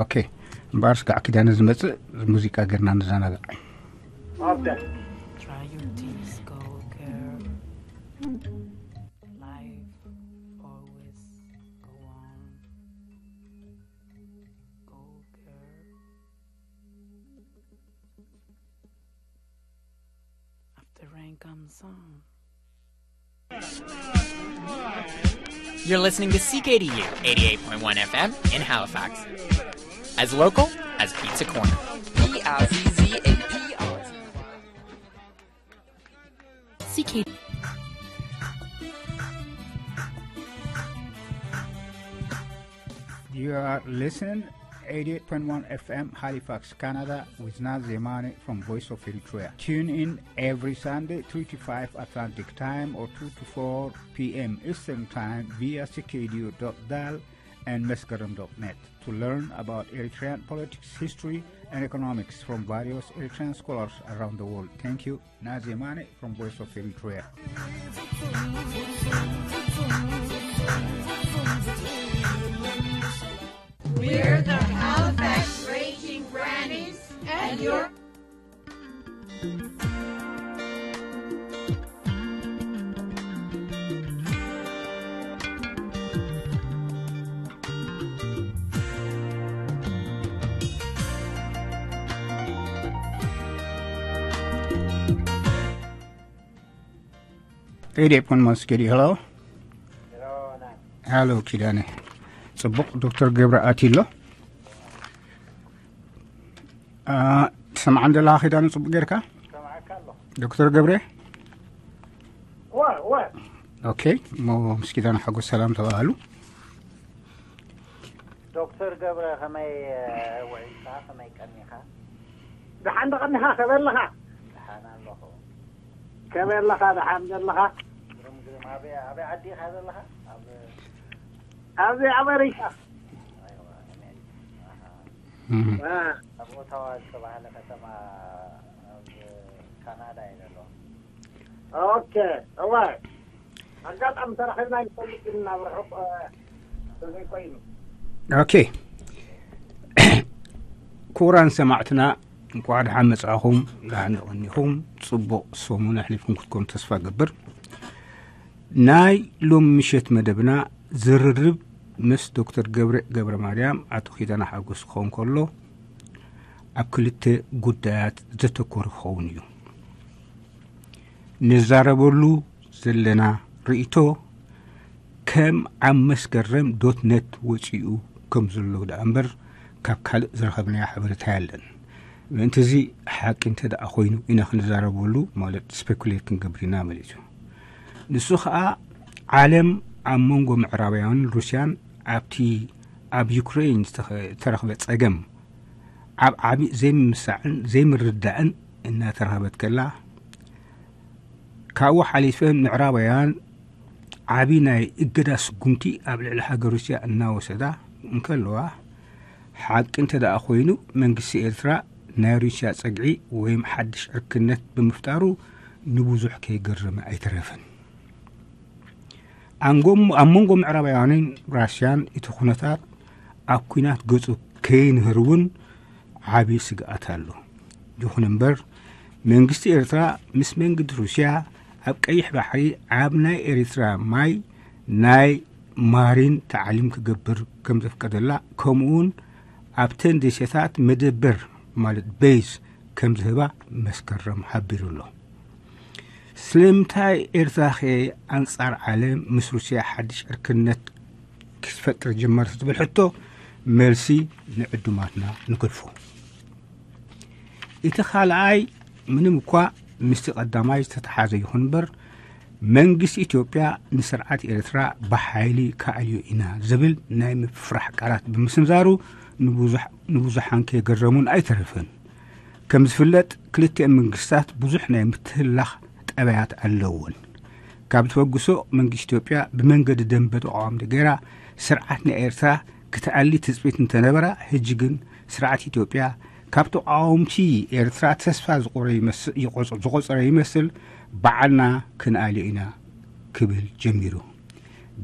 ኦኬ፣ እምበኣር ስጋዕ ኪዳነ ዝመጽእ ሙዚቃ ጌርና ንዘናጋዕ። ኦኬ። Try your disco, girl. Life always go on. Go, girl. After rain comes sun. You're listening to C K D U eighty-eight point one F M in Halifax. As local as Pizza Corner. P I Z Z A P R. C K. You are listening eighty-eight point one F M Halifax, Canada, with Naz Zemani from Voice of Eritrea. Tune in every Sunday, three to five Atlantic Time or two to four p.m. Eastern Time via C K D U dot dal and Meskerem dot net to learn about Eritrean politics, history, and economics from various Eritrean scholars around the world. Thank you. Naz Zemani from Voice of Eritrea. We're the Halifax Raging Grannies, and you're Eighty-eight point one Skedi, hello. Hello, Kidane. ጽቡቕ፣ ዶክተር ገብረ ኣትዩ ኣሎ። ትሰምዓን ዘለኻ ኪዳነ ጽቡቕ ጌርካ? ዶክተር ገብረ? ኦኬ፣ እሞ ምስ ኪዳነ ሓጎስ ሰላም ተባሃሉ። ዶክተር ገብረ፣ ከመይ ውዒልካ? ከመይ ቀኒኻ? ደሓን ደቐኒኻ? ከበለኻ? ደሓን ኣለኹ። ከበለኻ? ደሓን ዘለኻ? ግሩም ግሩም። ኣበይ ኣበይ ዓዲ ኢኻ ዘለኻ? ኣብ ኣብዚ ኣመሪካ። ኣሜሪካ። ኣሃ። እህ። አ፣ ኣብ ኦታዋ ዝተባህለ ከተማ ኣብ ካናዳ እየ ዘለኹ። ኦኬ። እዋ፣ ኣጋጣሚ ተራኺብና ይፈልጥ ግን ናብ ርሑቕ እ፣ ተዘይኮይኑ። ኦኬ፣ ክቡራን ሰማዕትና፣ እንኳዕ ደሓን መጻእኹም፣ ደሓን ተቐኒኹም፣ ጽቡቕ ሰሙን ኣሕሊፍኩም ክትኮኑ ተስፋ ገብር። ናይ ሎም ምሸት መደብና ዝርርብ ምስ ዶክተር ገብረ ገብረ ማርያም ኣቶ ኪዳነ ሓጎስ ክኸውን ከሎ፣ ኣብ ክልተ ጉዳያት ዘተኮረ ክኸውን እዩ። ንዛረበሉ ዘለና ርእይቶ ከም ኣብ መስከረም ዶት ነት ወጺኡ ከም ዘሎ ደኣ እምበር፣ ካብ ካልእ ዝረኸብናዮ ሓበሬታ የለን። ምእንቲ እዚ ሓቂ እንተ ደኣ ኮይኑ ኢና ክንዛረበሉ፣ ማለት ስፔኩሌት ክንገብር ኢና ማለት እዩ። ንሱ ኸኣ ዓለም ኣብ መንጎ ምዕራባውያንን ሩስያን ኣብቲ ኣብ ዩክሬን ዝተኸ-፣ ዝተረኽበ ጸገም ኣብ ዓቢ ዘይምምሳዕን ዘይምርዳእን እናተረኸበት ከላ፣ ካብኡ ሓሊፈን ምዕራባውያን ዓቢ ናይ እገዳ ስጉምቲ ኣብ ልዕሊ ሃገር ሩስያ እናወሰዳ እንከለዋ፣ ሓቂ እንተ ደኣ ኮይኑ፣ መንግስቲ ኤርትራ ናይ ሩስያ ጸግዒ ወይም ሓድሽ ዕርክነት ብምፍጣሩ ንብዙሕ ከይገረመ ኣይተረፈን። ኣንጎም-፣ ኣብ መንጎ ምዕራባውያንን ራስያን እቲ ኩነታት ኣብ ኲናት ገጹ ከይንህር እውን ዓቢ ስግኣት ኣሎ። ይኹን እምበር፣ መንግስቲ ኤርትራ ምስ መንግዲ ሩስያ ኣብ ቀይሕ ባሕሪ ኣብ ናይ ኤርትራ ማይ ናይ ማሪን ታዕሊም ክገብር ከም ዘፍቀደላ፣ ከምኡውን ኣብተን ደሴታት መደበር ማለት ቤዝ ከም ዝህባ መስከረም ሓቢሩ ኣሎ። ስለምንታይ ኤርትራኸ ኣንጻር ዓለም ምስ ሩስያ ሓድሽ ዕርክነት ክትፈጥር ጀመረት ዝብል ሕቶ፣ መልሲ ንዕዱማትና ንገድፎ። እቲ ካልኣይ፣ ምንም እኳ ምስቲ ቀዳማይ ዝተተሓዘ ይኹን እምበር፣ መንግስቲ ኢትዮጵያ ንስርዓት ኤርትራ ብሓይሊ ከዕልዮ ኢና ዝብል ናይ ምፍራሕ ቃላት ብምስንዛሩ ንብዙሕ-፣ ንብዙሓን ከየገረሙን ኣይተረፈን። ከም ዝፍለጥ፣ ክልቲአን መንግስታት ብዙሕ ናይ ምትህላኽ ጠባያት ኣለወን። ካብ ተበግሶ፣ መንግስቲ ኢትዮጵያ ብመንገዲ ደንበ ተቓዋምቲ ገይራ ስርዓት ናይ ኤርትራ ክትኣሊ ትጽቢት እንተነበራ፣ ሕጂ ግን ስርዓት ኢትዮጵያ ካብ ተቓወምቲ ኤርትራ ተስፋ ዝቖረ ይመስ-፣ ይቖጽ-፣ ዝቖጸረ ይመስል፣ ባዕልና ክንኣልዮ ኢና ክብል ጀሚሩ።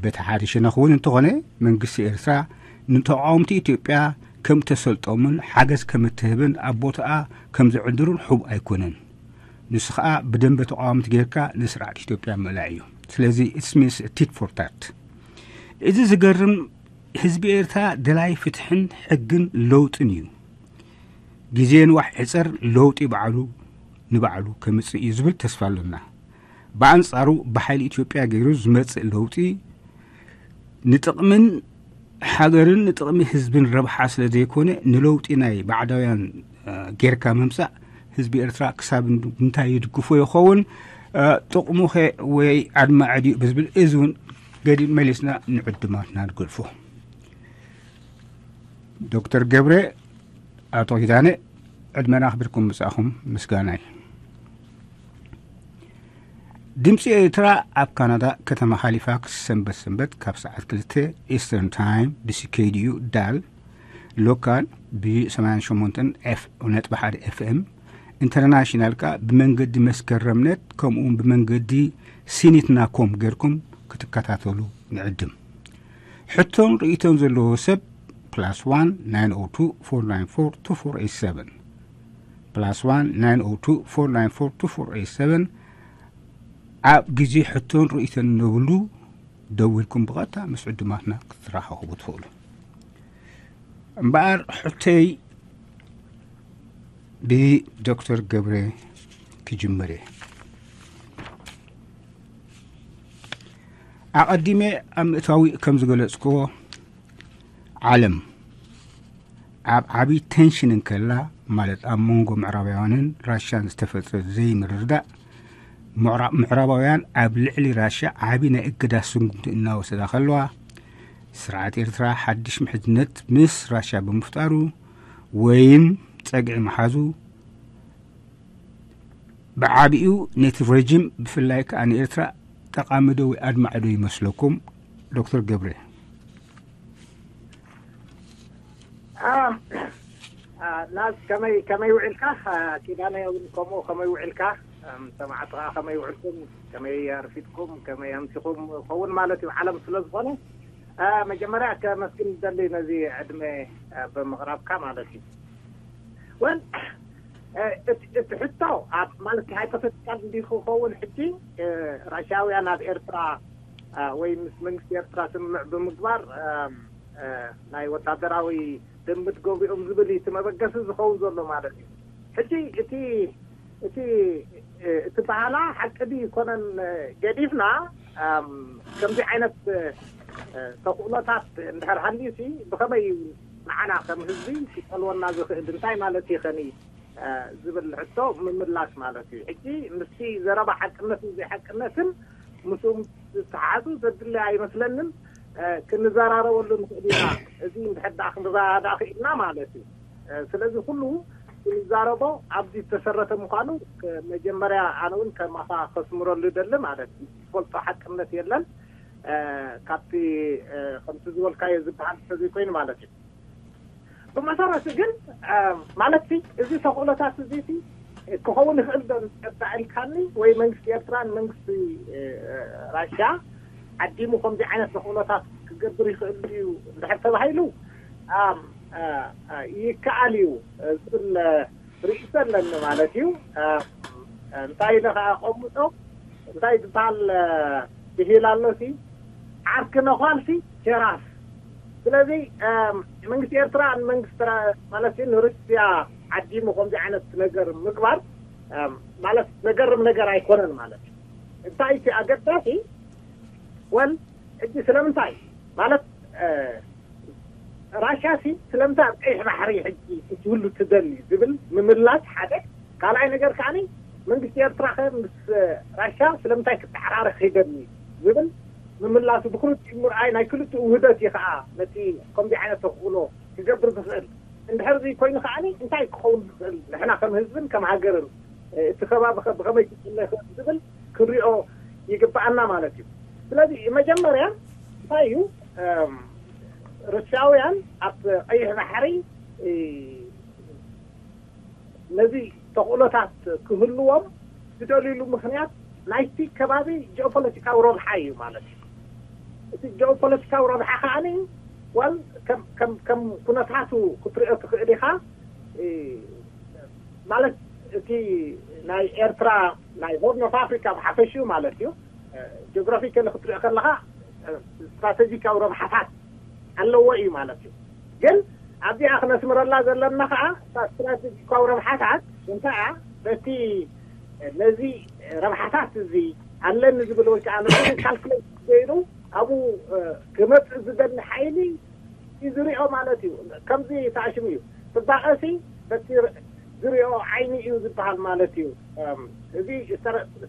በቲ ሓደ ሸነኽ እውን እንተኾነ፣ መንግስቲ ኤርትራ ንተቓወምቲ ኢትዮጵያ ከም ተሰልጦምን ሓገዝ ከም እትህብን ኣብ ቦታኣ ከም ዝዕድሩን ሕቡእ ኣይኮነን። ንሱ ኸኣ ብደንበ ተቓዋምቲ ጌርካ ንስርዓት ኢትዮጵያ ምእላይ እዩ። ስለዚ it's means tit for tat። እዚ ዝገርም ህዝቢ ኤርትራ ደላይ ፍትሕን ሕግን ለውጥን እዩ። ግዜ ንዋሕ ዕጸር ለውጢ ባዕሉ ንባዕሉ ከምጽእ እዩ ዝብል ተስፋ ኣሎና። ብኣንጻሩ ብሓይሊ ኢትዮጵያ ገይሩ ዝመጽእ ለውጢ ንጥቕምን ሃገርን ንጥቕሚ ህዝብን ረብሓ ስለ ዘይኮነ ንለውጢ ናይ ባዕዳውያን ጌርካ ምምጻእ ህዝቢ ኤርትራ ክሳብ እንታይ ይድግፎ ይኸውን? ጥቕሙኸ ወይ ኣድማዒ ድዩ ብዝብል እዚ እውን ገዲም መሊስና ንዕድማትና ንገድፎ። ዶክተር ገብረ፣ ኣቶ ኪዳነ፣ ዕድመና ኣኽቢርኩም ምጻእኹም ምስጋናይ። ድምፂ ኤርትራ ኣብ ካናዳ ከተማ ሃሊፋክስ ሰንበት ሰንበት ካብ ሰዓት ክልተ ኢስተርን ታይም ብሲኬድዩ ዳል ሎካል ብ ሰማንያን ሸሞንተን ነጥቢ ሓደ ኤፍኤም፣ ኢንተርናሽናል ከኣ ብመንገዲ መስከረምነት ከምኡውን ብመንገዲ ሲኒትና ኮም ጌርኩም ክትከታተሉ ንዕድም። ሕቶን ርእይቶን ዘለዎ ሰብ ፕላስ ዋን ናይን ኦ ቱ ፎር ናይን ፎር ቱ ፎር ኤይት ሰቨን፣ ፕላስ ዋን ናይን ኦ ቱ ፎር ናይን ፎር ቱ ፎር ኤይት ሰቨን። ኣብ ግዜ ሕቶን ርእይቶን ነብሉ ደዊልኩም ብቐጥታ ምስ ዕዱማትና ክትራኸቡ ትኽእሉ። እምበኣር ሕቶይ ብዶክተር ገብረ ክጅምር እየ። ኣቐዲመ ኣብ ምእታዊ ከም ዝገለጽክዎ፣ ዓለም ኣብ ዓቢ ቴንሽን እንከላ፣ ማለት ኣብ መንጎ ምዕራባውያንን ራሽያን ዝተፈጥረ ዘይምርድዳእ፣ ምዕራ-፣ ምዕራባውያን ኣብ ልዕሊ ራሽያ ዓቢ ናይ እገዳ ስጉምቲ እናወሰዳ ከለዋ፣ ስርዓት ኤርትራ ሓድሽ ምሕዝነት ምስ ራሽያ ብምፍጣሩ ወይም ጸግዒ ምሓዙ፣ ብዓቢኡ ነቲ ረጂም ብፍላይ ከኣ ንኤርትራ ጠቓሚ ዶ ወይ ኣድማዒ ዶ ይመስለኩም? ዶክተር ገብረ። አ፣ አ፣ ናዝ ከመይ ከመይ ውዒልካ? አ፣ ኪዳነ እውን ከምኡ ከመይ ውዒልካ? እም፣ ሰማዕቲ ከኣ ከመይ ውዕልኩም? ከመይ ኣርፊድኩም? ከመይ ኣምሲኹም? ኸውን ማለት እዩ ዓለም ስለ ዝኾነ፣ አ፣ መጀመርያ ከመስግን ዝደሊ ነዚ ዕድመ፣ አ፣ ብምቕራብካ ማለት እዩ። ወል፣ እ፣ እቲ እቲ ሕቶ ኣብ ማለት ሃይፖቴቲካል እንዲ ክኸውን ሕጂ፣ እ፣ ራሽያውያን ኣብ ኤርትራ፣ አ፣ ወይ ምስ መንግስቲ ኤርትራ ስምምዕ ብምግባር፣ እ፣ እ፣ ናይ ወታደራዊ ልምድ ገብሪኦም ዝብል እዩ እቲ መበገሲ ዝኸውን ዘሎ ማለት እዩ። ሕጂ እቲ እቲ እ፣ እቲ በሃላ ሓቂ ድዩ ይኮነን፣ እ፣ ገዲፍና፣ ኣም፣ ከምዚ ዓይነት፣ እ፣ እ፣ ተኽእሎታት እንድሕር ሃልዩሲ ብኸመይ እዩ ንዓና ከም ህዝቢ ክጸልወና ዝኽእል? እንታይ ማለት እዩ ኸኒ? እ፣ ዝብል ሕቶ ምምላስ ማለት እዩ። ሕጂ ምስቲ ዘረባ ሓቅነትን ዘይሓቅነትን ምስኡ ዝተሓሓዙ ዘድሊ ኣይመስለንን። እ፣ ክንዘራረበሉ ንኽእል ኢና። እዚ እንድሕር ደኣ ክንረዳዳእ ክኢልና ማለት እዩ። እ፣ ስለዚ ኩሉ ክንዛረቦ ኣብዚ ዝተሰረተ ምዃኑ ክ-፣ መጀመርያ ኣነ እውን ከማኻ ከስምረሉ ይደሊ ማለት እዩ። ዝፈልጦ ሓቅነት የለን። እ፣ ካብቲ፣ እ፣ ከምቲ ዝበልካዮ ዝበሃል እንተዘይኮይኑ ማለት እዩ። ብመሰረቱ ግን፣ እ፣ ማለትሲ እዚ ተኽእሎታት እዚሲ ክኸውን ይኽእል ዶ እንተዳእልካኒ ወይ መንግስቲ ኤርትራን መንግስቲ፣ እ፣ ራሽያ ዓዲሙ ከምዚ ዓይነት ተኽእሎታት ክገብር ይኽእል ድዩ እንድሕር ተባሂሉ፣ ኣም፣ እ፣ እ፣ ይከኣል እዩ፣ እ፣ ዝብል፣ እ፣ ርእይቶ ኣለኒ ማለት እዩ። እ፣ እንታይ ኢለ ከኣ ኣቐምጦ፣ እንታይ ዝበሃል፣ እ፣ ብሂል ኣሎሲ፣ ዓርኪ ነዃልሲ ሸራፍ። ስለዚ፣ እ፣ መንግስቲ ኤርትራ ንመንግስቲ ራ-፣ ማለት ንሩስያ ዓዲሙ ከምዚ ዓይነት ነገር ምግባር፣ እ፣ ማለት ዘገርም ነገር ኣይኮነን ማለት እዩ። እንታይ እቲ ኣገዳሲ፣ ወል፣ ሕጂ ስለምንታይ ማለት፣ እ፣ ራሽያ ሲ ስለምንታይ ኣብ ቀይሕ ባሕሪ ሕጂ ክትህሉ ትደሊ ዝብል ምምላስ ሓደ። ካልኣይ ነገር ከዓኒ መንግስቲ ኤርትራ ከ ምስ ራሽያ ስለምንታይ ክተዓራረኽ ይደሊ ዝብል ምምላሱ ብክልቲኡ ምርኣይ ናይ ክልቲኡ ውህደት እዩ ከዓ ነቲ ከምዚ ዓይነት ተኽእሎ ክገብር ዝኽእል። እንድሕር እዚ ኮይኑ ከዓኒ እንታይ ክኸውን ዝኽእል ንሕና ከም ህዝብን ከም ሃገርን፣ እ፣ እቲ ከባቢ ከ ብኸመይ ክጽሎ ይኽእል ዝብል ክንሪኦ ይግብኣና ማለት እዩ። ስለዚ መጀመርያ እንታይ እዩ፣ እም፣ ሩስያውያን ኣብ ቀይሕ ባሕሪ፣ እ፣ ነዚ ተኽእሎታት ክህልዎም ዝደልዩሉ ምኽንያት ናይቲ ከባቢ ጂኦፖለቲካዊ ረብሓ እዩ ማለት እዩ። እቲ ጂኦፖለቲካዊ ረብሓ ከዓኒ ዋል ከም ከም ከም ኩነታቱ ክትሪኦ ትኽእል ኢኻ። ማለት እቲ ናይ ኤርትራ ናይ ሆርን ኦፍ ኣፍሪካ ብሓፈሽኡ ማለት እዩ። ጂኦግራፊካሊ ክትሪኦ ከለኻ ስትራቴጂካዊ ረብሓታት ኣለዎ እዩ ማለት እዩ። ግን ኣብዚኣ ክነስምረላ ዘለና ከዓ እታ ስትራቴጂካዊ ረብሓታት እንታይ እያ? በቲ ነዚ ረብሓታት እዚ ኣለኒ ዝብል ወይ ከዓ ነዚ ካልኩሌት ገይሩ ኣብኡ ክመፅእ ዝደሊ ሓይሊ እዩ ዝሪኦ ማለት እዩ። ከምዚ ተኣሽሙ እዩ። ፅባቐሲ በቲ ዝሪኦ ዓይኒ እዩ ዝበሃል ማለት እዩ። እዚ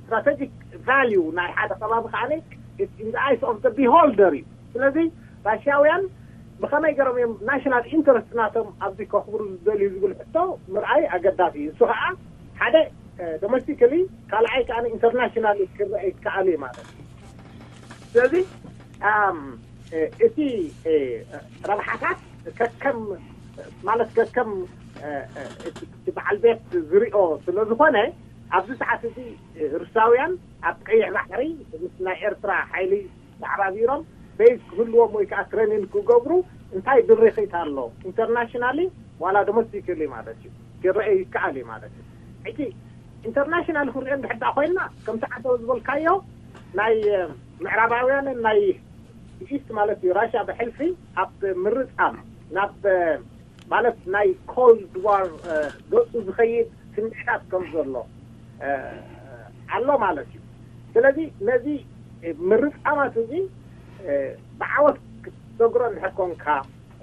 ስትራቴጂክ ቫልዩ ናይ ሓደ ከባቢ ከዓ ኢን ዘ ኣይስ ኦፍ ዘ ቢሆልደር እዩ። ስለዚ ራሽያውያን ብኸመይ ገሮም እዮም ናሽናል ኢንተረስት ናቶም ኣብዚ ከኽብሩ ዝደልዩ ዝብል ሕቶ ምርኣይ ኣገዳሲ እዩ። እሱ ከዓ ሓደ ዶሜስቲካሊ፣ ካልኣይ ከዓ ኢንተርናሽናል ክረአ ይከኣል እዩ ማለት እዩ። ስለዚ እቲ ረብሓታት ከከም ማለት ከከም እቲ በዓል ቤት ዝሪኦ ስለ ዝኾነ ኣብዚ ሰዓት እዚ ሩሳውያን ኣብ ቀይሕ ባሕሪ ምስ ናይ ኤርትራ ሓይሊ ተሓባቢሮም ቤዝ ክህልዎም ወይ ከዓ ትሬኒን ክገብሩ እንታይ ድርኺት ኣሎ? ኢንተርናሽናሊ ዋላ ዶሜስቲካሊ ማለት እዩ ክረአ ይከኣል እዩ ማለት እዩ። ሕጂ ኢንተርናሽናል ክንሪኦ እንድሕዳ ኮይና ከምቲ ዓደው ዝበልካዮ ናይ ምዕራባውያንን ናይ ኢስት ማለት እዩ ራሽያ ብሕልፊ ኣብ ምርጻም ናብ ማለት ናይ ኮልድ ዋር ገፁ ዝኸይድ ስምዒታት ከም ዘሎ ኣሎ ማለት እዩ። ስለዚ ነዚ ምርጻማት እዚ ብዓወት ክትሰግሮ እንድሕር ኮንካ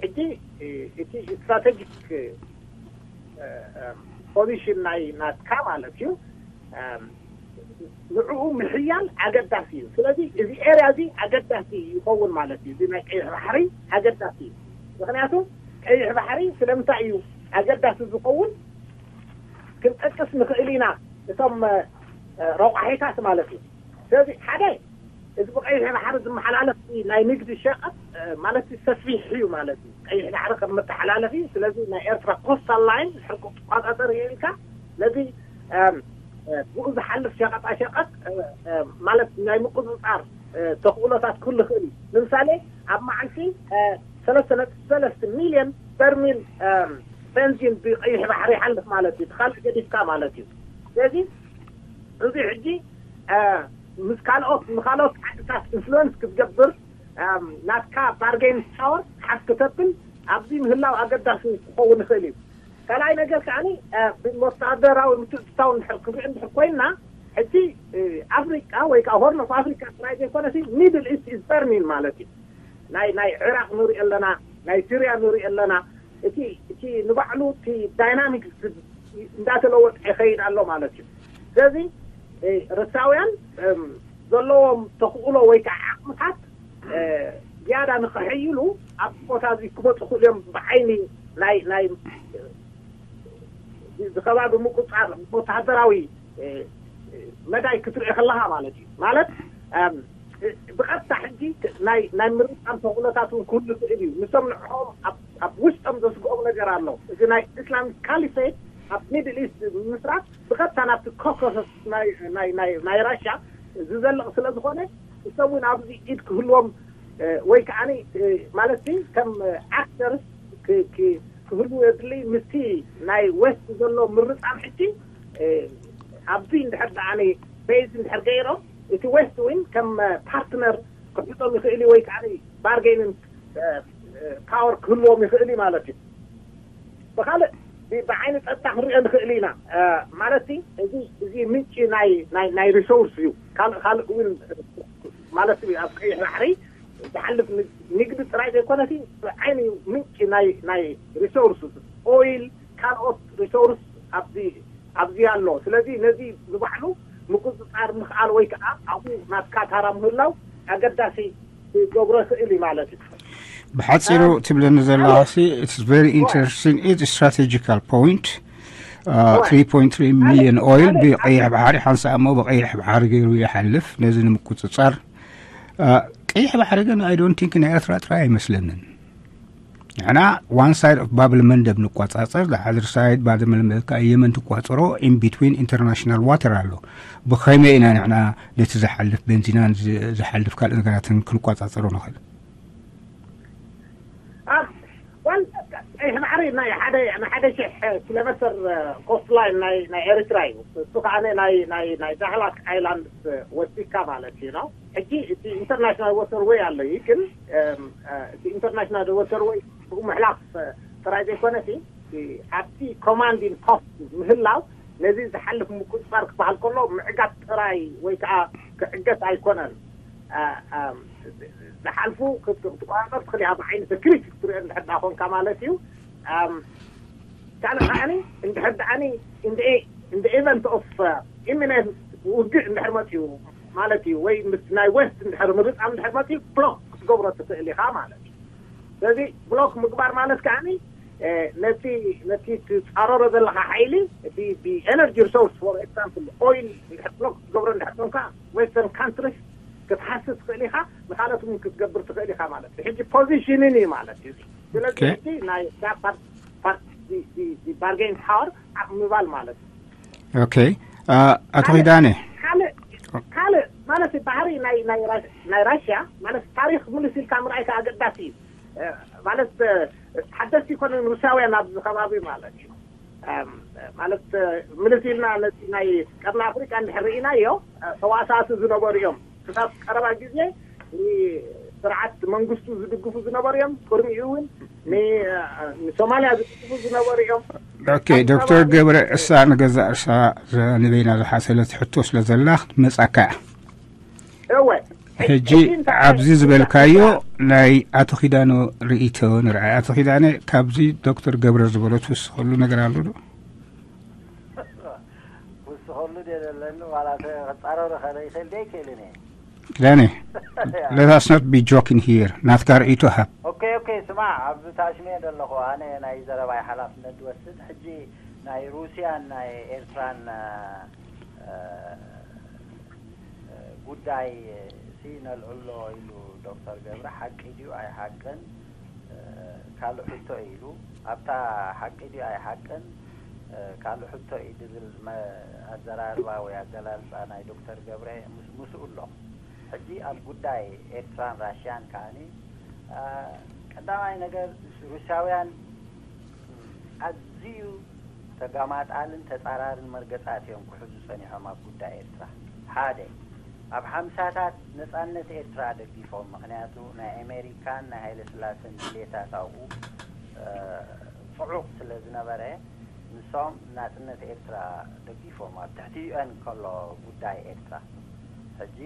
ሕጂ እቲ ስትራቴጂክ ፖዚሽን ናይ ናትካ ማለት እዩ ንዕኡ ምሕያል ኣገዳሲ እዩ። ስለዚ እዚ ኤርያ እዚ ኣገዳሲ ይኸውን ማለት እዩ። እዚ ናይ ቀይሕ ባሕሪ ኣገዳሲ እዩ። ምክንያቱ ቀይሕ ባሕሪ ስለምንታይ እዩ ኣገዳሲ ዝኸውን ክንጠቅስ ንኽእል ኢና። እቶም ረቋሒታት ማለት እዩ። ስለዚ ሓደ እዚ ብቀይሕ ባሕሪ ዝመሓላለፍ ናይ ንግዲ ሸቐጥ ማለት ሰፊሕ እዩ ማለት እዩ። ቀይሕ ባሕሪ ከም መተሓላለፊ ስለዚ ናይ ኤርትራ ኮስታል ላይን ሕርቁ ትቋፃፀር ይኽእልካ። ነዚ ብኡ ዝሓልፍ ሸቐጣ ሸቐጥ ማለት ናይ ምቁፅፃር ተኽእሎታት ክህሉ ይኽእል እዩ። ንምሳሌ ኣብ መዓልቲ ሰለስተ ነጥቢ ሰለስተ ሚልዮን በርሚል ቤንዚን ብቀይሕ ባሕሪ ይሓልፍ ማለት እዩ። ካልእ ገዲፍካ ማለት እዩ። ስለዚ እዚ ሕጂ ምስ ካልኦት ንካልኦት ዓድታት ኢንፍሉወንስ ክትገብር ናትካ ባርጌን ፓወር ሓፍ ክተብል ኣብዚ ምህላው ኣገዳሲ ክኸውን ይኽእል እዩ። ካልኣይ ነገር ከዓ ብወታደራዊ ምትእትታው እንድሕር ክንርኢ እንድሕር ኮይንና ሕጂ ኣፍሪቃ ወይ ከዓ ሆርን ኦፍ ኣፍሪካ ጥራይ ዘይኮነሲ ሚድል ኢስት ኢዝ በርኒን ማለት እዩ። ናይ ናይ ዕራቅ ንርኢ ኣለና፣ ናይ ሲርያ ንርኢ ኣለና። እቲ እቲ ንባዕሉ እቲ ዳይናሚክስ እንዳተለወጠ ይኸይድ ኣሎ ማለት እዩ። ስለዚ ርሳውያን ዘለዎም ተኽእሎ ወይ ከዓ ዓቕምታት ዝያዳ ንኸሕይሉ ኣብ ቦታ እዚ ክመፁ ክእሉ እዮም። ብዓይኒ ናይ ናይ ዝከባቢ ምቁፃር ወታደራዊ መዳይ ክትርኢ ከለካ ማለት እዩ። ማለት ብቐጥታ ሕጂ ናይ ናይ ምርቃም ተኽእሎታት እውን ክህሉ ይኽእል እዩ። ንሶም ንዕኦም ኣብ ውሽጦም ዘስግኦም ነገር ኣሎ። እዚ ናይ ኢስላሚክ ካሊፌት ኣብ ሚድል ኢስት ምስራት ብቐጥታ ናብቲ ኮከሰስ ናይ ራሻ ዝዘልቕ ስለ ዝኾነ እሶም እውን ኣብዚ ኢድ ክህልዎም ወይ ከዓ ማለት ከም ኣክተርስ ክህልዉ የድሊ። ምስቲ ናይ ዌስት ዘሎ ምርፃም ሕጂ ኣብዚ እንድሕር ደኣ ቤዝ እንድሕር ገይሮም እቲ ዌስት ዊን ከም ፓርትነር ክሕጦም ይኽእል ወይ ከዓ ባርጌንን ፓወር ክህልዎም ይኽእል ማለት እዩ። ብካልእ ብዓይኒ ፀጥታ ክንሪኦ ንኽእል ኢና ማለት እዚ እዚ ምንጪ ናይ ናይ ናይ ሪሶርስ እዩ። ካልእ ካልእ እውን ማለት ኣብ ቀይሕ ባሕሪ ዝሓልፍ ንግዲ ጥራይ ዘይኮነሲ ዓይኒ ምንጪ ናይ ናይ ሪሶርስ ኦይል ካልኦት ሪሶርስ ኣብዚ ኣብዚ ኣሎ። ስለዚ ነዚ ንባዕሉ ምቁፅፃር ምኽኣል ወይ ከዓ ኣብኡ ናትካ ታራ ምህላው ኣገዳሲ ክገብሮ ይኽእል እዩ ማለት እዩ። ብሓፂሩ ትብለኒ ዘለኻሲ it's very interesting, it's strategical point. Three point three million oil ብቀይሕ ባሕሪ ሓንሳእ እሞ ብቀይሕ ባሕሪ ገይሩ ይሓልፍ። ነዚ ንምቁፅፃር ቀይሕ ባሕሪ ግን I don't think ናይ ኤርትራ ጥራይ ኣይመስለንን። ንሕና one side of ባብል መንደብ ንቋፃፀር፣ the other side ባብ መንደብ የመን ትቋፀሮ። In between international water ኣሎ። ብኸመይ ኢና ንሕና ነቲ ዝሓልፍ ቤንዚናን ዝሓልፍ ካልእ ነገራትን ክንቋፃፀሮ ንኽእል? ማዕሪ ናይ ሓደ ናይ ሓደ ሽሕ ኪሎ ሜትር ኮስት ላይን ናይ ናይ ኤርትራ እዩ። እሱ ከዓ ናይ ናይ ናይ ዳህላክ ኣይላንድ ወሲካ ማለት እዩ ነው። ሕጂ እቲ ኢንተርናሽናል ወተር ወይ ኣሎ እዩ፣ ግን እቲ ኢንተርናሽናል ወተር ወይ ብኡ ምሕላፍ ጥራይ ዘይኮነሲ ኣብቲ ኮማንዲን ፖስት ምህላው ነዚ ዝሓልፍ ምቁፅፃር ክበሃል ከሎ ምዕጋት ጥራይ ወይ ከዓ ክዕገት ኣይኮነን። ዝሓልፉ ክትቆፃፀር ትኽእል ኢኻ፣ ብዓይኒ ሰክሪቲ ክትሪኦ እንድሕር ዳ ኮንካ ማለት እዩ። ካልእ ከዓኒ እንድሕር ደኣኒ እንደ ኤቨንት ኦፍ ኢሚነንት ውግእ እንድሕር መፅዩ ማለት እዩ፣ ወይ ምስ ናይ ዌስት እንድሕር ምርፃም እንድሕር መፅዩ ብሎክ ክትገብሮ ትኽእል ኢኻ ማለት እዩ። ስለዚ ብሎክ ምግባር ማለት ከዓኒ ነቲ ነቲ ትፃረሮ ዘለካ ሓይሊ እቲ ብኤነርጂ ሪሶርስ ፎር ኤግዛምፕል ኦይል እንድሕር ብሎክ ክትገብሮ እንድሕር ኮንካ ዌስተርን ካንትሪስ ክትሓስብ ትኽእል ኢኻ፣ ንካለት እውን ክትገብር ትኽእል ኢኻ ማለት እዩ። ሕጂ ፖዚሽንን እዩ ማለት እዩ። ስለዚ ሕጂ ናይ ባርጌን ፓወር ዓቕ ምባል ማለት እዩ። ኦኬ። ኣቶ ኪዳነ፣ ካልእ ካልእ ማለት ባህሪ ናይ ናይ ናይ ራሽያ ማለት ታሪክ ምልስ ኢልካ ምርኣይ ከዓ ኣገዳሲ እዩ። ማለት ሓደስቲ ይኮነ ሩስያውያን ኣብዚ ከባቢ ማለት እዩ። ማለት ምልስ ኢልና ነቲ ናይ ቀርኒ ኣፍሪቃ እንድሕር ርኢናዮ ተዋሳእቲ ዝነበሩ እዮም። ክሳብ ቀረባ ግዜ ንስርዓት መንግስቱ ዝድግፉ ዝነበሩ እዮም። ቅድሚኡ እውን ንሶማልያ ዝድግፉ ዝነበሩ እዮም። ኦኬ። ዶክተር ገብረ እሳ ንገዛ እሳ ንበይና ዝሓሰለት ሕቶ ስለ ዘላ ክትመጻካ እያ። እወ ሕጂ ኣብዚ ዝበልካዮ ናይ ኣቶ ኪዳኖ ርእይቶ ንርኣይ። ኣቶ ኪዳነ፣ ካብዚ ዶክተር ገብረ ዝበሎ ትውስኸሉ ነገር ኣሎ ዶ? ክውስኸሉ ድየ ዘለኒ ዋላ ክፃረሩ ከለ ይኽእል ደ ይክእልን እየ። ኪዳነ፣ let us not be joking here። ናትካ ርእይቶ ሃብ። ኦኬ ኦኬ፣ ስማዕ፣ ኣብዚ ታሽመየ ዘለኹ ኣነ ናይ ዘረባይ ሓላፍነት ዝወስድ። ሕጂ ናይ ሩስያን ናይ ኤርትራን ጉዳይ ሲ ነልዕሎ ኢሉ ዶክተር ገብረ፣ ሓቂ ድዩ ኣይሓቅን ካልእ ሕቶ ኢሉ። ኣብታ ሓቂ ድዩ ኣይሓቅን ካልእ ሕቶ እዩ ድብል ኣዘራርባ ወይ ኣገላልፃ ናይ ዶክተር ገብረ ምስኡ ኣሎ። ሕጂ ኣብ ጉዳይ ኤርትራን ራሽያን ከዓኒ ቀዳማይ ነገር ሩስያውያን ኣዝዩ ተጋማጣልን ተፃራርን መርገፃት እዮም ክሕዙ ፀኒሖም ኣብ ጉዳይ ኤርትራ። ሓደ ኣብ ሓምሳታት ነፃነት ኤርትራ ደጊፎም፣ ምክንያቱ ናይ ኣሜሪካን ናይ ሃይለ ስላሰን ድሌታት ኣብኡ ፅዑቕ ስለ ዝነበረ ንሶም ናፅነት ኤርትራ ደጊፎም ኣብ ትሕቲ ዩኤን ከሎ ጉዳይ ኤርትራ። ሕጂ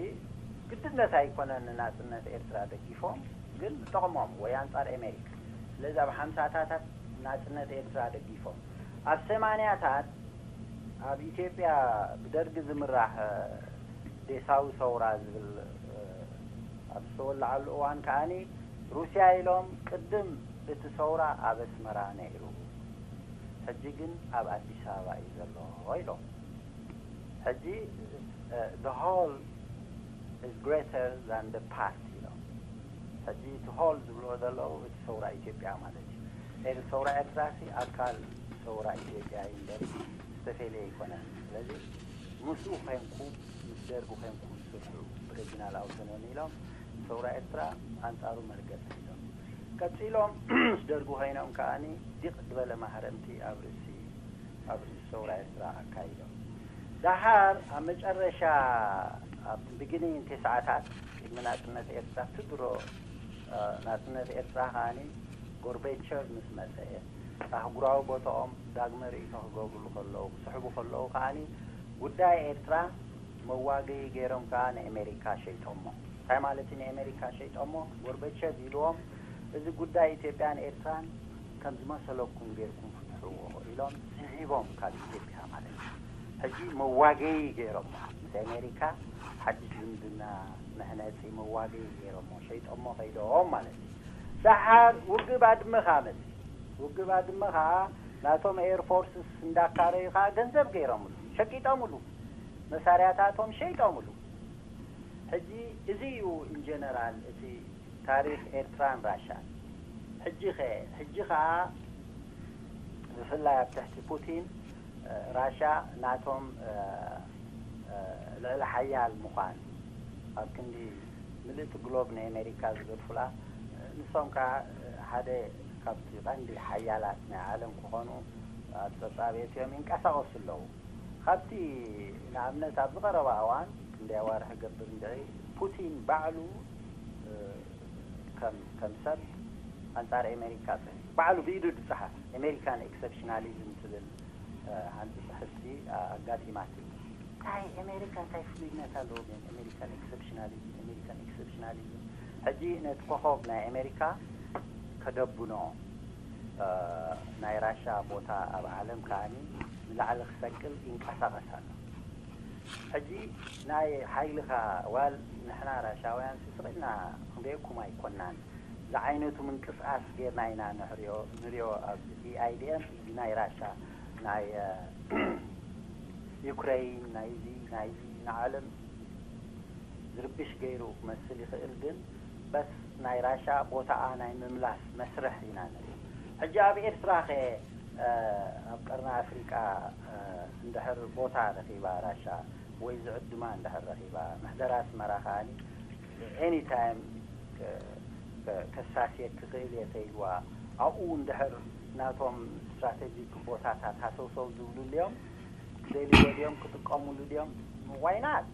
ግድነት ኣይኮነን ንናፅነት ኤርትራ ደጊፎም፣ ግን ዝጠቕሞም ወይ ኣንፃር ኣሜሪካ። ስለዚ ኣብ ሓምሳታታት ናፅነት ኤርትራ ደጊፎም ኣብ ሰማንያታት ኣብ ኢትዮጵያ ብደርጊ ዝምራሕ ዴሳዊ ሰውራ ዝብል ኣብ ዝተወለዓሉ እዋን ከዓኒ ሩስያ ኢሎም ቅድም እቲ ሰውራ ኣብ ኣስመራ ነይሩ፣ ሕጂ ግን ኣብ ኣዲስ ኣበባ እዩ ዘሎ ኢሎም። ሕጂ the whole is greater than the part ኢሎም። ሕጂ እቲ ሆል ዝብልዎ ዘለዉ እቲ ሰውራ ኢትዮጵያ ማለት እዩ። ኤር ሰውራ ኤርትራ ሲ ኣካል ሰውራ ኢትዮጵያ እዩ እምበር ዝተፈለየ ኣይኮነን። ስለዚ ምስኡ ኮንኩ ምስ ደርጊ ኮንኩ ዝስርሑ ሪጅናል ኣውቶኖሚ ኢሎም ሰውራ ኤርትራ ኣንጻሩ መርገጽ ሒዞም ቀጺሎም ምስ ደርጊ ኮይኖም ከዓኒ ዲቕ ዝበለ ማህረምቲ ኣብ ርእሲ ኣብ ርእሲ ሰውራ ኤርትራ ኣካይዶም። ደሓር ኣብ መጨረሻ ኣብቲ ቢጊኒንግ ተስዓታት ቅድሚ ናጽነት ኤርትራ እቲ ድሮ ናጽነት ኤርትራ ከዓኒ ጎርቤቸቭ ምስ መጸ ኣህጉራዊ ቦታኦም ዳግመ ርእይቶ ክገብሩሉ ከለዉ ክስሕቡ ከለዉ ከዓኒ ጉዳይ ኤርትራ መዋገዪ ገይሮም ከኣ ንኣሜሪካ ሸይጦሞ። እንታይ ማለት እዩ ንኣሜሪካ ሸይጦሞ? ጎርበቸቭ ኢልዎም እዚ ጉዳይ ኢትዮጵያን ኤርትራን ከም ዝመሰለኩም ጌርኩም ፍትሕዎ ኢሎም ስሒቦም ካብ ኢትዮጵያ ማለት እዩ። ሕጂ መዋገዪ ገይሮሞ ምስ ኣሜሪካ ሓድሽ ዝምድና መህነፂ መዋገዪ ገይሮሞ ሸይጦሞ ከይዶም ማለት እዩ። ደሓር ውግእ ባድመ ከኣ መፂ። ውግእ ባድመ ከኣ ናቶም ኤርፎርስስ እንዳካረዩ ከኣ ገንዘብ ገይሮምሉ ሸቂጦምሉ። መሳርያታቶም ሸይጦምሉ። ሕጂ እዚ እዩ ኢንጀነራል እቲ ታሪክ ኤርትራን ራሻን። ሕጂ ከ ሕጂ ከኣ ብፍላይ ኣብ ትሕቲ ፑቲን ራሻ ናቶም ልዕሊ ሓያል ምዃን ኣብ ክንዲ ምልእቲ ግሎብ ንኣሜሪካ ዝገድፉላ ንሶም ከኣ ሓደ ካብቲ ቀንዲ ሓያላት ናይ ዓለም ክኾኑ ኣብ ጸብጻብ የእትዮም ይንቀሳቐሱ ኣለዉ። ካብቲ ንኣብነት ኣብዚ ቀረባ እዋን ክንደይ ኣዋርሕ ገብር እንድዒ ፑቲን ባዕሉ ከም ሰብ ኣንጻር ኣሜሪካ ጽሒፉ ባዕሉ ብኢዱ ዝጸሓፍ ኣሜሪካን ኤክሰፕሽናሊዝም ትብል ሓንቲ ጽሕፍቲ ኣጋጢማት። እንታይ ኣሜሪካ እንታይ ፍሉይነት ኣለዎ? ኣሜሪካን ኤክሰፕሽናሊዝም ኣሜሪካን ኤክሰፕሽናሊዝም ሕጂ ነቲ ኮኾብ ናይ ኣሜሪካ ከደብኖ ናይ ራሻ ቦታ ኣብ ዓለም ከዓኒ ንላዕሊ ክሰቅል ይንቀሳቐስ ኣሎ። ሕጂ ናይ ሓይልኻ ዋል ንሕና ራሻውያን ስስቕ ኢልና ክንሪኤኩም ኣይኮናን። ዝዓይነቱ ምንቅስቃስ ጌርና ኢና ንሪኦ ኣብ ኢኣይዲኤም እዚ ናይ ራሻ ናይ ዩክሬይን ናይዚ ናይዚ ንዓለም ዝርብሽ ገይሩ ክመስል ይኽእል፣ ግን በስ ናይ ራሻ ቦታኣ ናይ ምምላስ መስርሕ ኢና ንርኢ። ሕጂ ኣብ ኤርትራ ከ ኣብ ቀርኒ ኣፍሪቃ እንድሕር ቦታ ረኺባ ራሻ ወይ ዝዕድማ እንድሕር ረኺባ ምሕደራ ኣስመራ ከዓኒ ኤኒ ታይም ከሳስየኪ ክእል እየ ተይልዋ ኣብኡ እንድሕር ናቶም ስትራቴጂክ ቦታታት ሃሰውሰው ዝብሉ ልዮም ክደልይዎ ድዮም ክጥቀሙሉ ድዮም ዋይናት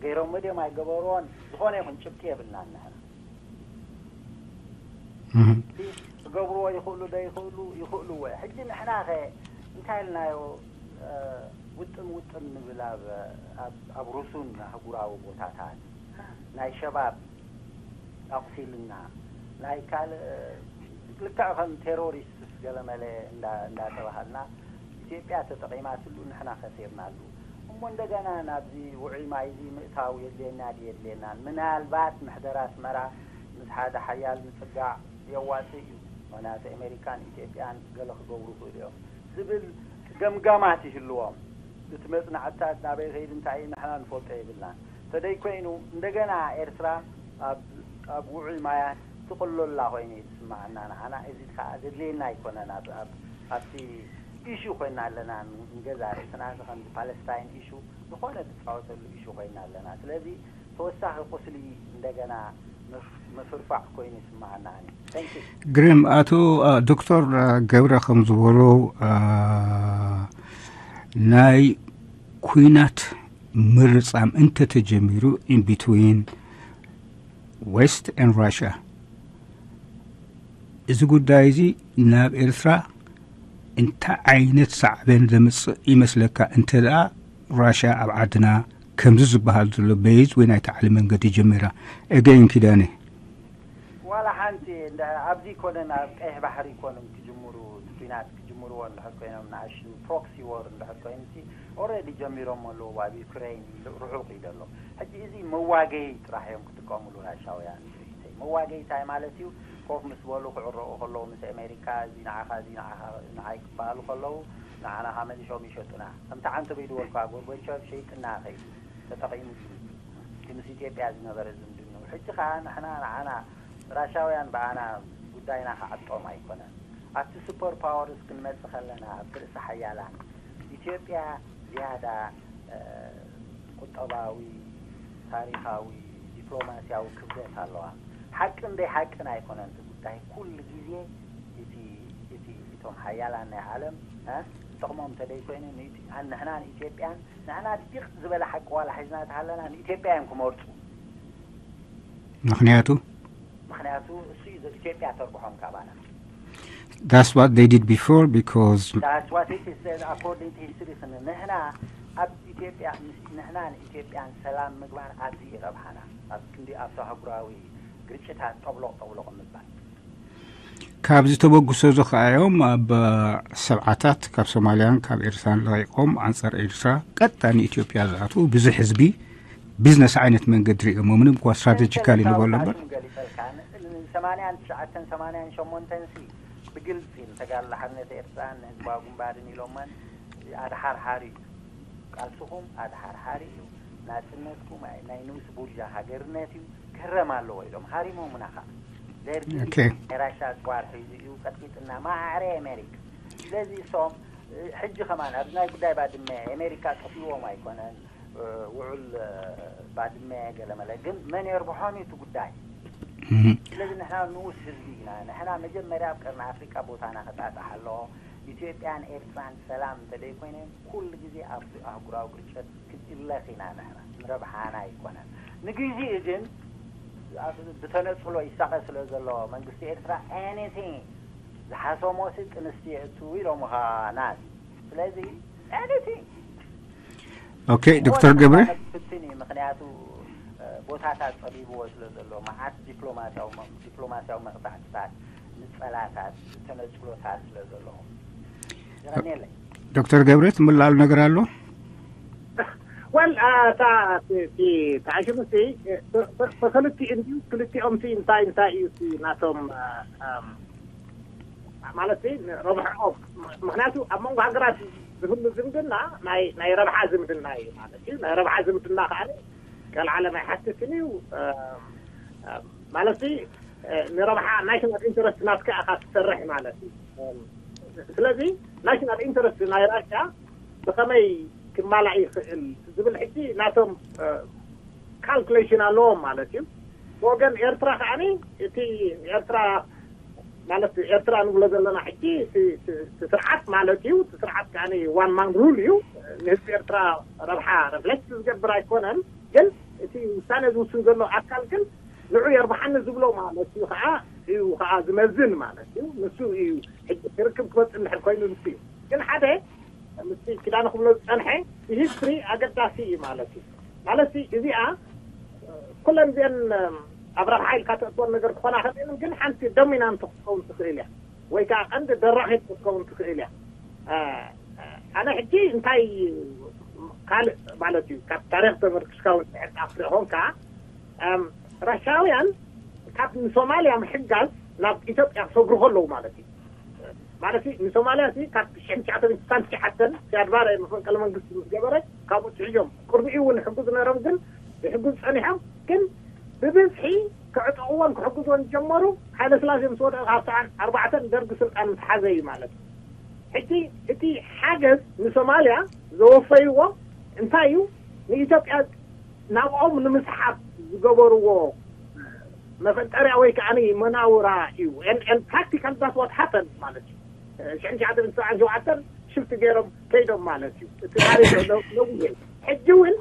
ገይሮሞ ድዮም ኣይገበርዎን ዝኾነ ይኹን ጭብጢ የብልናን ንሕና ክገብርዎ ይኽእሉ ዶ ይኽእሉ ይኽእልዎ ሕጂ ንሕና ኸ እንታይ ኢልናዮ ውጥም ውጥም ንብል ኣብ ሩሱን ኣህጉራዊ ቦታታት ናይ ሸባብ ኣቑሲልና ናይ ካልእ ልክዕ ከም ቴሮሪስትስ ገለመለ እንዳተባሃልና ኢትዮጵያ ተጠቒማትሉ ንሕና ከሲርናሉ እሞ እንደገና ናብዚ ውዑይ ማይ እዚ ምእታው የድልየና ድዩ የድልየናን ምናልባት ምሕደር ኣስመራ ምስ ሓደ ሓያል ምፅጋዕ የዋፅእ እዩ ምኽንያቱ ኣሜሪካን ኢትዮጵያን ገለ ክገብሩ ይኽእሉ እዮም ዝብል ገምጋማት ይህልዎም እቲ መፅናዕትታት ናበይ ከይድ እንታይ እዩ ንሕና ንፈልጦ የብልናን ተደይ ኮይኑ እንደገና ኤርትራ ኣብ ውዑይ ማያት ትቕሎ ኣላ ኮይኑ እዩ ዝስምዓና ንዓና እዚ ከዓ ዘድልየና ኣይኮነን ኣብቲ ኢሹ ኮይና ኣለና ንገዛ ርእስና ከምዚ ፓለስታይን ኢሹ ዝኾነ ትፃወተሉ ኢሹ ኮይና ኣለና ስለዚ ተወሳኺ ቁስሊ እንደገና ምፍርፋዕ ኮይኑ ይስምዓና ኣነ ግርም ኣቶ ዶክተር ገብረ ከም ዝበሎ ናይ ኩናት ምርጻም እንተተጀሚሩ in between West and Russia እዚ ጉዳይ እዚ ናብ ኤርትራ እንታይ ዓይነት ሳዕቤን ዘምጽእ ይመስለካ እንተ ደኣ ራሽያ ኣብ ዓድና ከምዚ ዝበሃል ዘሎ በይዝ ወይ ናይቲ ዓሊ መንገዲ ጀሚራ? ኤገይን ኪዳነ። ዋላ ሓንቲ ኣብዚ ኮነን ኣብ ቀይሕ ባሕሪ ኮነን ክጅምሩ እቲ ኩናት ክጅምርዎ እንድሕር ኮይኖም ንኣሽቱ ፕሮክሲ ዎር እንድሕር ኮይኑ ሲ ኦረዲ ጀሚሮም ኣለዉ ኣብ ዩክሬን ርሑቕ እዩ ዘሎ ሕጂ እዚ መዋገይ ጥራሕ እዮም ክጥቀምሉ ራሻውያን ሪኢተይ መዋገይ እንታይ ማለት እዩ ኮፍ ምስ በሉ ክዕረቑ ከለዉ ምስ ኣሜሪካ እዚ ንዓኻ እዚ ንዓይ ክበሃሉ ከለዉ ንዓና ካብ መሊሾም ይሸጡና ከምቲ ዓንተበይ ዝበልካ ጎርቦቸቭ ሸይጥና ከይዱ ተጠቒሙ ምስ ኢትዮጵያ ዝነበረ ዝምድንኡ ሕጂ ከዓ ንሕና ንዓና ራሻውያን ብኣና ጉዳይና ክዓጦም ኣይኮነን ኣብቲ ሱፐር ፓወርስ ክንመፅእ ከለና ኣብቲ ርእሲ ሓያላን ኢትዮጵያ ዝያዳ ቁጠባዊ ታሪኻዊ ዲፕሎማሲያዊ ክብደት ኣለዋ ሓቅን ደይ ሓቅን ኣይኮነን እቲ ጉዳይ ኩሉ ግዜ እቲ እቲ እቶም ሓያላን ናይ ዓለም ዝጠቕሞም እንተደይ ኮይኑ ንሕና ንኢትዮጵያን ንሕና ድቕ ዝበለ ሓቂ ዋላ ሒዝና ተሃለና ንኢትዮጵያ እዮም ክመርፁ ምክንያቱ ምክንያቱ እሱ እዩ ኢትዮጵያ ተርብሖም ካባና That's what they did before because That's what it is said according to history ስን ንሕና ኣብ ኢትዮጵያ ንሕና ንኢትዮጵያን ሰላም ምግባር ኣብዚ ይረብሓና ኣብ ክንዲ ኣብቲ ኣህጉራዊ ግርጭታት ጠብሎቕ ጠብሎቕ ምባል ካብዚ ተበግሶ እዚ ከኣዮም ኣብ ሰብዓታት ካብ ሶማልያን ካብ ኤርትራን ለቂቆም ኣንጻር ኤርትራ ቀጥታ ንኢትዮጵያ ዝኣትዉ ብዙሕ ህዝቢ ቢዝነስ ዓይነት መንገዲ ሪኦሞ ምንም እኳ ስትራቴጂካሊ ንበሎ እምበር ሰማንያን ትሽዓተን ሰማንያን ሸሞንተን ሲ ብግልፂ ንተጋድሎ ሓርነት ኤርትራን ንህዝባዊ ግንባርን ኢሎመን ኣድሓርሓሪ እዩ ቃልስኹም ኣድሓርሓሪ እዩ ናፅነትኩም ናይ ንኡስ ቡርጃ ሃገርነት እዩ ክህረም ኣለዎ ኢሎም ሃሪሞምና ከዓ ደርጊ ናይ ራሻ ኣፅዋር ሒዙ እዩ ቀጥቂጥና ማዕረ ኣሜሪካ ስለዚ እሶም ሕጂ ከማን ኣብዚ ናይ ጉዳይ ባድመ ኣሜሪካ ጠፊዎም ኣይኮነን ውዑል ባድመ ገለመለ ግን መን የርብሖም እዩ እቲ ጉዳይ ስለዚ ንሕና ንኡስ ህዝቢ ኢና። ንሕና መጀመርያ ኣብ ቀርኒ ኣፍሪቃ ቦታና ክጣጣሕ ኣለዎ። ኢትዮጵያን ኤርትራን ሰላም እንተደይኮይነን ኩሉ ግዜ ኣብቲ ኣህጉራዊ ግርጨት ክንእለኽ ኢና። ንሕና ንረብሓና ኣይኮነን። ንግዜኡ ግን ብተነጽሎ ይሳቐ ስለ ዘሎ መንግስቲ ኤርትራ፣ anything ዝሓሰሞሲ ጥንስቲ የእትዉ ኢሎምኻ ናዚ። ስለዚ anything ኦኬ ዶክተር ገብረ ፍትን እዩ። ምክንያቱ ቦታታት ጸቢብዎ ስለ ዘሎ፣ መዓት ዲፕሎማሲያዊ መቕጻዕትታት፣ ምጸላታት፣ ተነጽሎታት ስለ ዘሎ። የቐንየለይ። ዶክተር ገብረ ትምላሉ ነገር ኣሎ? ወል እታ ተዓሽምሲ ብክልቲኡ እንዲዩ። ክልቲኦም ሲ እንታይ እንታይ እዩ ሲ ናቶም ማለት ረብሕኦም? ምክንያቱ ኣብ መንጎ ሃገራት ዝህሉ ዝምድና ናይ ረብሓ ዝምድና እዩ ማለት እዩ። ናይ ረብሓ ዝምድና ከዓ ቀልዓለም ኣይሓትትን እዩ ማለት ንረብሓ ናሽናል ኢንተረስት ናትካ ኢኻ ትሰርሕ ማለት እዩ። ስለዚ ናሽናል ኢንተረስት ናይ ራሽያ ብኸመይ ክማላእ ይኽእል ዝብል ሕጂ ናቶም ካልኩሌሽን ኣለዎም ማለት እዩ። ብወገን ኤርትራ ከዓኒ እቲ ኤርትራ ማለት ኤርትራ ንብሎ ዘለና ሕጂ ስርዓት ማለት እዩ። ስርዓት ከዓኒ ዋን ማን ሩል እዩ። ንህዝቢ ኤርትራ ረብሓ ረፍሌክት ዝገብር ኣይኮነን። ግን እቲ ውሳነ ዝውስን ዘሎ ኣካል ግን ንዑ የርብሓኒ ዝብሎ ማለት እዩ ከዓ እዩ ከዓ ዝመዝን ማለት እዩ። ንሱ እዩ ሕጂ ክርክብ ክመፅእ እንድሕር ኮይኑ ንሱ እዩ። ግን ሓደ ምስቲ ኪዳነ ክብሎ ዝፀንሐ ሂስትሪ ኣገዳሲ እዩ ማለት እዩ። ማለት እዚኣ ኩለን እዚአን ኣብ ረብሓ ኢልካ ተእትወን ነገር ክኾና ከእን ግን ሓንቲ ዶሚናንት ክትከውን ትኽእል እያ ወይ ከዓ ቀንዲ ደራኺት ክትከውን ትኽእል እያ። ኣነ ሕጂ እንታይ ካልእ ማለት እዩ ካብ ታሪክ ተመርክስካ እውን ሕጣፍ ኾንካ ራሻውያን ካብ ንሶማልያ ምሕጋዝ ናብ ኢትዮጵያ ክሰግሩ ከለዉ ማለት እዩ። ማለት ንሶማልያ ሲ ካብ ሽሕን ትሽዓተ ሚእትን ስሳን ትሽዓተን ሲያድባረ መፈንቀለ መንግስቲ ምስ ገበረ ካብኡ ትሕዞም ቅድሚኡ እውን ይሕግዙ ነይሮም። ግን ይሕግዙ ፀኒሖም። ግን ብብዝሒ ክዕጥቕዎን ክሕግዝዎን ዝጀመሩ ሃይለ ስላሴ ምስ ወደቐ ካብ ሰዓን ኣርባዕተን ደርጊ ስልጣን ምስ ሓዘ እዩ ማለት እዩ። ሕጂ እቲ ሓገዝ ንሶማልያ ዘወፈይዎ እንታይ እዩ? ንኢትዮጵያ ናብኦም ንምስሓብ ዝገበርዎ መፈንጠርያ ወይ ከዓ መናውራ እዩ። ፕራክቲካል ዛት ዋት ሃፐን ማለት እዩ። ሽሕን ትሽዓተ ሚእትን ሰብዓን ሸውዓተን ሽፍት ገይሮም ከይዶም ማለት እዩ። እቲ ታሪክ ነዊሕ እዩ። ሕጂ እውን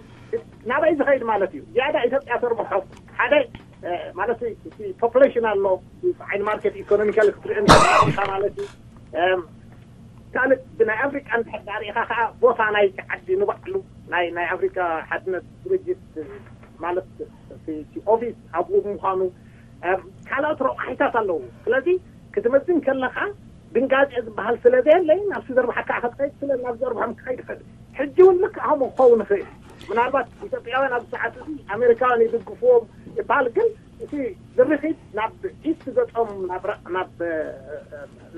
ናበይ ዝኸይድ ማለት እዩ? ዝያዳ ኢትዮጵያ ተርብሖም ሓደ ማለት እቲ ፖፕሌሽን ኣሎ። ዓይኒ ማርኬት ኢኮኖሚካል ክትርኢ ማለት እዩ። ካልእ ብናይ ኣፍሪቃ እንድሕር ዳሪእኻ ከዓ ቦታ ናይ ዓዲ ንባዕሉ ናይ ናይ ኣፍሪካ ሓድነት ድርጅት ማለት ኦፊስ ኣብኡ ምዃኑ ካልኦት ረቋሒታት ኣለዉ። ስለዚ ክትመዝን ከለኻ ድንጋጤ ዝበሃል ስለ ዘየለይ ናብቲ ዘርብሓካ ክትኸይድ ስለ ናብ ዘርብሖም ክኸይድ ይኽእል። ሕጂ እውን ልክዕ ከምኡ ክኸውን ይኽእል። ምናልባት ኢትዮጵያውያን ኣብዚ ሰዓት እዚ ኣሜሪካውያን ይድግፍዎም ይበሃል። ግን እቲ ድርኺት ናብ ኢስት ገጾም ናብ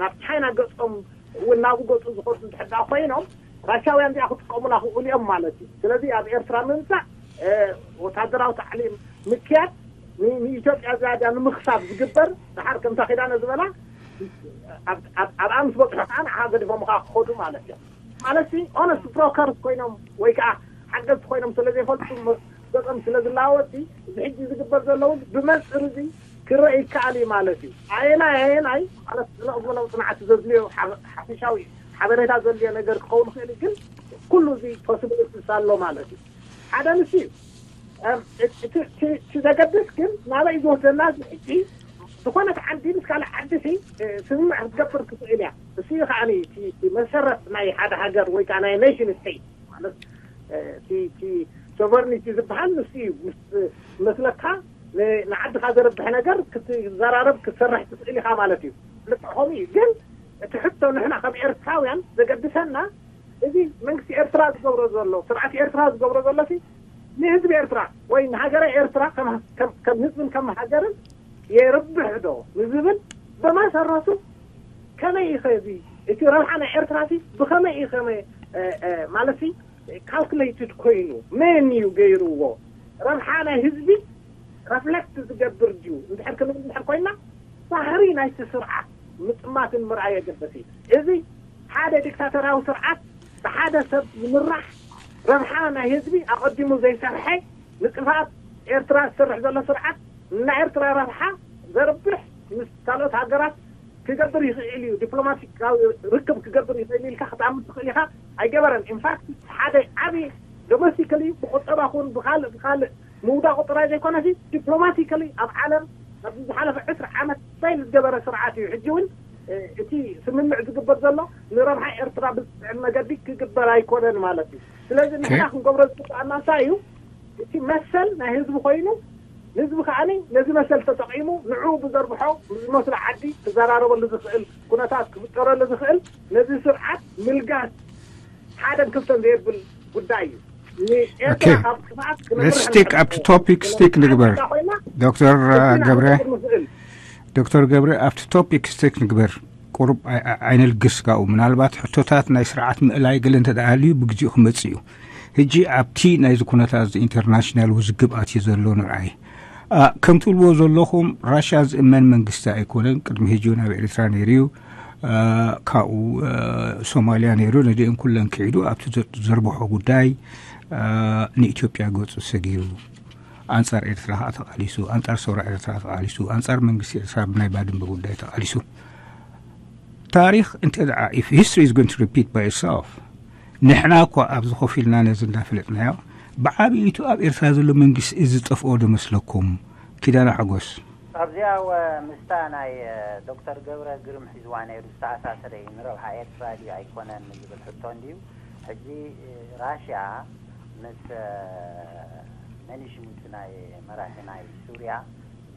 ናብ ቻይና ገጾም እውን ናብ ገጹ ዝኸዱ እንድሕር ኮይኖም ራሻውያን እዚኣ ክጥቀሙላ ክእሉ እዮም ማለት እዩ። ስለዚ ኣብ ኤርትራ ምምፃእ ወታደራዊ ታዕሊም ምክያድ ንኢትዮጵያ ዝያዳ ንምኽሳብ ዝግበር ድሓር ከምታ ኪዳነ ዝበላ ኣብኣ ምስ በፅሑ ከዓ ንዓ ገዲፎምካ ክኸዱ ማለት እዮም። ማለት ኦነስት ብሮከርስ ኮይኖም ወይ ከዓ ሓገዝቲ ኮይኖም ስለ ዘይፈልጡ ገጾም ስለ ዝለዋወጥ እዚ ሕጂ ዝግበር ዘለዉ ብመንፅር እዚ ክረአ ይከኣል እዩ ማለት እዩ። ኣየናይ ኣየናይ ማለት ስነ ኣእምሮናዊ ፅንዓት ዘድልዮ ሓፈሻዊ ሓበሬታ ዘድልዮ ነገር ክኸውን ይኽእል እዩ። ግን ኩሉ እዚ ፖስብሊቲስ ኣሎ ማለት እዩ። ሓደ ንሱ እዩ። እቲ ዘገድስ ግን ናበይ ዝወስደና እዚ ሕጂ ዝኾነት ዓዲ ምስ ካልእ ዓዲ ስምምዕ ክትገብር ትኽእል እያ። እሱ እዩ ከዓ መሰረት ናይ ሓደ ሃገር ወይ ከዓ ናይ ኔሽን ስቴት ማለት እቲ ሶቨርኒቲ ዝበሃል ንሱ እዩ። መስለካ ንዓድኻ ዘረብሕ ነገር ክትዘራረብ ክትሰርሕ ትኽእል ኢኻ ማለት እዩ። ልክዕ ከምኡ እዩ። ግን እቲ ሕቶ ንሕና ከም ኤርትራውያን ዘገድሰና እዚ መንግስቲ ኤርትራ ዝገብሮ ዘሎ ስርዓት ኤርትራ ዝገብሮ ዘሎ ንህዝቢ ኤርትራ ወይ ንሃገረ ኤርትራ ከም ህዝብን ከም ሃገርን የርብሕ ዶ ንዝብል ብመሰረቱ ከመይ እዩ ከዚ እቲ ረብሓ ናይ ኤርትራ ሲ ብኸመይ እዩ ከመ ማለት ካልኩሌትድ ኮይኑ መን እዩ ገይርዎ? ረብሓ ናይ ህዝቢ ረፍለክት ዝገብር ድዩ እንድሕር ክንብል እንድሕር ኮይና ባህሪ ናይቲ ስርዓት ምጥማትን ምርኣይ ኣገደሲ። እዚ ሓደ ዲክታተራዊ ስርዓት ብሓደ ሰብ ዝምራሕ ረብሓ ናይ ህዝቢ ኣቐዲሙ ዘይሰርሐ ንጥፋት ኤርትራ ዝሰርሕ ዘሎ ስርዓት ናይ ኤርትራ ረብሓ ዘርብሕ ምስ ካልኦት ሃገራት ክገብር ይኽእል እዩ፣ ዲፕሎማሲካዊ ርክብ ክገብር ይኽእል ኢልካ ክትኣምን ትኽእል ኢኻ። ኣይገበረን። ኢንፋክት ሓደ ዓብዪ ዶሜስቲካሊ ብቁጠባ ኹን ብካልእ ብካልእ ምውዳቑ ጥራይ ዘይኮነሲ ዲፕሎማቲካሊ ኣብ ዓለም ኣብዚ ዝሓለፈ ዕስራ ዓመት ስታይል ዝገበረ ስርዓት እዩ። ሕጂ እውን እቲ ስምምዕ ዝግበር ዘሎ ንረብሓ ኤርትራ ብዝጥዕም መገዲ ክግበር ኣይኮነን ማለት እዩ። ስለዚ ንሕና ክንገብሮ ዝግባኣና እንታይ እዩ? እቲ መሰል ናይ ህዝቢ ኮይኑ ህዝቢ ከዓኒ ነዚ መሰል ተጠቒሙ ንዕኡ ብዘርብሖ ዝመስሎ ዓዲ ክዘራረበሉ ዝኽእል ኩነታት ክፍጠረሉ ዝኽእል ነዚ ስርዓት ምልጋስ ሓደን ክፍተን ዘየብል ጉዳይ እዩ። ንኤርትራ ካብ ክፍኣት ክነምርሕ ስቲክ ኣብቲ ቶፒክ ስቲክ ንግበር። ኮይና ዶክተር ገብረ ንኽእል ዶክተር ገብረ ኣብቲ ቶፒክ ስቲክ ንግበር። ቁሩብ ኣይነልግስ ካብኡ ምናልባት ሕቶታት ናይ ስርዓት ምእላይ ገለ እንተ ደኣ ሃልዩ ብግዜኡ ክመጽእ እዩ። ሕጂ ኣብቲ ናይዚ ኩነታት እዚ ኢንተርናሽናል ውዝግብ ኣትዩ ዘሎ ንርኣይ። ከምትብልዎ ዘለኹም ራሽያ ዝእመን መንግስቲ ኣይኮነን። ቅድሚ ሕጂ እውን ኣብ ኤርትራ ነይሩ እዩ። ካብኡ ሶማልያ ነይሩ፣ ነዲኦም ኩለን ክዒዱ ኣብቲ ዘርብሖ ጉዳይ ንኢትዮጵያ ገጹ ሰጊሩ ኣንጻር ኤርትራ ከዓ ተቓሊሱ፣ ኣንጻር ሰውራ ኤርትራ ተቓሊሱ፣ ኣንጻር መንግስቲ ኤርትራ ብናይ ባድመ ጉዳይ ተቓሊሱ። ታሪኽ እንተ ደኣ if history is going to repeat by itself ንሕና እኳ ኣብዚ ኮፍ ኢልና ነዚ እንዳፈለጥናዮ ብዓብይቱ ኣብ ኤርትራ ዘሎ መንግስቲ እዚ ዝጠፍኦ ዶ መስለኩም? ኪዳነ ሓጎስ። ኣብዚኣ ምስታ ናይ ዶክተር ገብረ ግርም ሒዝዋ ነይሩ ዝተኣሳሰረ እዩ። ንረብሓ ኤርትራ ድዩ ኣይኮነን ዝብል ሕቶ እንድዩ። ሕጂ ራሽያ ምስ መኒሽሙት ናይ መራሒ ናይ ሱርያ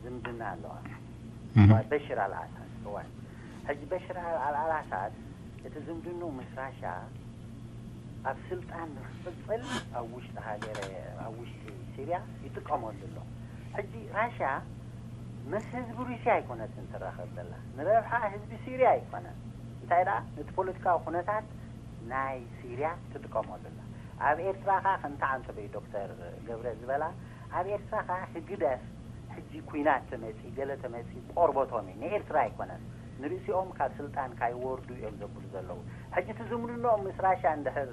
ዝምድና ኣለዋ። በሽር ኣልኣሳድ እዋን ሕጂ በሽር ኣልኣሳድ እቲ ዝምድንኡ ምስ ራሻ ኣብ ስልጣን ንክቅፅል ኣብ ውሽጢ ሃገር ኣብ ውሽጢ ሲርያ ይጥቀመሉ ኣሎ። ሕጂ ራሻ ምስ ህዝቢ ሩስያ ኣይኮነትን ትራኸብ ዘላ፣ ንረብሓ ህዝቢ ሲርያ ኣይኮነን። እንታይ ደኣ ነቲ ፖለቲካዊ ኩነታት ናይ ሲርያ ትጥቀመሉ ኣላ። ኣብ ኤርትራ ከ ከምቲ ዓንተበይ ዶክተር ገብረ ዝበላ ኣብ ኤርትራ ከ ህግደፍ ሕጂ ኩናት ተመጺ ገለ ተመጺ ቆርበቶም እዩ፣ ንኤርትራ ኣይኮነን። ንርእሲኦም ካብ ስልጣን ካይወርዱ እዮም ዘብሉ ዘለዉ። ሕጂ እቲ ዝምድንኦም ምስ ራሻ እንድሕር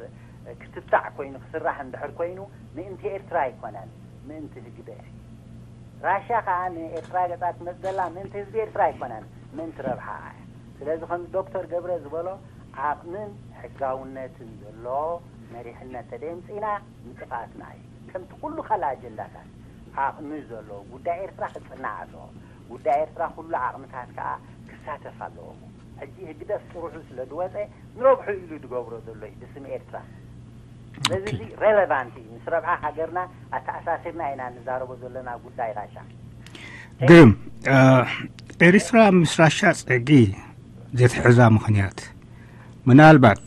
ክትብታዕ ኮይኑ ክስራሕ እንድሕር ኮይኑ ምእንቲ ኤርትራ ኣይኮነን፣ ምእንቲ ህግደፍ እዩ። ራሻ ከኣ ንኤርትራ ገጻ ትመጽእ ዘላ ምእንቲ ህዝቢ ኤርትራ ኣይኮነን፣ ምእንቲ ረብሓኣ እያ። ስለዚ ከምዚ ዶክተር ገብረ ዝበሎ ዓቕምን ሕጋውነትን ዘሎ መሪሕነት ተደየምጺና ንጥፍኣትና እዩ። ከምቲ ኩሉ ካልእ ኣጀንዳታት ዓቕሚ ዘለዎ ጉዳይ ኤርትራ ክጽናዕ ኣለዎ። ጉዳይ ኤርትራ ኩሉ ዓቕምታት ከኣ ክሳተፍ ኣለዎ። ሕጂ ህግደፍ ጥርሑ ስለ ዝወጸ ንረብሑ ኢሉ ዝገብሮ ዘሎ እዩ ብስም ኤርትራ። ስለዚ እዚ ሬሌቫንት እዩ። ምስ ረብሓ ሃገርና ኣተኣሳሲርና ኢና ንዛረቦ ዘለና ጉዳይ ራሻ። ግርም ኤርትራ ምስ ራሻ ጸጊ ዘትሕዛ ምኽንያት ምናልባት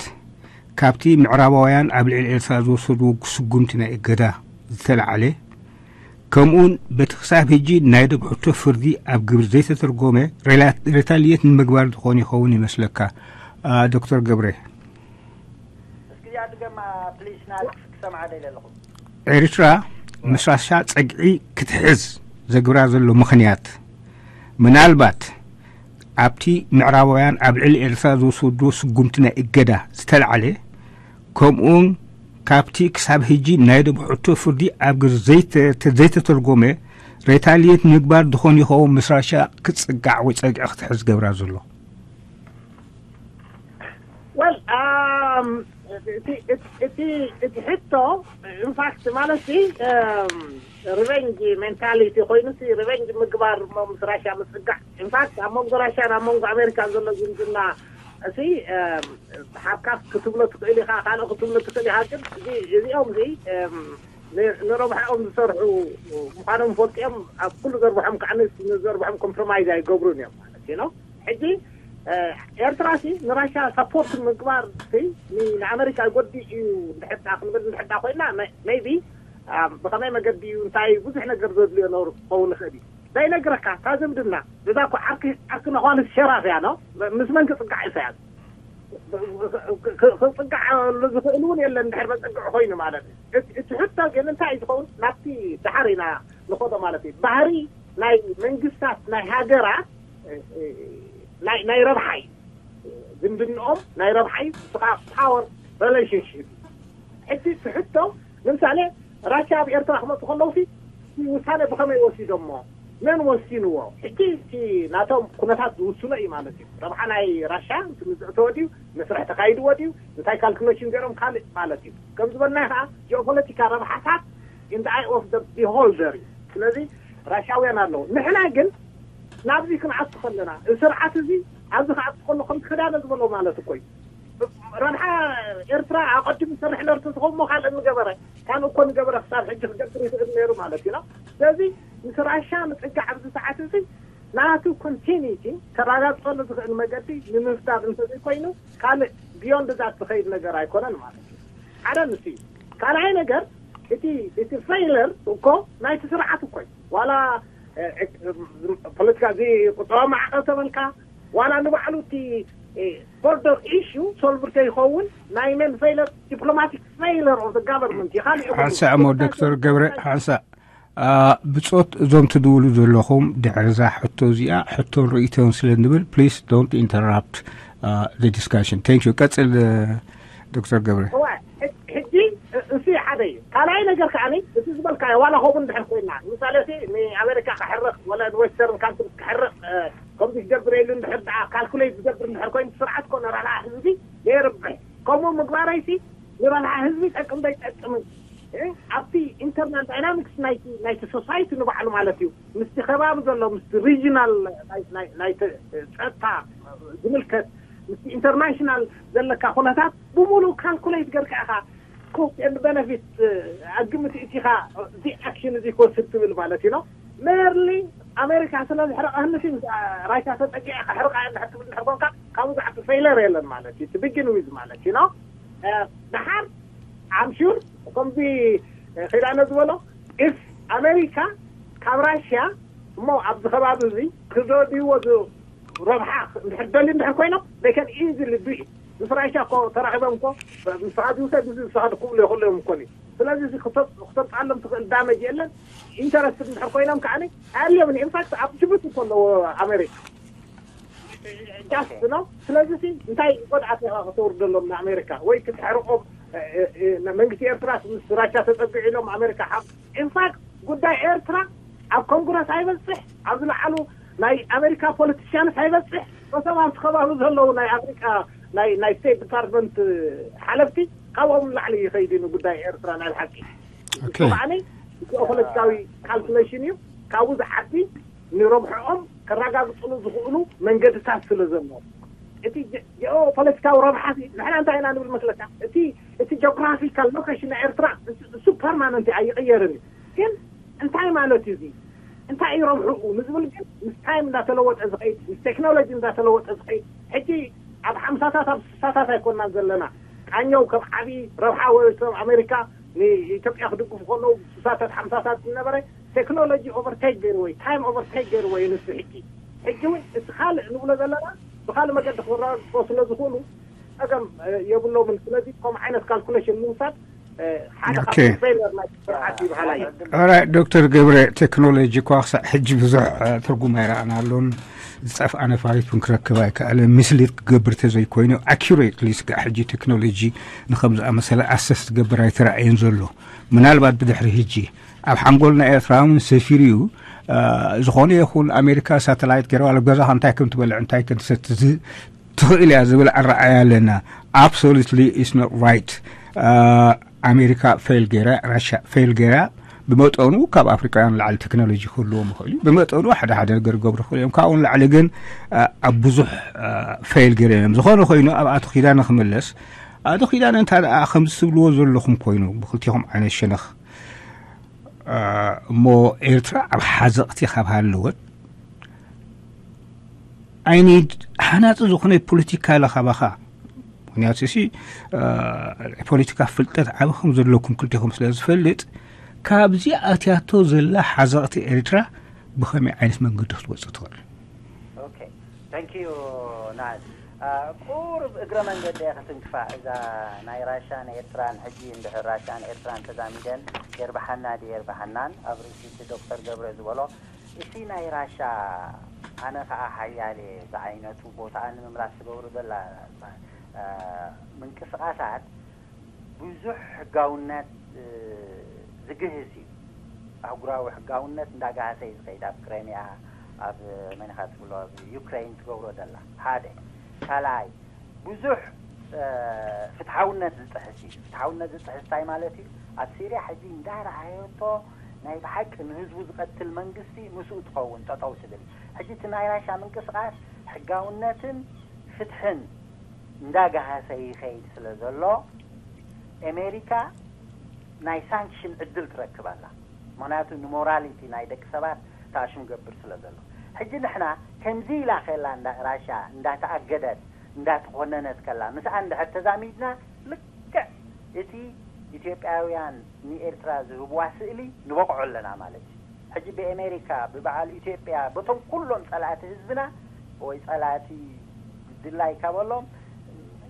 ካብቲ ምዕራባውያን ኣብ ልዕሊ ኤርትራ ዝወሰድዎ ስጉምቲ ናይ እገዳ ዝተላዓለ ከምኡውን በቲ ክሳብ ሕጂ ናይ ደብሕቶ ፍርዲ ኣብ ግብሪ ዘይተተርጎመ ሬታልየት ንምግባር ዝኾን ይኸውን ይመስለካ ዶክተር ገብረ? እስኪ እዚኣ ድገማ ፕሊስ ናት ክሰምዓ ደለ ኣለኹ። ኤርትራ ምስ ራሻ ጸግዒ ክትሕዝ ዘግብራ ዘሎ ምኽንያት ምናልባት ኣብቲ ምዕራባውያን ኣብ ልዕሊ ኤርትራ ዝወሰድዎ ስጉምቲ ናይ እገዳ ዝተላዕለ ከምኡውን ካብቲ ክሳብ ሕጂ ናይ ደብሕቶ ፍርዲ ኣብ ግር ዘይተተርጎመ ሬታልየት ምግባር ድኾን ይኸውን ምስ ራሻ ክትጽጋዕ ወይ ጸግዒ ክትሕዝ ገብራ ዘሎ። ወል እቲ ሕቶ ኢንፋክት ማለት ሪቨንጅ ሜንታሊቲ ኮይኑ ሪቨንጅ ምግባር እሞ ምስ ራሽያ ምፅጋዕ ኢንፋክት ኣብ መንጎ ራሽያን ኣብ መንጎ ኣሜሪካን ዘሎ ዝምድና እሲ ሓብካፍ ክትብሎ ትኽእል ኢኻ ካልኦ ክትብሎ ትኽእል ኢኻ ግን እዚኦም እዚ ንረብሓኦም ዝሰርሑ ምዃኖም ፈልጢኦም ኣብ ኩሉ ዘርብሖም ከዓ ንዘርብሖም ኮምፕሮማይዝ ኣይገብሩን እዮም ማለት ነው ሕጂ ኤርትራ ሲ ንራሻ ሳፖርት ምግባር ንኣመሪካ ጎዲ እዩ እንድሕዳ ክንብል እንድሕዳ ኮይና ሜቢ ብኸመይ መገዲ እዩ እንታይ ብዙሕ ነገር ዘድልዮ ነሩ ክኸውን ይኽእል እዩ ዘይነግረካ እታ ዝምድና እዛ እኮ ዓርኪ ዓርኪ ነኳንስ ሸራፍ እያ ነው ምስ መን ክፅጋዕ ኢሳያስ ክፅጋዕ ዝኽእል እውን የለን እንድሕር መፀግዒ ኮይኑ ማለት እዩ እቲ ሕቶ ግን እንታይ እዩ ዝኸውን ናብቲ ድሓር ኢና ንኸዶ ማለት እዩ ባህሪ ናይ መንግስታት ናይ ሃገራት ናይ ረብሓ እዩ ዝምድንኦም ናይ ረብሓ እዩ ፓወር ሪሌሽንሽፕ ሕጂ ትሕቶ ንምሳሌ ራሽያ ኣብ ኤርትራ ክመፁ ከለውሲ ውሳነ ብኸመይ ወሲዶሞ መን ወሲንዎ? ሕጂ እቲ ናቶም ኩነታት ዝውስኖ እዩ ማለት እዩ። ረብሓ ናይ ራሻ ምስ ዝእተወ ድዩ፣ መስርሕ ተካይድዎ ድዩ፣ እንታይ ካልኩሌሽን ገይሮም ካልእ ማለት እዩ። ከም ዝበልናዮ ከዓ ጂኦፖለቲካ ረብሓታት in the eye of the beholder እዩ። ስለዚ ራሻውያን ኣለዉ። ንሕና ግን ናብዚ ክንኣቱ ከለና፣ እዚ ስርዓት እዚ ኣብዚ ክኣቱ ከሎ ከምዚ ክዳነ ዝበሎ ማለት እኮ እዩ። ረብሓ ኤርትራ ኣቐዲሙ ይሰርሕ ነርሱ ዝኸውን ካልእ ንገበረ ካልእ እኮ ንገበረ ክሳብ ሕጂ ክገብር ይኽእል ነይሩ ማለት እዩ። ስለዚ ምስ ራሻ ምጽጋዕ ኣብዚ ሰዓት እዚ ናቱ ኮንቲኒቲ ከረጋግጸሉ ዝኽእል መገዲ ንምፍጣር እንተዘይኮይኑ ካልእ ቢዮንድ ዛት ዝኸይድ ነገር ኣይኮነን ማለት እዩ። ሓደ ምስ እዩ። ካልኣይ ነገር እቲ እቲ ፌይለር እኮ ናይቲ ስርዓት እኮ እዩ። ዋላ ፖለቲካ እዚ ቁጠባ ማዕቀብ ተበልካ ዋላ ንባዕሉ እቲ ቦርደር ኢሹ ሶልቭ ከይኸውን ናይ መን ፌይለር ዲፕሎማቲክ ፌይለር ኦፍ ጋቨርንመንት ይኻል። ሓንሳእ እሞ ዶክተር ገብረ ሓንሳእ ብፆት እዞም ትድውሉ ዘለኹም ድሕርዛ ሕቶ እዚኣ ሕቶን ርእይቶን ስለ ንብል please don't interrupt the discussion. Thank you. ቀፅል ዶክተር ገብረ። ሕጂ እሱ ሓደ እዩ። ካልኣይ ነገር ከዓ እቲ ዝበልካዮ ዋላ ከምኡ እንድሕር ኮይና ንምሳሌ ንኣሜሪካ ክሕርቕ ወላ ንዌስተርን ካንትሪ ክሕርቕ ከምዚ ዝገብር የሉ እንድሕር ዓ ካልኩሌት ዝገብር እንድሕር ኮይኑ ስርዓት ኮነ ረብሓ ህዝቢ የርብሕ። ከምኡ ምግባረይሲ ንረብሓ ህዝቢ ይጠቅም ዶ ይጠቅምን ኣብቲ ኢንተርናል ዳይናሚክስ ናይቲ ሶሳይቲ ንባዕሉ ማለት እዩ። ምስቲ ከባቢ ዘሎ ምስቲ ሪጂናል ናይቲ ፀጥታ ዝምልከት ምስቲ ኢንተርናሽናል ዘለካ ኩነታት ብሙሉእ ካልኩሌት ገርካ ኢኻ ኮስት ኤንድ ቤነፊት ኣግምት እቲኻ እዚ ኣክሽን እዚ ክወስድ ትብል ማለት እዩ። ሜርሊ ኣሜሪካ ስለ ዝሕረቐ ህንሲ ራሻ ተፀጊዐ ክሕርቃ እንድሕር ትብል እንድሕር ኮንካ ካብኡ ዝዓቢ ፌለር የለን ማለት እዩ። ትብግን ዊዝ ማለት እዩ። ደሓር ኣምሹር ከምዚ ኺዳነ ዝበሎ ኢፍ ኣሜሪካ ካብ ራሽያ እሞ ኣብዚ ከባቢ እዚ ክደድይዎ ረብሓ እንድሕር ደልዩ እንድሕር ኮይኖም they can easily do it። ምስ ራሻ እኮ ተራኺቦም እኮ ንስኻ ዝውሰድ እዚ ንስኻ ክብሉ የኽእሉ እዮም እኮ። ስለዚ ክተምፃሎም ትኽእል ዳመጅ የለን። ኢንተረስትድ እንድሕር ኮይኖም ከዓ ኣልዮምን ኢንፋክት ኣብ ጅቡቲ እኮ ኣለዎ ኣሜሪካ ጃስት ነው። ስለዚ እንታይ ጎድኣት ኢኻ ከተውርደሎም ንኣሜሪካ ወይ ክትሕርቆም መንግስቲ ኤርትራ ምስ ራሻ ተፀግዑ ኢሎም ኣሜሪካ ሓ ኢንፋክት ጉዳይ ኤርትራ ኣብ ኮንግረስ ኣይበፅሕ ኣብ ዝለዓሉ ናይ ኣሜሪካ ፖለቲሽያንስ ኣይበፅሕ በቶም ኣብቲ ከባቢ ዘለዉ ናይ ኣፍሪካ ናይ ናይ ስቴት ዲፓርትመንት ሓለፍቲ ካብኦም ላዕሊ ይኸይድ እዩ ንጉዳይ ኤርትራ ናይ ብሓቂ። ከዓኒ ፖለቲካዊ ካልኩሌሽን እዩ። ካብኡ ዝዓቢ ንረብሕኦም ከረጋግፅሉ ዝኽእሉ መንገድታት ስለ ዘለዎም እቲ ጂኦ ፖለቲካዊ ረብሓ ንሕና እንታይ ኢና ንብል መስለካ? እቲ እቲ ጂኦግራፊካል ሎኬሽን ናይ ኤርትራ እሱ ፐርማነንት ኣይቕየርን እዩ። ግን እንታይ ማለት እዩ እዚ? እንታይ እዩ ረብሕኡ ንዝብል ግን ምስ ታይም እንዳተለወጠ ዝኸይድ ምስ ቴክኖሎጂ እንዳተለወጠ ዝኸይድ ሕጂ ኣብ ሓምሳታት ኣብ ስሳታት ኣይኮናን ዘለና። ቃኘው ከም ዓብዪ ረብሓ ወ ኣሜሪካ ንኢትዮጵያ ክድግፉ ከለዉ ስሳታት ሓምሳታት ዝነበረ ቴክኖሎጂ ኦቨርቴክ ገይርዎ እዩ። ታይም ኦቨርቴክ ገይርዎ እዩ ንሱ ሕጂ። ሕጂ እውን እቲ ካልእ ንብሎ ዘለና ብካልእ መገዲ ክረጋግጾ ስለ ዝኽእሉ ጸገም የብሎምን። ስለዚ ከም ዓይነት ካልኩሌሽን ምውሳድ ሓደ ካብ ኦኬ። ፌለር ናይ ስርዓት ይበሃል ኣየ። ኦራይት ዶክተር ገብረ፣ ቴክኖሎጂ እኳ ክሳዕ ሕጂ ብዙሕ ትርጉም ኣይረኣናሉን። ዝጠፍኣ ነፋሪት እውን ክረክብ ኣይከኣለን። ሚስሊድ ክገብር ተዘይኮይኑ ኣኪሬትሊ ስጋዕ ሕጂ ቴክኖሎጂ ንከም ዝኣመሰለ ኣሰስ ትገብር ኣይተራእየን ዘሎ። ምናልባት ብድሕሪ ሕጂ ኣብ ሓንጎል ናይ ኤርትራውን ሰፊሩ እዩ። ዝኾነ ይኹን ኣሜሪካ ሳተላይት ገይራ ኣብ ገዛኻ እንታይ ከም ትበልዕ እንታይ ከም ትሰቲ ትኽእል እያ ዝብል ኣረኣያ ኣለና። Absolutely is not right. ኣሜሪካ ፌል ገይራ ራሽያ ፌል ገይራ ብመጠኑ ካብ ኣፍሪቃውያን ላዕሊ ቴክኖሎጂ ክህልዎም ይኽእል እዩ። ብመጠኑ ሓደ ሓደ ነገር ክገብሩ ይኽእሉ እዮም። ካብኡ ንላዕሊ ግን ኣብ ብዙሕ ፌል ገይሮም እዮም። ዝኾነ ኮይኑ ኣብ ኣቶ ኪዳነ ክምለስ ኣቶ ኪዳነ እንታ ደኣ ከምዚ ትብልዎ ዘለኹም ኮይኑ ብክልቲኹም ዓይነት ሸነኽ እሞ ኤርትራ ኣብ ሓዘቕቲ ካብ ሃለወት ኣይኒድ ሃናፂ ዝኾነ ፖለቲካ ለኻባኻ ምክንያቱ ሲ ፖለቲካ ፍልጠት ዓብ ከም ዘለኩም ክልቲኹም ስለ ዝፈልጥ ካብዚ ኣትያቶ ዘላ ሓዘቕቲ ኤርትራ ብኸመይ ዓይነት መንገዲ ክትወፅእ ትኽእል? ኦኬ ታንኪዩ ናት ቁሩብ እግረ መንገዲ ክትንክፋ እዛ ናይ ራሻን ኤርትራን ሕጂ እንድሕር ራሻን ኤርትራን ተዛሚደን የርብሓና ድየ የርብሓናን ኣብ ርእሲ እቲ ዶክተር ገብረ ዝበሎ እቲ ናይ ራሻ ኣነ ከዓ ሓያል እየ ዝዓይነቱ ቦታኣ ንምምላስ ትገብሮ ዘላ ምንቅስቃሳት ብዙሕ ሕጋውነት ዝግህስ እዩ። ኣህጉራዊ ሕጋውነት እንዳጋሃሰ እዩ ዝኸይድ። ኣብ ክሬሚያ፣ ኣብ መን ኢኻ ትብሎ፣ ኣብ ዩክሬን ትገብሮ ዘላ ሓደ። ካልኣይ፣ ብዙሕ ፍትሓውነት ዝጥሕስ እዩ። ፍትሓውነት ዝጥሕስ እንታይ ማለት እዩ? ኣብ ሲርያ ሕጂ እንዳረኣየቶ ናይ ብሓቂ ንህዝቡ ዝቐትል መንግስቲ ምስኡ ትኸውን ጠጠው ትብል። ሕጂ እቲ ናይ ራሻ ምንቅስቃስ ሕጋውነትን ፍትሕን እንዳጋሃሰ ይኸይድ ስለ ዘሎ፣ ኣሜሪካ ናይ ሳንክሽን ዕድል ትረክብ ኣላ። ምክንያቱ ንሞራሊቲ ናይ ደቂ ሰባት ተኣሽም ገብር ስለ ዘሎ። ሕጂ ንሕና ከምዚ ኢላ ከላ እንዳ ራሻ እንዳተኣገደት እንዳተኾነነት ከላ ምስኣ እንድሕር ተዛሚድና፣ ልክዕ እቲ ኢትዮጵያውያን ንኤርትራ ዝህብዋ ስእሊ ንበቕዖ ኣለና ማለት እዩ። ሕጂ ብኣሜሪካ፣ ብበዓል ኢትዮጵያ፣ በቶም ኩሎም ጸላእቲ ህዝብና ወይ ጸላእቲ ድላይ ካበሎም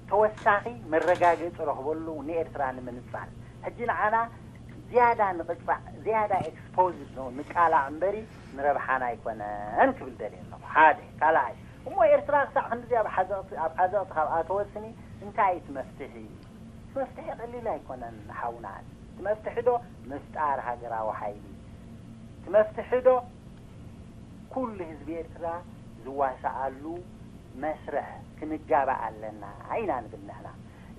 ተወሳኺ መረጋገጺ ረኽበሉ ንኤርትራ ንምንጻል። ሕጂ ንዓና ዝያዳ ንቕጻዕ፣ ዝያዳ ኤክስፖዝድ ንቃላዕ እምበሪ ንረብሓና ኣይኮነን ክብል ደልየ ኣለኹ። ሓደ። ካልኣይ፣ እሞ ኤርትራ ክሳዕ ክንድዚ ኣብ ሓዘቕቲ፣ ኣብ ዓዘቕቲ ካብ ኣተወስኒ እንታይ እዩ እቲ መፍትሒ? እቲ መፍትሒ ቀሊል ኣይኮነን ሓውና። እቲ መፍትሒ ዶ ምፍጣር ሃገራዊ ሓይሊ? እቲ መፍትሒ ዶ ኩሉ ህዝቢ ኤርትራ ዝዋሰኣሉ መስርሕ ክንጋባእ ኣለና ኢና ንብል ንሕና።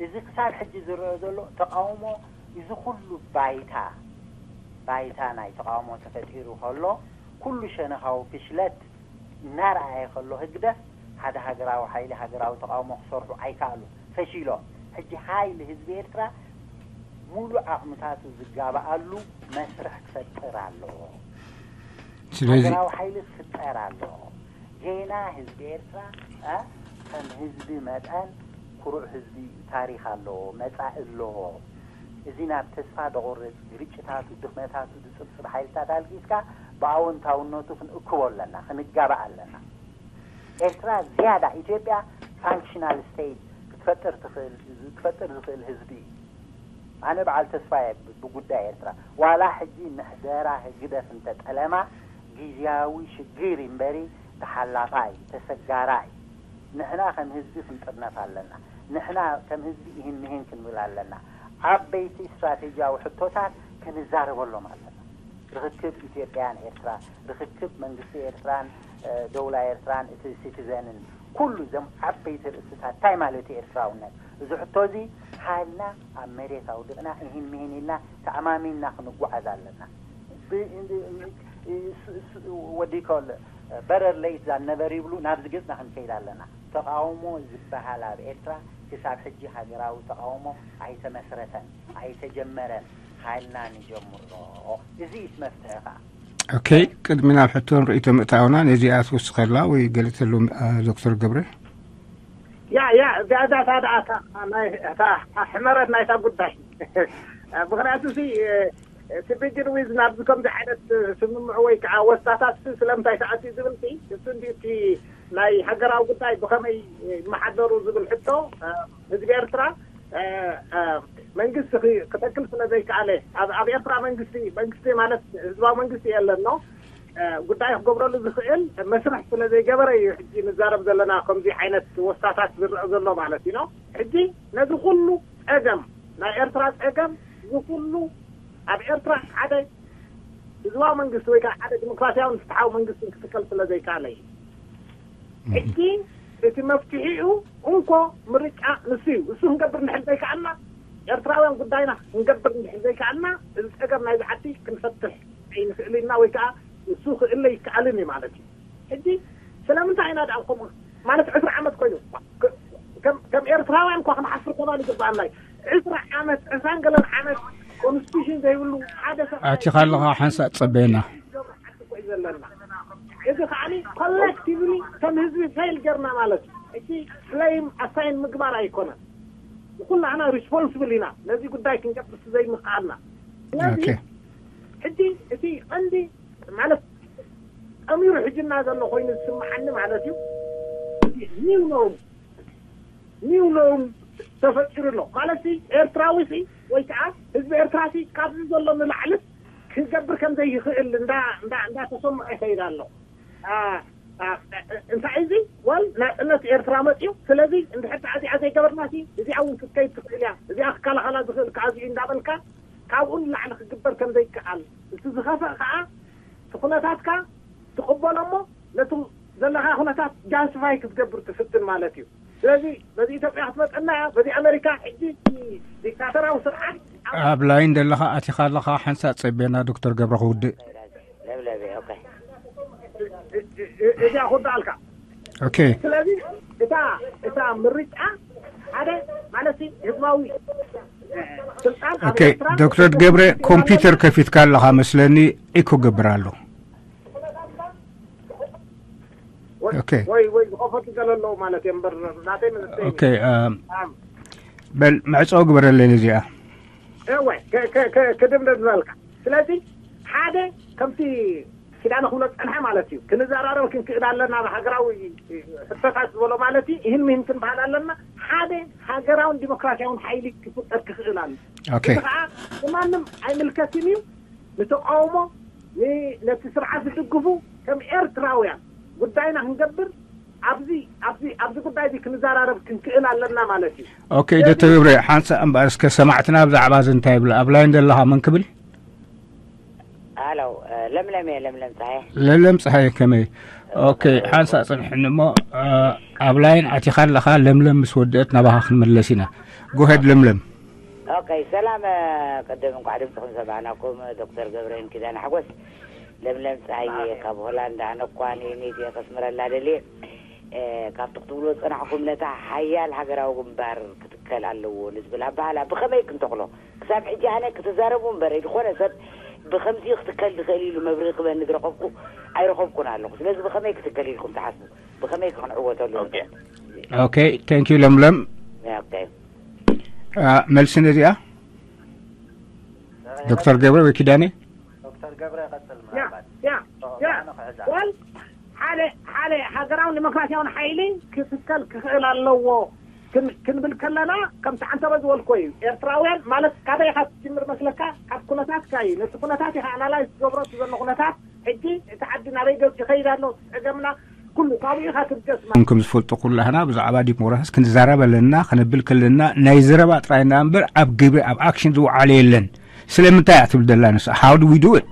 እዚ ክሳብ ሕጂ ዝረአ ዘሎ ተቃውሞ፣ እዚ ኩሉ ባይታ፣ ባይታ ናይ ተቃውሞ ተፈጢሩ ከሎ፣ ኩሉ ሸነኻዊ ፍሽለት እናረኣየ ከሎ፣ ህግደፍ ሓደ ሃገራዊ ሓይሊ፣ ሃገራዊ ተቃውሞ ክሰርሑ ኣይከኣሉ፣ ፈሺሎም። ሕጂ ሓይሊ ህዝቢ ኤርትራ ሙሉእ ዓቕምታቱ ዝጋባኣሉ መስርሕ ክፈጥር ኣለዎ። ስለዚ ሃገራዊ ሓይሊ ክፍጠር ኣለዎ። ጌና ህዝቢ ኤርትራ፣ እ፣ ከም ህዝቢ መጠን ኩሩዕ ህዝቢ ታሪኽ ኣለዎ፣ መጻኢ ኣለዎ። እዚ ናብ ተስፋ ደቑርጽ፣ ግርጭታቱ፣ ድኽመታቱ ዝጽብጽብ ሓይልታት ኣልጊስካ ብኣወንታውነቱ ክንእክቦ ኣለና፣ ክንጋባእ ኣለና። ኤርትራ ዝያዳ ኢትዮጵያ ፋንክሽናል ስቴት ክትፈጥር ትኽእል፣ ክፈጥር ዝኽእል ህዝቢ እዩ። ኣነ በዓል ተስፋ እየ ብ-፣ ብጉዳይ ኤርትራ። ዋላ ሕጂ ምሕደራ ህግደፍ እንተጠለማ ግዝያዊ ሽግር እምበሪ ተሓላፋይ፣ ተሰጋራይ። ንሕና ከም ህዝቢ ክንጥርነፍ ኣለና። ንሕና ከም ህዝቢ ይህን ምሂን ክንብል ኣለና። ዓበይቲ ስትራቴጂያዊ ሕቶታት ክንዛረበሎም ኣለና። ርኽክብ ኢትዮጵያን ኤርትራ፣ ርኽክብ መንግስቲ ኤርትራን፣ እ፣ ደውላ ኤርትራን እቲ ሲቲዘንን፣ ኩሉ እዞም ዓበይቲ ርእስታት፣ እንታይ ማለት እዩ ኤርትራውነት? እዚ ሕቶ እዚ ሓይልና ኣብ መሬት ኣውዲቕና፣ እሂን ምሂን ኢልና ተኣማሚንና ክንጓዓዝ ኣለና። ብ-፣ እ፣ እ፣ ስ-፣ ስ-፣ what do you call፣ better late than never ይብሉ፣ ናብዚ ገጽና ክንከይድ ኣለና። ተቃውሞ ዝበሃል ኣብ ኤርትራ ክሳብ ሕጂ ሃገራዊ ተቃውሞ ኣይተመስረተን፣ ኣይተጀመረን። ሓይልና ንጀምሮ። እዚ እዩ እቲ መፍትሒ ከኣ። ኦኬ፣ ቅድሚ ናብ ሕቶን ርእይቶ ምእታውና፣ ነዚኣ ትውስኸላ ወይ ገለ ትህሉ፣ እ፣ ዶክተር ገብረ? ያ፣ ያ፣ እዚኣ፣ እዛ፣ እታ፣ እታ፣ እታ፣ ናይ፣ እታ ሕመረት ናይታ ጉዳይ። ምኽንያቱ፣ እዚ፣ እ፣ እቲ ቢጅን ዊዝ ናብዚ ከምዚ ዓይነት ስምምዕ ወይ ከዓ ወስታታት ስለምንታይ ተኣትዩ ዝብል ሲ፣ እሱ እንዲ እቲ ናይ ሃገራዊ ጉዳይ ብኸመይ ይመሓደሩ ዝብል ሕቶ፣ እ፣ ህዝቢ ኤርትራ፣ እ፣ እ፣ መንግስቲ ክ-፣ ክተክል ስለ ዘይከኣለ፣ ኣብ፣ ኣብ ኤርትራ መንግስቲ፣ መንግስቲ ማለት ህዝባዊ መንግስቲ የለን ነው፣ እ፣ ጉዳይ ክገብረሉ ዝኽእል መስርሕ ስለ ዘይገበረ እዩ ሕጂ ንዛረብ ዘለና፣ ከምዚ ዓይነት ወስታታት ዝረአ ዘሎ ማለት እዩ ነው። ሕጂ ነዚ ኩሉ ጸገም፣ ናይ ኤርትራ ጸገም፣ እዚ ኩሉ ኣብ ኤርትራ ሓደ ህዝባዊ መንግስቲ ወይ ከዓ ሓደ ዲሞክራሲያውን ፍትሓዊ መንግስትን ክትከል ስለ ዘይከኣለ እዩ። ሕጂ እቲ መፍትሒኡ እንኮ ምርጫ ንሱ እዩ። እሱ ክንገብር እንድሕር ዘይከኣልና፣ ኤርትራውያን ጉዳይና ክንገብር እንድሕር ዘይከኣልና፣ እዚ ጸገም ናይዚ ዓዲ ክንፈትሕ ኣይንኽእል ኢና ወይ ከዓ እሱ ክእለ ይከኣልን እዩ ማለት እዩ። ሕጂ ስለምንታይ ኢና ደኣ ከምኡ ማለት ዕስራ ዓመት ኮይኑ? ከ-፣ ከም፣ ከም ኤርትራውያን እኳ ክንሓፍር ከማን ይግባኣና እዩ። ዕስራ ዓመት፣ ዕስራን ገለን ዓመት ኮንስቲቱሽን ዘይብሉ ሓደ ሰብ ኣቲኻ ኣለኻ ሓንሳእ ጸበየና። ዝገብር ዓዲ እኮ እዩ ዘለና። እዚ ከዓኒ ኮሌክቲቭሊ ከም ህዝቢ ፌል ጌርና ማለት እዩ። እቲ ብሌም ኣሳይን ምግባር ኣይኮነን። ኩላህና ሪስፖንስብል ኢና ነዚ ጉዳይ ክንገብር ዘይምኽኣልና። ስለዚ ኦኬ። ሕጂ እቲ ቀንዲ ማለት ጠሚሩ ሕጂ እና ዘሎ ኮይኑ ዝስምዓኒ ማለት እዩ። ኒው ኖርም፣ ኒው ኖርም ተፈጢሩ ኣሎ ማለት ሲ፣ ኤርትራዊ ሲ ወይ ከዓ ህዝቢ ኤርትራ ሲ ካብዚ ዘሎ ንላዕሊ ክገብር ከም ዘይኽእል እንዳ፣ እንዳ፣ እንዳተሰምዖ ይኸይድ ኣሎ። አ፣ አ፣ እንታይ እዚ? ወል ናጽነት ኤርትራ መጽዩ። ስለዚ እንድሕር እዚኣ ዘይገበርና ሲ እዚኣ እውን ክትከይድ ትኽእል እያ፣ እዚኣ ክከላኸላ ዝኽእል ከኣ እዚኡ እንዳበልካ ካብኡ ንላዕሊ ክግበር ከም ዘይከኣል፣ እቲ ከፈእ ከዓ እቲ ኩነታትካ ትቕበሎ እሞ ነቲ ዘለካ ኩነታት ጃስቲፋይ ክትገብር ትፍትን ማለት እዩ። ስለዚ በዚ ኢትዮጵያ ክትመፀና እያ፣ በዚ ኣሜሪካ ሕጂ ዲክታተራዊ ስርዓት ኣብ ኣብ ላይን ዘለኻ ኣቲኻ ኣለኻ ሓንሳእ ጸቤና ዶክተር ገብረ ክውድእ ለብለብ ኦኬ እዚኣ ክወዳኣልካ። ኦኬ ስለዚ እታ እታ ምርጫ ሓደ ማለት ህዝባዊ ስልጣን ኣብ ኦኬ ኤርትራ ዶክተር ገብረ ኮምፒውተር ከፊትካ ኣለኻ መስለኒ። ኢኮ ገብር ኣሎ። ወይ- ኦኬ። ወይ ወይ ዝኸፈቱ ዘለለዉ ማለት እዮም እምበር ናተይ ምንስተይ ኦኬ አ፣ በል መዕፀዊ ግበረለይ ነዚኣ። እወ ከ- ከ- ከ- ክድምደም ዝበልካ። ስለዚ ሓደ ከምቲ ኪዳነ ክብሎ ዝፀንሐ ማለት እዩ፣ ክንዘራረብ ክንክእል ኣለና፣ ብሃገራዊ ሕቶታት ዝበሎ ማለት እዩ። ይህን ምሂን ክንበሃል ኣለና። ሓደ ሃገራውን ዲሞክራሲያውን ሓይሊ ክፍጠር ክኽእል ኣሎ። ኦኬ እዚ ከዓ ንማንም ኣይምልከትን እዩ። ንተቃውሞ ን- ነቲ ስርዓት ዝድግፉ ከም ኤርትራውያን ጉዳይና ክንገብር ኣብዚ ኣብዚ ኣብዚ ጉዳይ እዚ ክንዘራረብ ክንክእል ኣለና ማለት እዩ። ኦኬ ዶክተር ገብረ ሓንሳእ እምበኣር እስከ ሰማዕትና ብዛዕባ እዚ እንታይ ይብሉ? ኣብ ላይን ዘለኻ መን ክብል? ሃሎ ለምለም እየ ለምለም ፀሃየ ለለም ፀሃየ ከመይ? ኦኬ ሓንሳእ ፅንሕኒ እሞ አ፣ ኣብ ላይን ኣቲኻ ኣለኻ። ለምለም ምስ ወደአት ናባኻ ክንምለስ ኢና። ጎሄድ ለምለም። ኦኬ ሰላም እ፣ ቅድም እንኳዕ ድምፅኹም ሰማዕናኩም ዶክተር ገብረን ኪዳነ ሓጎስ ለምለም ፀሃየ ካብ ሆላንድ ኣነ እኳ ንኔት እየ ከስምረላ ደልየ እ፣ ካብቲ ክትብልዎ ዝፀናሕኩም ነታ ሓያል ሃገራዊ ግንባር ክትከል ኣለዎ ንዝብል ኣባህላ ብኸመይ ክንተኽሎ ክሳብ ሕጂ ኣነ ክትዛረቡ እምበር ዝኾነ ሰብ ብኸምዚ ክትከል ዝኽእል ኢሉ መብርሂ ክበኒ ዝረኸብኩ ኣይረኸብኩን ኣለኹ። ስለዚ ብኸመይ ክትከል ኢልኩም ትሓስቡ? ብኸመይ ክንዕወተሉ ንኽእል? ኦኬ ቴንክ ዩ ለምለም። ኦኬ አ፣ መልሲ ነዚኣ ዶክተር ገብረ ወይ ኪዳነ ዶክተር ገብረ ይቐጽል ያ ምናልባት ያ ያ ኣነ ክሕዛ ወል ሓደ ሓደ ሃገራዊ ዲሞክራሲያዊ ሓይሊ ክትከል ክኽእል ኣለዎ ክን- ክንብል ከለና ከምቲ ዓንተበ ዝበልኮ እዩ። ኤርትራውያን ማለት ካበይ ኢኻ ትጅምር መስለካ? ካብ ኩነታትካ እዩ። ነቲ ኩነታት ኢኻ ኣናላይዝ ትገብሮ እቲ ዘሎ ኩነታት። ሕጂ እቲ ዓዲ ናበይ ገፅ ይኸይድ ኣሎ፣ ጸገምና ኩሉ ካብኡ ኢኻ ክትገስ ማለት ከም ዝፈልጡ ኩላህና ብዛዕባ ዲሞክራሲ ክንዛረብ ኣለና። ክነብል ከለና ናይ ዘረባ ጥራይ ኢና እምበር ኣብ ግብሪ ኣብ ኣክሽን ዝወዓለ የለን። ስለምንታይ እያ ትብል ዘላ ንሳ? How do we do it?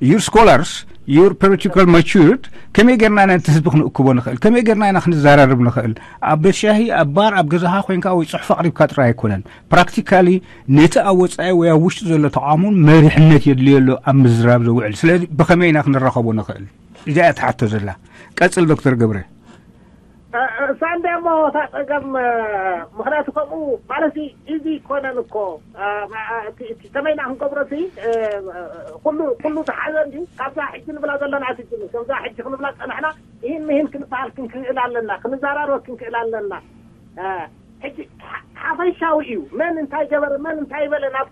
Your scholars, your political matured፣ ከመይ ጌርና ነቲ ህዝቢ ክንእክቦ ንኽእል? ከመይ ጌርና ኢና ክንዘራረብ ንኽእል? ኣብ ቤት ሻሂ ኣብ ባር ኣብ ገዛኻ ኮይንካ ወይ ጽሑፍ ኣቕሪብካ ጥራይ ኣይኮነን። ፕራክቲካሊ ነቲ ኣብ ወጻኢ ወይ ኣብ ውሽጢ ዘሎ ተቓውሞን መሪሕነት የድልዮ ኣሎ ኣብ ምዝራብ ዘውዕል። ስለዚ ብኸመይ ኢና ክንራኸቦ ንኽእል? እዚኣ እያ ትሓቶ ዘላ። ቀጽል ዶክተር ገብረ። ሳንዴ እሞ እታ ጸገም ምክንያቱ ከምኡ ማለት ኢዚ ይኮነን እኮ። ከመይና ክንገብሮ ሲ ኩሉ ኩሉ ዝሓዘ እንዲዩ። ካብዛ ሕጂ ንብላ ዘለና ትጅምር ከምዛ ሕጂ ክንብላ ጸናሕና። ይህን ምሂን ክንበሃል ክንክእል ኣለና፣ ክንዘራረብ ክንክእል ኣለና። ሕጂ ሓፈሻዊ እዩ። መን እንታይ ገበረ፣ መን እንታይ በለ ናብ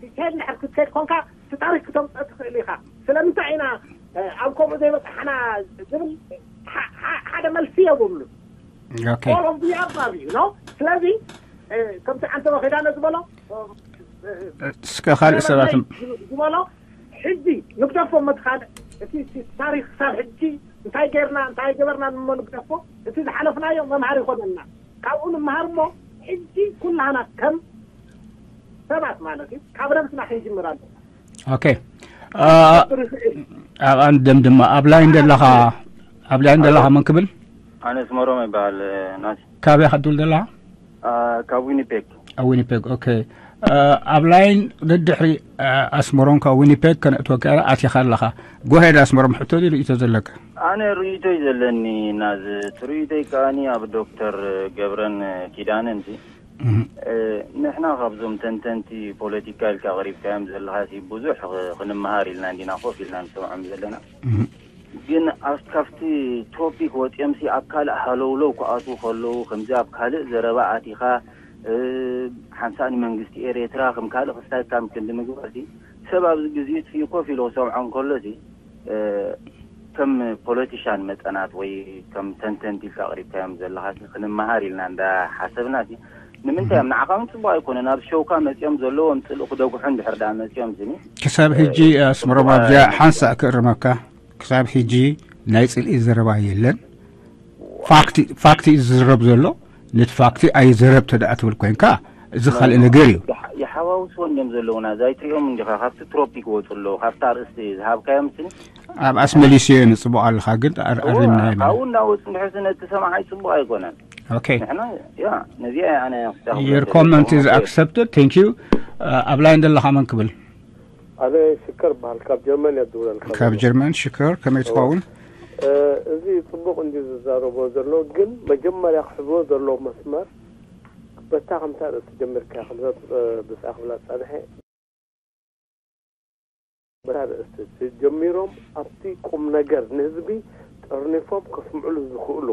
ዲቴል ድሕር ክትከድ ኮንካ እቲ ታሪክ ክተምፀ ትኽእል ኢኻ። ስለምንታይ ኢና ኣብ ከምኡ ዘይበፃሕና ዝብል ሓደ መልሲ የብሉ። ኦኬ ኦል ኦፍ ዲ ኣባብ እዩ ነው። ስለዚ ከምቲ ዓንተ ወኺዳነ ዝበሎ እስከ ካልእ ሰባት ዝበሎ ሕጂ ንግደፎ መትኻል እቲ ታሪክ ክሳብ ሕጂ እንታይ ገርና እንታይ ገበርና ንሞ ንግደፎ። እቲ ዝሓለፍናዮ መምሃር ይኮነና። ካብኡ ንምሃር እሞ ሕጂ ኩላህና ከም ሰባት ማለት እዩ ካብ ረብስና ክንጅምር ኣሎ። ኦኬ ኣብኣን ደም ድማ ኣብ ላይን ዘለኻ ኣብ ላይን ዘለኻ መን ክብል ኣነ ስመሮም ይበሃል ናቲ ካበይ ከድል ዘለኻ ካብ ዊኒፔግ ኣብ ዊኒፔግ ኦኬ ኣብ ላይን ደድሕሪ ኣስመሮም ካብ ዊኒፔግ ከነእትወካ ኣቲኻ ኣለኻ ጎሄድ ኣስመሮም ሕቶ ርእቶ ዘለካ ኣነ ርእይቶይ ዘለኒ ናዚ እቲ ርእይቶይ ከኣኒ ኣብ ዶክተር ገብረን ኪዳነን ንሕና ካብዞም ተንተንቲ ፖለቲካ ኢልካ ኣቕሪብካዮም ዘለኻ ብዙሕ ክንመሃር ኢልና እንዲና ኮፍ ኢልና ንሰምዖም ዘለና ግን ኣብቲ ካብቲ ቶፒክ ወፂኦም ሲ ኣብ ካልእ ሃለውለው ክኣትዉ ከለዉ ከምዚ ኣብ ካልእ ዘረባ ኣቲኻ ሓንሳእ ንመንግስቲ ኤርትራ ከም ካልእ ክስታይካ ክንዲ ምግባር ሲ ሰብ ኣብዚ ግዜ ጥፊኡ ኮፍ ኢሉ ክሰምዖም ከሎ ሲ ከም ፖለቲሻን መጠናት ወይ ከም ተንተንቲ ኢልካ ኣቕሪብካዮም ዘለኻ ሲ ክንመሃር ኢልና እንዳ ሓሰብና ሲ ንምንታይ እዮም ንዓኻ እውን ፅቡቅ ኣይኮነን ኣብ ሸውካ መፂኦም ዘለዎም ፅልእ ክደጉሑ እንድሕር ዳ መፂኦም ስኒ ክሳብ ሕጂ ኣስመሮም ኣብዚኣ ሓንሳእ ክእርመካ ክሳብ ሕጂ ናይ ፅልኢ ዘረባ የለን ፋክቲ ፋክቲ እዩ ዝዝረብ ዘሎ ነቲ ፋክቲ ኣይዘረብ ተደኣ ትብል ኮይንካ እዚ ካልእ ነገር እዩ። ይሓዋውስዎ እንዲም ዘለውና፣ እዛ ኣይትሪኦም እንዲኻ፣ ካብቲ ትሮፒክ ወፁ ኣለዉ፣ ካብቲ ኣርእስቲ ዝሃብካዮም ስኒ። ኣብ ኣስመሊስዮ ንፅቡቕ ኣለኻ፣ ግን ኣር- ኣሪምና ኢና። ካብኡ እናወፁ እንድሕር ነቲ ሰማዓይ ፅቡቕ ኣይኮነን። ኦኬ። ንሕና፣ ያ፣ ነዚኣ ኣነ ክስታኹ Your comment is accepted. Thank you. ኣብ ላይን ዘለኻ መን ክብል? ኣነ ሽከር በሃል፣ ካብ ጀርመን እየ ዝድውለልካ ካብ ዘለኹ። ጀርመን። ሽከር፣ ከመይ ትኸውን? እዚ ጽቡቕ እንዲ ዝዛረቦ ዘሎ፣ ግን መጀመርያ ክሕዝዎ ዘለዎ መስመር፣ በታ ከምታ ርእሲ ጀሚርካ፣ ከምዛ ብጻ ክብላ ጸንሐ፣ በታ ርእሲ ጀሚሮም ኣብቲ ቁም ነገር ንህዝቢ ጠርኒፎም ከስምዕሉ ዝኽእሉ፣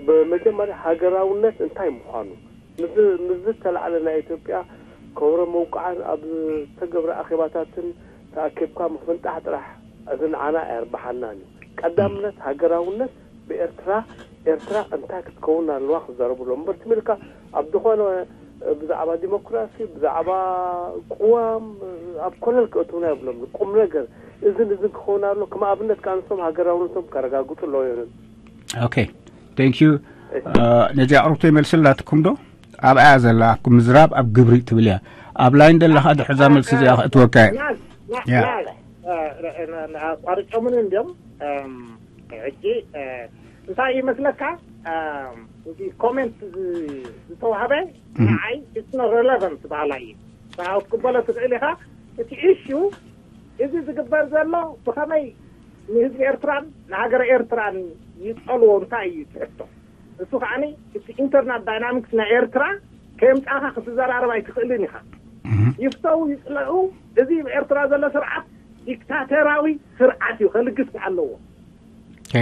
ብመጀመርያ ሃገራውነት እንታይ ምዃኑ፣ ምስ ዝተላዕለ ናይ ኢትዮጵያ ከበሮ መውቃዕን ኣብ ዝተገብረ ኣኼባታትን ተኣኪብካ ምፍንጣሕ ጥራሕ፣ እዚ ንዓና ኣየርብሓናን እዩ። ቀዳምነት ሃገራውነት ብኤርትራ፣ ኤርትራ እንታይ ክትከውን ኣለዋ ክዛረብሎም እምበር፣ ትም ኢልካ ኣብ ዝኾነ ብዛዕባ ዲሞክራሲ፣ ብዛዕባ ቅዋም ኣብ ኮለል ክእትውና የብሎም። ቁም ነገር እዝን እዝን ክኸውን ኣሎ። ከም ኣብነት ከኣ ንሶም ሃገራውነቶም ከረጋግጹ ኣለዎ እዮም። ኦኬ፣ thank you. ነዚ ኣቕርብቶ ይመልስላትኩም ዶ? ኣብኣ ዘላ ኣብኩም ምዝራብ ኣብ ግብሪ ትብል እያ። ኣብ ላይን ዘለኻ ድሕዛ መልሲ እዚኣ ክእትወካ እየ። ያ። ኣቋርጮምን እንዲም ሕጂ እንታይ ይመስለካ? እዚ ኮሜንት ዝተዋህበ ንዓይ it's not relevant በሃላ እዩ። ክትቅበሎ ትኽእል ኢኻ። እቲ ኢሹ እዚ ዝግበር ዘሎ ብኸመይ ንህዝቢ ኤርትራን ንሃገረ ኤርትራን ይጸልዎ እንታይ እዩ ትሕቶ? እሱ ከዓኒ እቲ ኢንተርናል ዳይናሚክስ ናይ ኤርትራ ከየምጻእካ ክትዘራረብ ኣይትኽእልን ኢኻ። ይፍተው ይጽለኡ፣ እዚ ኣብ ኤርትራ ዘሎ ስርዓት ዲክታተራዊ ስርዓት እዩ፣ ከልግስ ኣለዎ።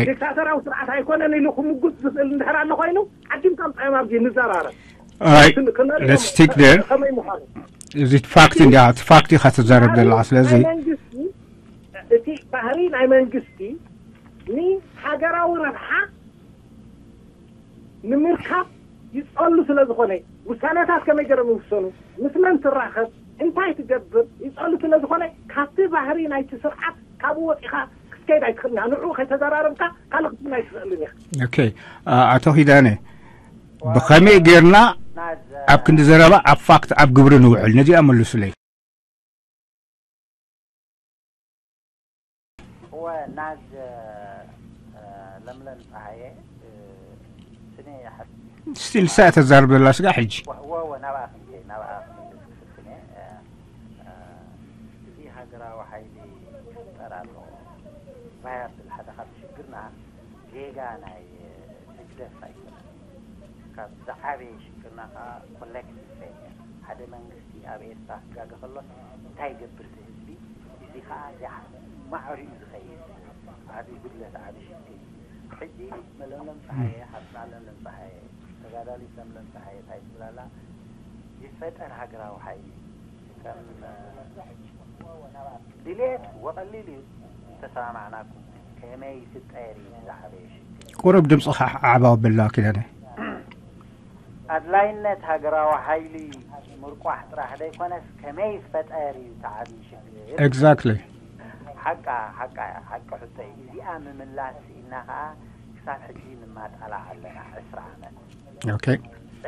ዲክታተራዊ ስርዓት ኣይኮነን ኢሉ ክምጉስ ዝኽእል እንድሕር ኣሎ ኮይኑ፣ ዓዲምካ ምጻዮም ኣብዚ ንዘራረብ። ከመይ ምዃኑ እዚ ፋክት እንዲያ፣ እቲ ፋክት ኢኻ ትዛረብ ዘለኻ። ስለዚ ናይ መንግስቲ፣ እቲ ባህሪ ናይ መንግስቲ ንሃገራዊ ረብሓ ንምርካብ ይጸሉ ስለ ዝኾነ፣ ውሳነታት ከመይ ገይሮም ይውሰኑ፣ ምስ መን ትራኸብ፣ እንታይ ትገብር ይጸሉ ስለ ዝኾነ፣ ካብቲ ባህሪ ናይቲ ስርዓት ካብኡ ወጺኻ ክትከይድ ኣይትኽእልን ኢኻ። ንዕኡ ከይተዘራረብካ ካልእ ክትብል ኣይትኽእልን ኢኻ። ኦኬ፣ ኣቶ ኪዳነ፣ ብኸመይ ጌርና ኣብ ክንዲ ዘረባ ኣብ ፋክት ኣብ ግብሪ ንውዕል? ነዚኣ መልሱለይ። እወ ናዝ ለምለም ፀሃየ ስነ ይሓት ስቲል ሳ ተዛርብ ዘላ ስጋ ሕጂ። እወ እወ ናብኣ ክንከ ናብኣ ክምልስ ክፍትን እየ። እዚ ሃገራዊ ሓይሊ ክፍጠር ኣለዎ። ቫያብል ሓደ ካብ ሽግርና ጌጋ ናይ ህግደፍ ኣይኮነን። ካብ ዝዓበየ ሽግርና ከዓ ኮሌክቲቭ ፌይልየር። ሓደ መንግስቲ ኣብ ኤርትራ ክጋገ ከሎ እንታይ ይገብር እቲ ህዝቢ? እዚ ከዓ ማዕሪኡ ዝኸይድ ዓብዪ ጉድለት ዓብዪ ሽግር እዩ። ሕጂ ለምለም ፀሃየ፣ ሓፍትና ለምለም ፀሃየ፣ ተጋዳሊት ለምለም ፀሃየ እንታይ ትብል ኣላ? ይፈጠር ሃገራዊ ሓይሊ ከም ድሌት ወቐሊል እዩ። ተሰማማዕናኩም ከመይ ይፍጠር እዩ ዝዓበየ ሽግር። ቁሩብ ድምፅኻ ዓዕብ ኣብላ ኪዳነ። ኣድላይነት ሃገራዊ ሓይሊ ምርቋሕ ጥራሕ ዘይኮነስ ከመይ ይፈጠር እዩ እቲ ዓብዪ ሽግር። ኤግዛክትሊ። ሓቃ ሓቃ ሓቂ ሕቶ እዩ። እዚኣ ምምላስ ኢልና ከዓ ክሳብ ሕጂ ንማጣላዕ ኣለና ዕስራ ዓመት። ኦኬ።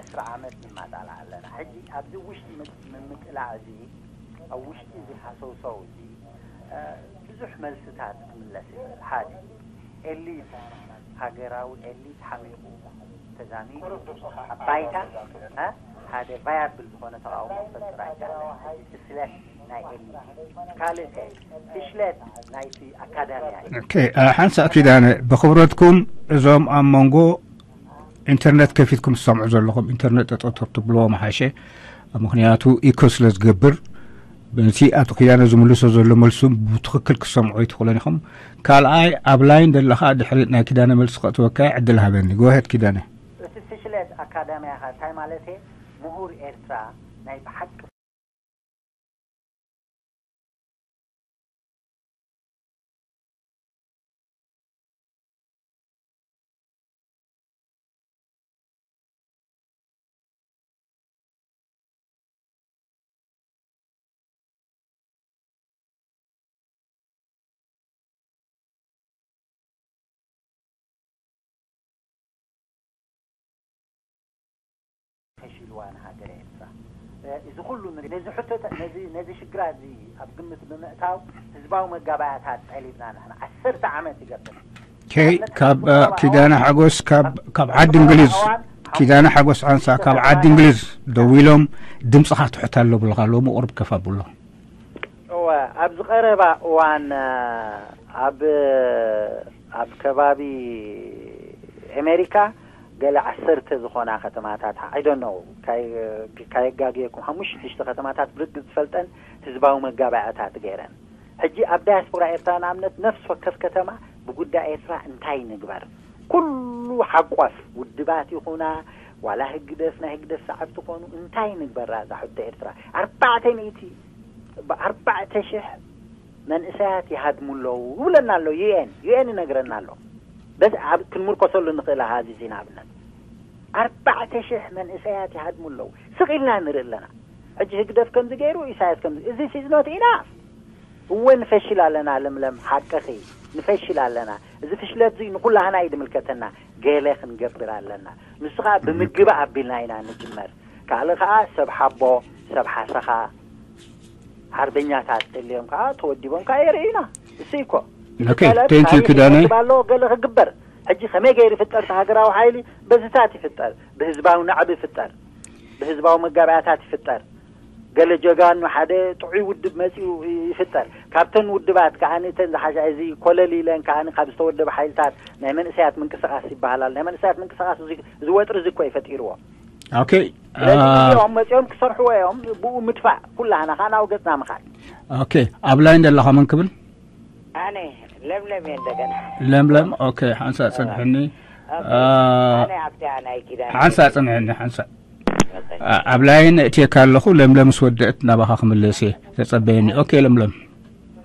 ዕስራ ዓመት ንማጣላዕ ኣለና። ሕጂ ኣብዚ ውሽጢ ምምጥላዕ እዚ ኣብ ውሽጢ እዚ ሃሰውሰው እዚ ብዙሕ መልስታት ክምለስ ይኽእል። ሓደ ኤሊት ሃገራዊ ኤሊት ሓሚቑ ተዛሚዱ ኣብ ባይታ ሓደ ቫያብል ዝኾነ ተቃውሞ ክፈጥር ኣይከኣለን። እዚ ፍሽለት ናይ ኤሊት እዩ። ካልእ ከ ፍሽለት ናይቲ ኣካዳምያ እዩ። ኦኬ፣ ሓንሳእ ኪዳነ ብኽብረትኩም እዞም ኣብ መንጎ ኢንተርነት ከፊትኩም ትሰምዑ ዘለኹም ኢንተርነት ጠጠው ተብልዎ ምሓሸ። ምኽንያቱ ኢኮ ስለ ዝገብር በቲ ኣቶ ኪዳነ ዝምልሶ ዘሎ መልሱ ብትኽክል ክትሰምዑ ኣይትኽእሉን ኢኹም። ካልኣይ ኣብ ላይን ዘለኻ ድሕሪ ናይ ኪዳነ መልሲ ከእትወካ ዕድል ሃበኒ። ጎሄድ ኪዳነ። እቲ ፍሽለት ኣካዳምያኻ እንታይ ማለት እየ? ምሁር ኤርትራ ናይ ብሓቂ ፈሺልዋ ንሃገረ ኤርትራ። እዚ ኩሉ ንርኢ ነዚ ሕቶታ ነዚ ነዚ ሽግራት እዚ ኣብ ግምት ብምእታው ህዝባዊ መጋባእያታት ጠሊብና ንሕና ዓሰርተ ዓመት ይገብር። ከይ ካብ ኪዳነ ሓጎስ ካብ ዓዲ እንግሊዝ፣ ኪዳነ ሓጎስ ሓንሳ ካብ ዓዲ እንግሊዝ ደዊሎም፣ ድምፅኻ ትሕት ኣሎ ብለኻ፣ ሎሚ ቁርብ ከፍ ኣብሎ። እወ፣ ኣብዚ ቀረባ እዋን ኣብ ኣብ ከባቢ ኣሜሪካ ገለ ዓሰርተ ዝኾና ከተማታት፣ I don't know፣ ካየጋግየኩም ሓሙሽተ ሽዱሽተ ከተማታት ብርግፅ ዝፈልጠን ህዝባዊ መጋባእያታት ገይረን። ሕጂ ኣብ ዳያስፖራ ኤርትራ ንኣብነት ነፍሲ ወከፍ ከተማ ብጉዳይ ኤርትራ እንታይ ንግበር፣ ኩሉ ሓቋፍ ውድባት ይኹና ዋላ ህግደፍ ናይ ህግደፍ ሰዓብቲ ኮኑ እንታይ ንግበራ እዛ ሕቶ ኤርትራ ኣርባዕተ ሚእቲ ኣርባዕተ ሽሕ መንእሰያት ይሃድሙ ኣለዉ ይብለና ኣሎ። UN UN ይነግረና ኣሎ። በዚ ኣብ ክንምርኮሰሉ ንኽእል ኣሃዚ እዚ ንኣብነት ኣርባዕተ ሽሕ መንእሰያት ይሃድሙ ኣለዉ። ስቕ ኢልና ንርኢ ኣለና። ሕጂ ህግደፍ ከምዚ ገይሩ ኢሳያስ ከምዚ እዚ ሲዝኖት ኢና እወ ንፈሽል ኣለና። ለምለም ሓቅኺ ንፈሽል ኣለና። እዚ ፍሽለት እዚ ንኩላህና እዩ ዝምልከተና። ገለ ክንገብር ኣለና። ንሱ ከዓ ብምግባእ ኣቢልና ኢና ንጅመር። ካልእ ከዓ ሰብ ሓቦ ሰብ ሓሰኻ ሓርበኛታት ተልዮም ከዓ ተወዲቦም ከዓ የርእዩና። እሱ እኮ ኦኬ፣ thank you ኪዳነ። ኣለዎ ገለ ክግበር። ሕጂ ከመይ ገይሩ ይፍጠር እቲ ሃገራዊ ሓይሊ? በዝታት ይፍጠር፣ ብህዝባዊ ናዕቢ ይፍጠር፣ ብህዝባዊ መጋባእያታት ይፍጠር። ገለ ጀጋኑ ሓደ ጥዑይ ውድብ መፂኡ ይፍጠር። ካብተን ውድባት ከዓ እተን ዝሓሻ እዚ ኮለል ኢለን ከዓ ካብ ዝተወደበ ሓይልታት ናይ መንእሰያት ምንቅስቃስ ይበሃል ኣሎ። ናይ መንእሰያት ምንቅስቃስ እዚ ወጥሪ እዚ እኮ እዩ ፈጢርዎ። ኦኬ ስለዚ እዚኦም መፂኦም ክሰርሕዎ እዮም። ብኡ ምድፋእ ኩላህና ከዓ ናብ ገፅና ምኻድ። ኦኬ ኣብ ላይን ዘለኻ መን ክብል? ኣነ ለምለም እየ እንደገና። ለምለም ኦኬ ሓንሳ ጽንሕኒ። ኦኬ። አ- ኣነ ኣብታ ናይ ኪዳን ሓንሳ ጽንሕኒ ሓንሳ። አ- ኣብ ላይን እትየካ ኣለኹ። ለምለም ምስ ወደእት ናባኻ ክምለስ እየ። ተጸበየኒ። ኦኬ ለምለም።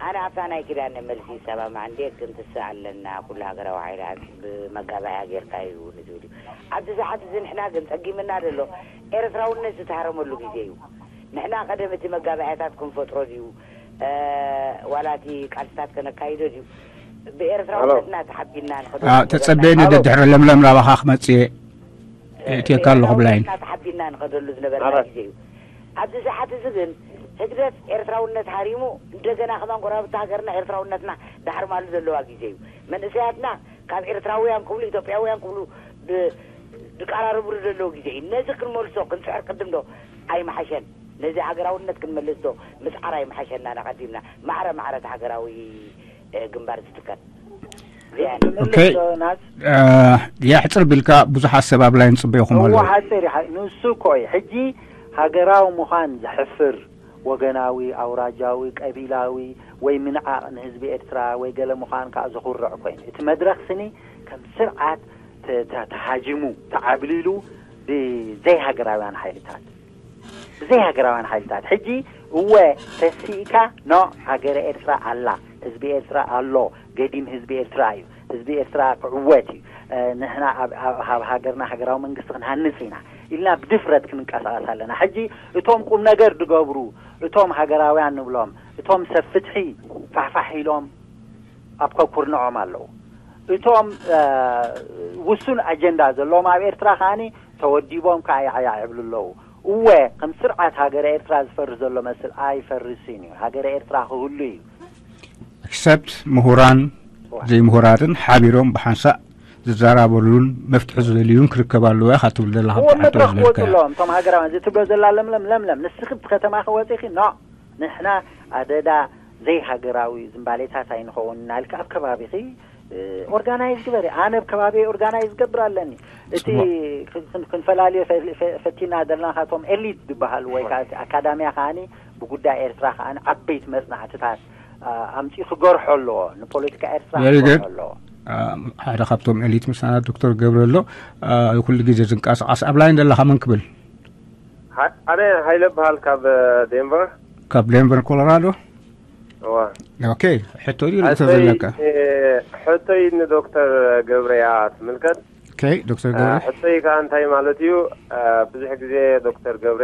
ኣነ ኣብታ ናይ ኪዳን መልሲ ይሰማማዕ እንዴ? ክንትስእ ኣለና። ኩሉ ሃገራዊ ሓይሊ ብመጋባእያ ጌርካ እዩ ንዝብል እዩ። ኣብዚ ሰዓት እዚ ንሕና ግን ጸጊምና ዘሎ ኤርትራውነት ዝተሃረመሉ ግዜ እዩ። ንሕና ቀደም እቲ መጋባእያታት ክንፈጥሮ ድዩ ዋላ እቲ ቃልስታት ከነካይዶ ድዩ? ብኤርትራውነትና ተሓቢና ንኸዶ ተጸበየኒ። ደድሕሪ ለምለም ናባኻ ክመጽእ እየ። እትየካ ኣለኹ ብላይን። ተሓቢና ንኸደሉ ዝነበርና ግዜ እዩ። ኣብዚ ሰዓት እዚ ግን ህግደፍ ኤርትራውነት ሃሪሙ እንደገና ከማን ጎረባብቲ ሃገርና ኤርትራውነትና ዳሕርማሉ ዘለዋ ግዜ እዩ። መንእሰያትና ካብ ኤርትራውያን ክብሉ ኢትዮጵያውያን ክብሉ ድ- ድቀራረብሉ ዘለዉ ግዜ እዩ። ነዚ ክንመልሶ ክንፅዕር ቅድም ዶ ኣይመሓሸን? ነዚ ሃገራውነት ክንመልስ ዶ ምፅዓር ኣይመሓሸና? ናቐዲምና ማዕረ ማዕረት ሃገራዊ እ፣ ግንባር ዝትከል ኦኬ። የሕፅር ቢልካ ብዙሓት ሰብ ኣብ ላይን ፅበይኹም ኣለዉ። ሓፂር ንሱ እኮ እዩ ሕጂ ሃገራዊ ምዃን ዘሕፍር ወገናዊ ኣውራጃዊ ቀቢላዊ ወይ ምንዓቕ ንህዝቢ ኤርትራ ወይ ገለ ምዃን ከዓ ዘኹርዕ ኮይኑ እቲ መድረኽ ስኒ ከም ስርዓት ተ- ተ- ተሃጂሙ ተዓብሊሉ ብዘይ ሃገራውያን ሓይልታት ብዘይ ሃገራውያን ሓይልታት ሕጂ እወ ተሲእካ ኖ ሃገረ ኤርትራ ኣላ ህዝቢ ኤርትራ ኣሎ ገዲም ህዝቢ ኤርትራ እዩ ህዝቢ ኤርትራ ክዕወት እዩ ንሕና ኣብ ሃገርና ሃገራዊ መንግስቲ ክንሃንፅ ኢና ኢልና ብድፍረት ክንንቀሳቀስ ኣለና ሕጂ እቶም ቁም ነገር ዝገብሩ እቶም ሃገራውያን ንብሎም እቶም ሰብ ፍትሒ ፋሕፋሕ ኢሎም ኣብ ከኩርንዖም ኣለዉ እቶም ውሱን ኣጀንዳ ዘለዎም ኣብ ኤርትራ ከዓኒ ተወዲቦም ከዓ ያዕያዕ ይብሉ ኣለዉ እወ ከም ስርዓት ሃገረ ኤርትራ ዝፈርስ ዘሎ መስል ኣይፈርስን እዩ ሃገረ ኤርትራ ክህሉ እዩ ክሰብት ምሁራን ዘይምሁራትን ሓቢሮም ብሓንሳእ ዝዘራበሉን መፍትሒ ዝደልዩን ክርከብ ኣለዎ ኢኻ ትብል ዘለኻ እዎ ብትሕቶ መድረኽ ዝብልካ ክወፁ ኣለዎም እቶም ሃገራውያን እዚ ትብሎ ዘላ ለምለም ለምለም ንስኺ ብከተማኺ ወፂኺ ኖ ንሕና ኣደዳ ዘይሃገራዊ ዝምባሌታት ኣይንኸውን እናልካ ኣብ ከባቢኺ ኦርጋናይዝ ግበሪ ኣነ ኣብ ከባቢ ኦርጋናይዝ ገብር ኣለኒ እቲ ክንፈላለዮ ፈቲና ዘለና ካቶም ኤሊት ዝበሃሉ ወይ ከዓ ኣካዳሚያ ከዓኒ ብጉዳይ ኤርትራ ከዓኒ ዓበይቲ መፅናዕትታት ኣምፂኡ ክገርሖ ኣለዎ ንፖለቲካ ኤርትራ ክገርሖ ኣለዎ ሓደ ካብቶም ኤሊት ምሳና ዶክተር ገብረ ኣሎ ኩሉ ግዜ ዝንቀሳቀስ ኣብ ላይን ዘለካ መን ክብል ኣነ ሃይለ በሃል ካብ ዴንቨር ካብ ዴንቨር ኮሎራዶ እዋ ኦኬ ሕቶ ድዩ ርእቶ ዘለካ ሕቶይ ንዶክተር ገብረያ ትምልከት ኦኬ ዶክተር ገብረ ሕቶይ ከዓ እንታይ ማለት እዩ ብዙሕ ግዜ ዶክተር ገብረ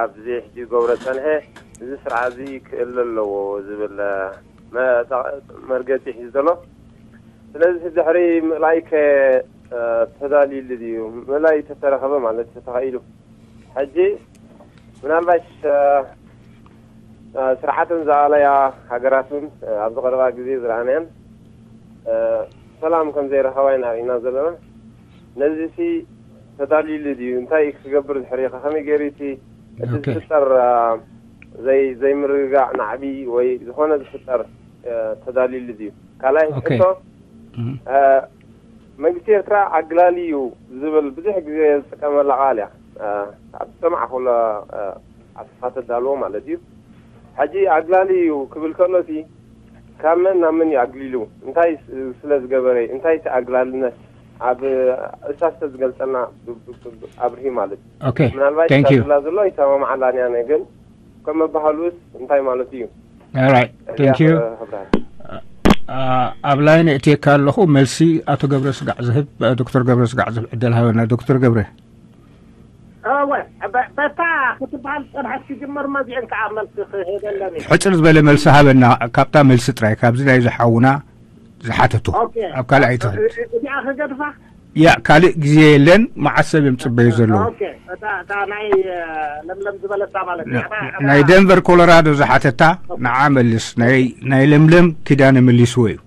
ኣብዚ ሕጂ ገብረ ፀንሐ እዚ ስርዓት እዚ ክእለ ኣለዎ ዝብል መርገፂ ሒዙ ዘሎ ስለዚ ድሕሪ ምእላይ ከ ተዳልዩሉ ድዩ ምእላይ ተተረኸበ ማለት ተተኸኢሉ ሕጂ ምናልባሽ ስርዓትን ዝኣለያ ሃገራትን ኣብዚ ቀረባ ግዜ ዝረኣናያን ሰላም ከም ዘይረኸባ ኢና ርኢና ዘለና። ነዚ ሲ ተዳልዩሉ ድዩ? እንታይ ክገብር ዝሕሪኻ? ከመይ ገይሩ እቲ እቲ ዝፍጠር ዘይምርግጋዕ ናዕቢ ወይ ዝኾነ ዝፍጠር ተዳልዩሉ ድዩ? ካልኣይ ሕቶ፣ መንግስቲ ኤርትራ ኣግላሊ እዩ ዝብል ብዙሕ ግዜ ዝጥቀመላ ቃል እያ። ኣብ ዝሰማዕኩላ ኣሰፋ ተዳልዎ ማለት እዩ። ሕጂ ኣግላሊ እዩ ክብል ከሎ እቲ ካብ መን ናብ መን እዩ ኣግሊሉ? እንታይ ስለ ዝገበረ? እንታይ እቲ ኣግላልነት ኣብ እሳስ ተዝገልጸልና ኣብርሂ ማለት እዩ። ምናልባት ይሳላ ዘሎ ይሰማማዓላን ያነ ግን ከም መባህሉስ እንታይ ማለት እዩ? Alright, thank you. ኣብ ላይን እትየካ ኣለኹ። መልሲ ኣቶ ገብረ ስጋዕ ዝህብ፣ ዶክተር ገብረ ስጋዕ ዝህብ ዕድል ሃበና። ዶክተር ገብረ። እወ፣ በታ ክትበሃል ጸንሐት ክጅምር መዚአን ከዓ መልሲ ክህበለኒ። ሕጽር ዝበለ መልሲ ሃበና ካብታ መልሲ ጥራይ፣ ካብዚ ናይ ዝሓውና ዝሓተቶ። ኣብ ካልእ ኣይትኸድ። እዚኣ ክገድፋ? ያ ካልእ ግዜ የለን። መዓስ ሰብ እዮም ጽበዩ ዘለዉ? እታ ናይ ለምለም ዝበለታ ማለት ናይ ደንቨር ኮሎራዶ ዝሓተታ ንዓ መልስ። ናይ ለምለም ኪዳነ መሊስዎ እዩ።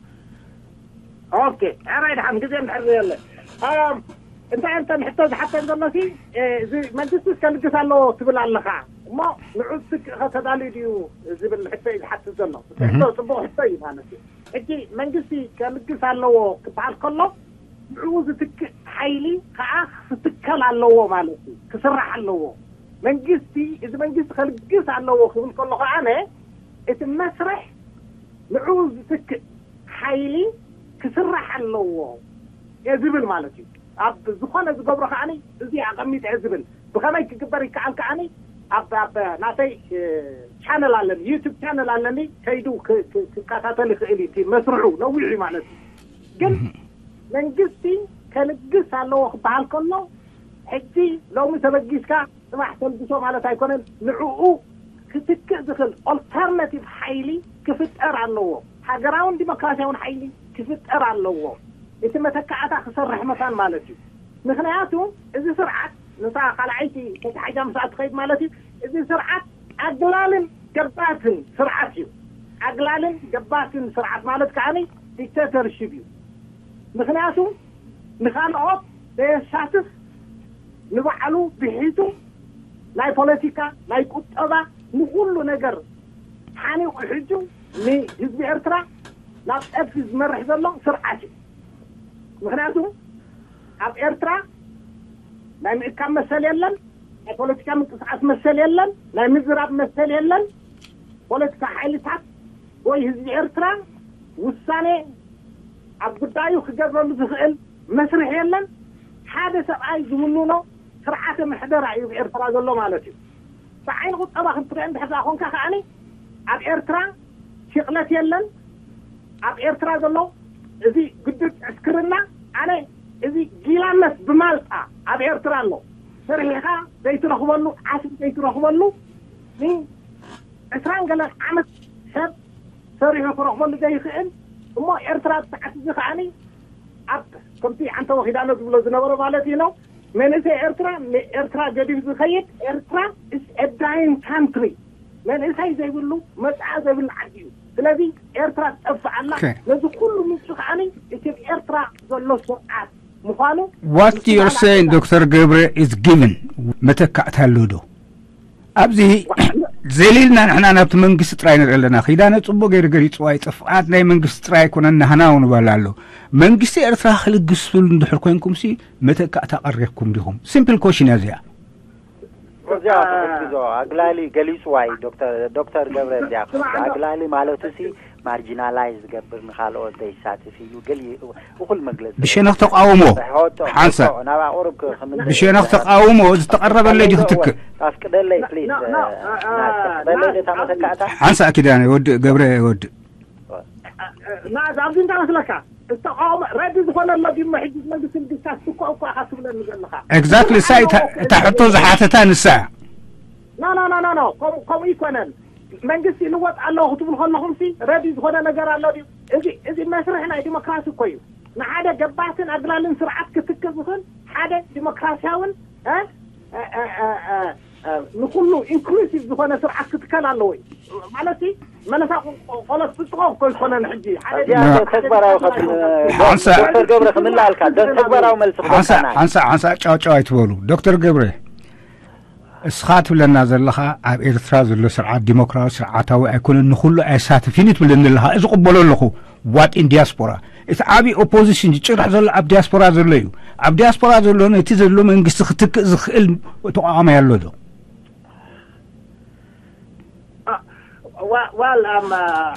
ኦኬ፣ ሕራይ ድሓን ግዜ እንድሕር የለ። እንታይ እንተን ሕቶ ዝሓተን ዘሎ ሲ እዚ መንግስቲ ከልግስ ኣለዎ ትብል ኣለኻ እሞ ንዑ ዝትክእ ከተዳልዩ ድዩ ዝብል ሕቶ እዩ ዝሓትት ዘሎ። ሕቶ ጽቡቕ ሕቶ እዩ ማለት እዩ። ሕጂ መንግስቲ ከልግስ ኣለዎ ክበሃል ከሎ ንዕኡ ዝትክእ ሓይሊ ከዓ ክትከል ኣለዎ ማለት እዩ፣ ክስራሕ ኣለዎ። መንግስቲ እዚ መንግስቲ ከልግስ ኣለዎ ክብል ከሎ ከዓ እቲ መስርሕ ንዕኡ ዝትክእ ሓይሊ ክስራሕ ኣለዎ እየ ዝብል ማለት እዩ። ኣብ ዝኾነ ዝገብሮ ከዓኒ እዚ ኣቐሚጠ እየ ዝብል ብኸመይ ክግበር ይከኣል ከዓኒ ኣብ ኣብ ናተይ ቻነል ኣለኒ፣ ዩቱብ ቻነል ኣለኒ፣ ከይዱ ክከታተል ይኽእል እዩ። መስርሑ ነዊሕ እዩ ማለት እዩ። ግን መንግስቲ ከልግስ ኣለዎ ክበሃል ከሎ ሕጂ ሎሚ ተበጊስካ ጽባሕ ተልግሶ ማለት ኣይኮነን። ንዕኡ ክትክእ ዝኽእል ኦልተርናቲቭ ሓይሊ ክፍጠር ኣለዎ። ሃገራውን ዲሞክራሲያውን ሓይሊ ክፍጠር ኣለዎ። እቲ መተካእታ ክሰርሕ መታን ማለት እዩ። ምክንያቱ እዚ ስርዓት ንሳ ካልኣይቲ ተታሒዛ ምስኣ ትኸይድ ማለት እዩ። እዚ ስርዓት ኣግላልን ገባትን ስርዓት እዩ። ኣግላልን ገባትን ስርዓት ማለት ከዓኒ ዲክቴተርሽፕ እዩ። ምክንያቱ ንኻልኦት ዘየሳትፍ ንባዕሉ ብሒቱ ናይ ፖለቲካ ናይ ቁጠባ ንኩሉ ነገር ሓኒቑ ሕጁ ንህዝቢ ኤርትራ ናብ ጠፊ ዝመርሕ ዘሎ ስርዓት እዩ። ምክንያቱ ኣብ ኤርትራ ናይ ምእካብ መሰል የለን፣ ናይ ፖለቲካ ምንቅስቃስ መሰል የለን፣ ናይ ምዝራብ መሰል የለን። ፖለቲካ ሓይልታት ወይ ህዝቢ ኤርትራ ውሳኔ ኣብ ጉዳዩ ክገብረሉ ዝኽእል መስርሕ የለን። ሓደ ሰብኣይ ዝውንኖ ስርዓተ ምሕደራ እዩ ኤርትራ ዘሎ ማለት እዩ። ብዓይኒ ቁጠባ ክትሪኦ እንድሕር ደኣ ኮንካ ከዓኒ ኣብ ኤርትራ ሽቕለት የለን። ኣብ ኤርትራ ዘሎ እዚ ግዱድ ዕስክርና ኣነ እዚ ጊላነት ብማልጣ ኣብ ኤርትራ ኣሎ። ሰሪሕኻ ዘይትረኽበሉ ዓስቢ ዘይትረኽበሉ ን ዕስራን ገለን ዓመት ሰብ ሰሪሑ ክረኽበሉ ዘይኽእል እሞ ኤርትራ ብሰዓት እዚ ከዓኒ ኣብ ከምቲ ዓንተወ ኪዳነ ዝብሎ ዝነበረ ማለት እዩ ነው። መንእሰይ ኤርትራ ንኤርትራ ገዲፍ ዝኸይድ ኤርትራ is a dying country። መንእሰይ ዘይብሉ መጻኢ ዘይብሉ ዓዲ እዩ። ስለዚ ኤርትራ ትጠፍእ ኣላ። ነዚ ኩሉ ምንጪ ከዓኒ እቲ ኤርትራ ዘሎ ስርዓት ምዃኑ What you're saying ዶክተር ገብረ is given። መተካእታ ኣሎ ዶ? ኣብዚ ዘሊልና ንሕና ናብቲ መንግስቲ ጥራይ ንርኢ ኣለና። ኪዳነ ጽቡቕ ገይሩ ገሊጽዋ እዩ። ጥፍኣት ናይ መንግስቲ ጥራይ ኣይኮነን፣ ናህና እውን ባል ኣሎ። መንግስቲ ኤርትራ ክልግስሉ እንድሕር ኮይንኩም ሲ መተካእታ ቀሪብኩም ዲኹም? ሲምፕል ኮሽን እያ እዚኣ። እዚኣ ተፈኪዞ ኣግላሊ ገሊጽዋ እዩ ዶክተር ዶክተር ገብረ እዚኣ ኣግላሊ ማለቱ ሲ ማርጂናላይዝ ዝገብር ንኻልኦት ዘይሳትፍ ኢሉ ገሊ እኹል መግለጺ ብሸነኽ ተቃውሞ ሓንሳ ናብ ኣቁሩብ ክምልስ ብሸነኽ ተቃውሞ ዝተቐረበለይ ድዩ ክትክእ ኣፍቅደለይ ፕሊዝ ኣፍቅደለይ ነታ መተካእታ ሓንሳ ኪዳነ ወድእ ገብረ ወድእ ናዝ ኣብዚ እንታይ መስለካ ዝተቃወመ ረዲ ዝኾነ ኣሎ ድሞ ሕጂ መንግስቲ ልግስካ ትኮ እኮ ኢኻ ትብለኒ ዘለኻ ኤግዛክትሊ እሳ እታ ሕቶ ዝሓተታ ንሳ ኖ ኖ ኖ ኖ ከምኡ ይኮነን መንግስቲ ይልወጥ ኣለዎ ክትብል ከለኹም ሲ ረዲ ዝኾነ ነገር ኣሎ ድዩ እዚ እዚ መስርሕ ናይ ዲሞክራሲ እኮ እዩ ንሓደ ገባትን ኣግላልን ስርዓት ክትክእ ዝኽእል ሓደ ዲሞክራሲያውን ንኩሉ ኢንክሉሲቭ ዝኾነ ስርዓት ክትከል ኣለዎ እዩ። ማለት መለሳ ቆሎት ፍጥቆ እኮ ዝኾነ ንሕጂ ሓደ እዚኣ ተግባራዊ ዶክተር ገብረ ክምልኣልካ ተግባራዊ መልሲ ሓንሳ ሓንሳ ሓንሳ ጫውጫው ኣይትበሉ። ዶክተር ገብረ፣ እስኻ ትብለና ዘለኻ ኣብ ኤርትራ ዘሎ ስርዓት ዲሞክራሲ ስርዓታዊ ኣይኮነን፣ ንኹሉ ኣየሳትፍን እዩ ትብለኒ ዘለኻ። እዚ ቅበሎ ኣለኹ። ዋት ኢን ዲያስፖራ? እቲ ዓብዪ ኦፖዚሽን ዝጭርሕ ዘሎ ኣብ ዲያስፖራ ዘሎ እዩ። ኣብ ዲያስፖራ ዘሎ ነቲ ዘሎ መንግስቲ ክትክእ ዝኽእል ተቋቋማይ ኣሎ ዶ? ዋል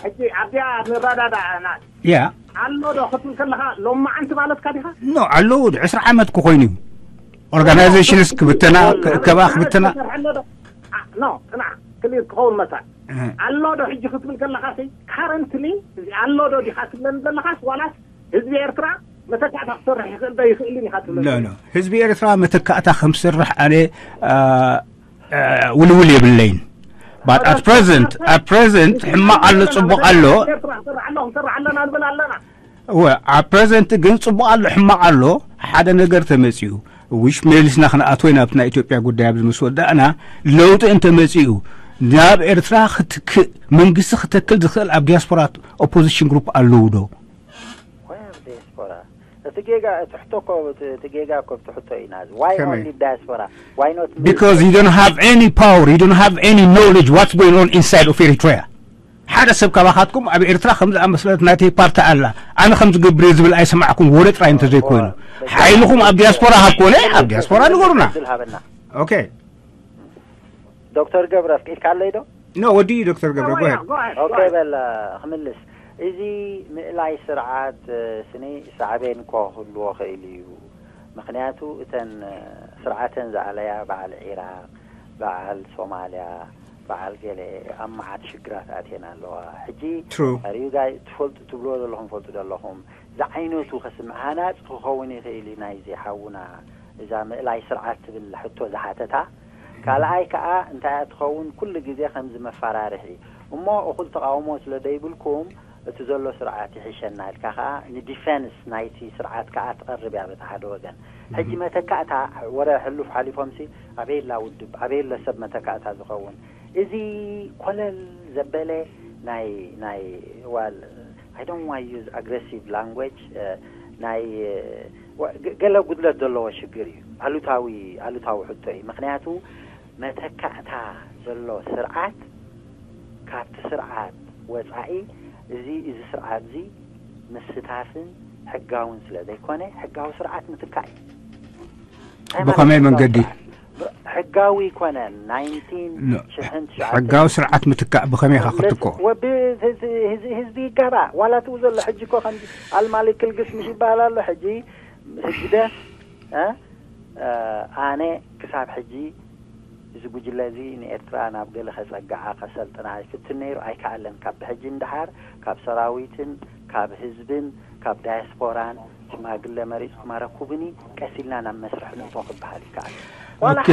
ሕጂ ኣብዚኣ ንረዳዳ ኢና። ያ ኣሎ ዶ ክትብል ከለኻ ሎማዓንቲ ማለትካ ዲኻ? ኖ ኣለዉ። ዕስራ ዓመት ክኾይኑ እዩ። ኦርጋናይዜሽንስ ክብተና፣ ክእከባ ክብተና። ኖ ጽናዕ፣ ክሊር ክኸውን መሳል ኣሎ ዶ ሕጂ ክትብል ከለኻ ሲ ካረንትሊ ኣሎ ዶ ዲኻ ትብለኒ ዘለኻስ ዋላስ ህዝቢ ኤርትራ መተካእታ ክሰርሕ ይኽእል ዶ ይኽእልን ኢኻ ትብለኒ? ኖ ኖ፣ ህዝቢ ኤርትራ መተካእታ ከም ዝሰርሕ ኣነ ውልውል የብለይን። But at present, at present ሕማቕ ኣሎ ጽቡቕ ኣሎ። ኣብ present ግን ጽቡቕ ኣሎ ሕማቕ ኣሎ። ሓደ ነገር ተመጺኡ፣ which መሊስና ክንኣትዎ ኢና ኣብቲ ናይ ኢትዮጵያ ጉዳይ ኣብዚ ምስ ወዳእና፣ ለውጢ እንተመጺኡ ናብ ኤርትራ ክትክእ መንግስቲ ክተክል ዝኽእል ኣብ ዲያስፖራ ኦፖዚሽን ግሩፕ ኣለዉ ዶ? ዲያስፖራ እቲ ጌጋ እቲ ሕቶ እኮ እቲ ጌጋ እኮ እቲ ሕቶ ኢና። Why only diaspora? Why not? Because you don't have any power, you don't have any knowledge what's going on inside of Eritrea. ሓደ ሰብ ካባኻትኩም ኣብ ኤርትራ ከም ዝኣመስለት ናተይ ፓርቲ ኣላ፣ ኣነ ከም ዝገብር እየ ዝብል ኣይሰማዕኩም፣ ወረ ጥራይ እንተዘይኮይኑ። ሓይልኹም ኣብ ዲያስፖራ ሃብ ኮነ ኣብ ዲያስፖራ ንገሩና። ኦኬ። ዶክተር ገብረ ኣፍቂድካ ኣለይ ዶ? ኖ፣ ወዲ እዩ ዶክተር ገብረ። ጎሄድ። ኦኬ በል። ክምልስ፣ እዚ ምእላይ ስርዓት ስኒ ሳዕቤን ኮ ክህልዎ ኽእል እዩ። ምኽንያቱ እተን ስርዓተን ዝኣለያ በዓል ዒራቕ፣ በዓል ሶማልያ፣ በዓል ገለ ኣብ መዓት ሽግራት ኣትየን ኣለዋ። ሕጂ ሪዩጋይ ትፈልጡ ትብልዎ ዘለኹም ፈልጡ ዘለኹም ዝዓይነቱ ከስምዕ ሃናፂ ክኸውን ይኽእል እዩ ናይዚ ሓውና እዛ ምእላይ ስርዓት ትብል ሕቶ ዝሓተታ። ካልኣይ ከዓ እንታይ እያ ትኸውን ኩሉ ግዜ ከምዚ መፈራርሒ እሞ እኹል ተቃውሞ ስለ ደይብልኩም እቲ ዘሎ ስርዓት ይሕሸና ኢልካ ከዓ ንዲፌንስ ናይቲ ስርዓት ከዓ ትቐርብ እያ በቲ ሓደ ወገን። ሕጂ መተካእታ ወረ ሕሉፍ ሓሊፎምሲ ኣበየላ ውድብ ኣበየሎ ሰብ መተካእታ ዝኸውን እዚ ኮለል ዘበለ ናይ ናይ ዋል I don't want use aggressive language ናይ ገለ ጉድለት ዘለዎ ሽግር እዩ። ኣሉታዊ ኣሉታዊ ሕቶ እዩ። ምክንያቱ መተካእታ ዘሎ ስርዓት ካብቲ ስርዓት ወፃኢ እዚ እዚ ስርዓት እዚ ምስታፍን ሕጋውን ስለ ዘይኮነ ሕጋዊ ስርዓት ምትካእ እዩ። ብኸመይ መንገዲ? ሕጋዊ ይኮነን ናይንቲን ሽሕን ትሽዓተን ሕጋዊ ስርዓት ምትካእ ብኸመይ ኢኻ ክትኮ? ወቢ ህዝቢ ይጋባእ ዋላ ትኡ ዘሎ ሕጂ እኮ ከም ኣልማሊ ክልግስ ምሽ ይበሃል ኣሎ ሕጂ ህግደፍ ኣነ ክሳብ ሕጂ እዚ ጉጅለ እዚ ንኤርትራ ናብ ገለ ከጸግዓ ከሰልጥና ይፍትን ነይሩ ኣይከኣለን ካብ ብሕጂ እንድሓር ካብ ሰራዊትን ካብ ህዝብን ካብ ዳያስፖራን ሽማግለ መሪጽኩም ኣረኩብኒ ቀስ ኢልና ናብ መስርሕ ንእቶ ክበሃል ይከኣል። ኦኬ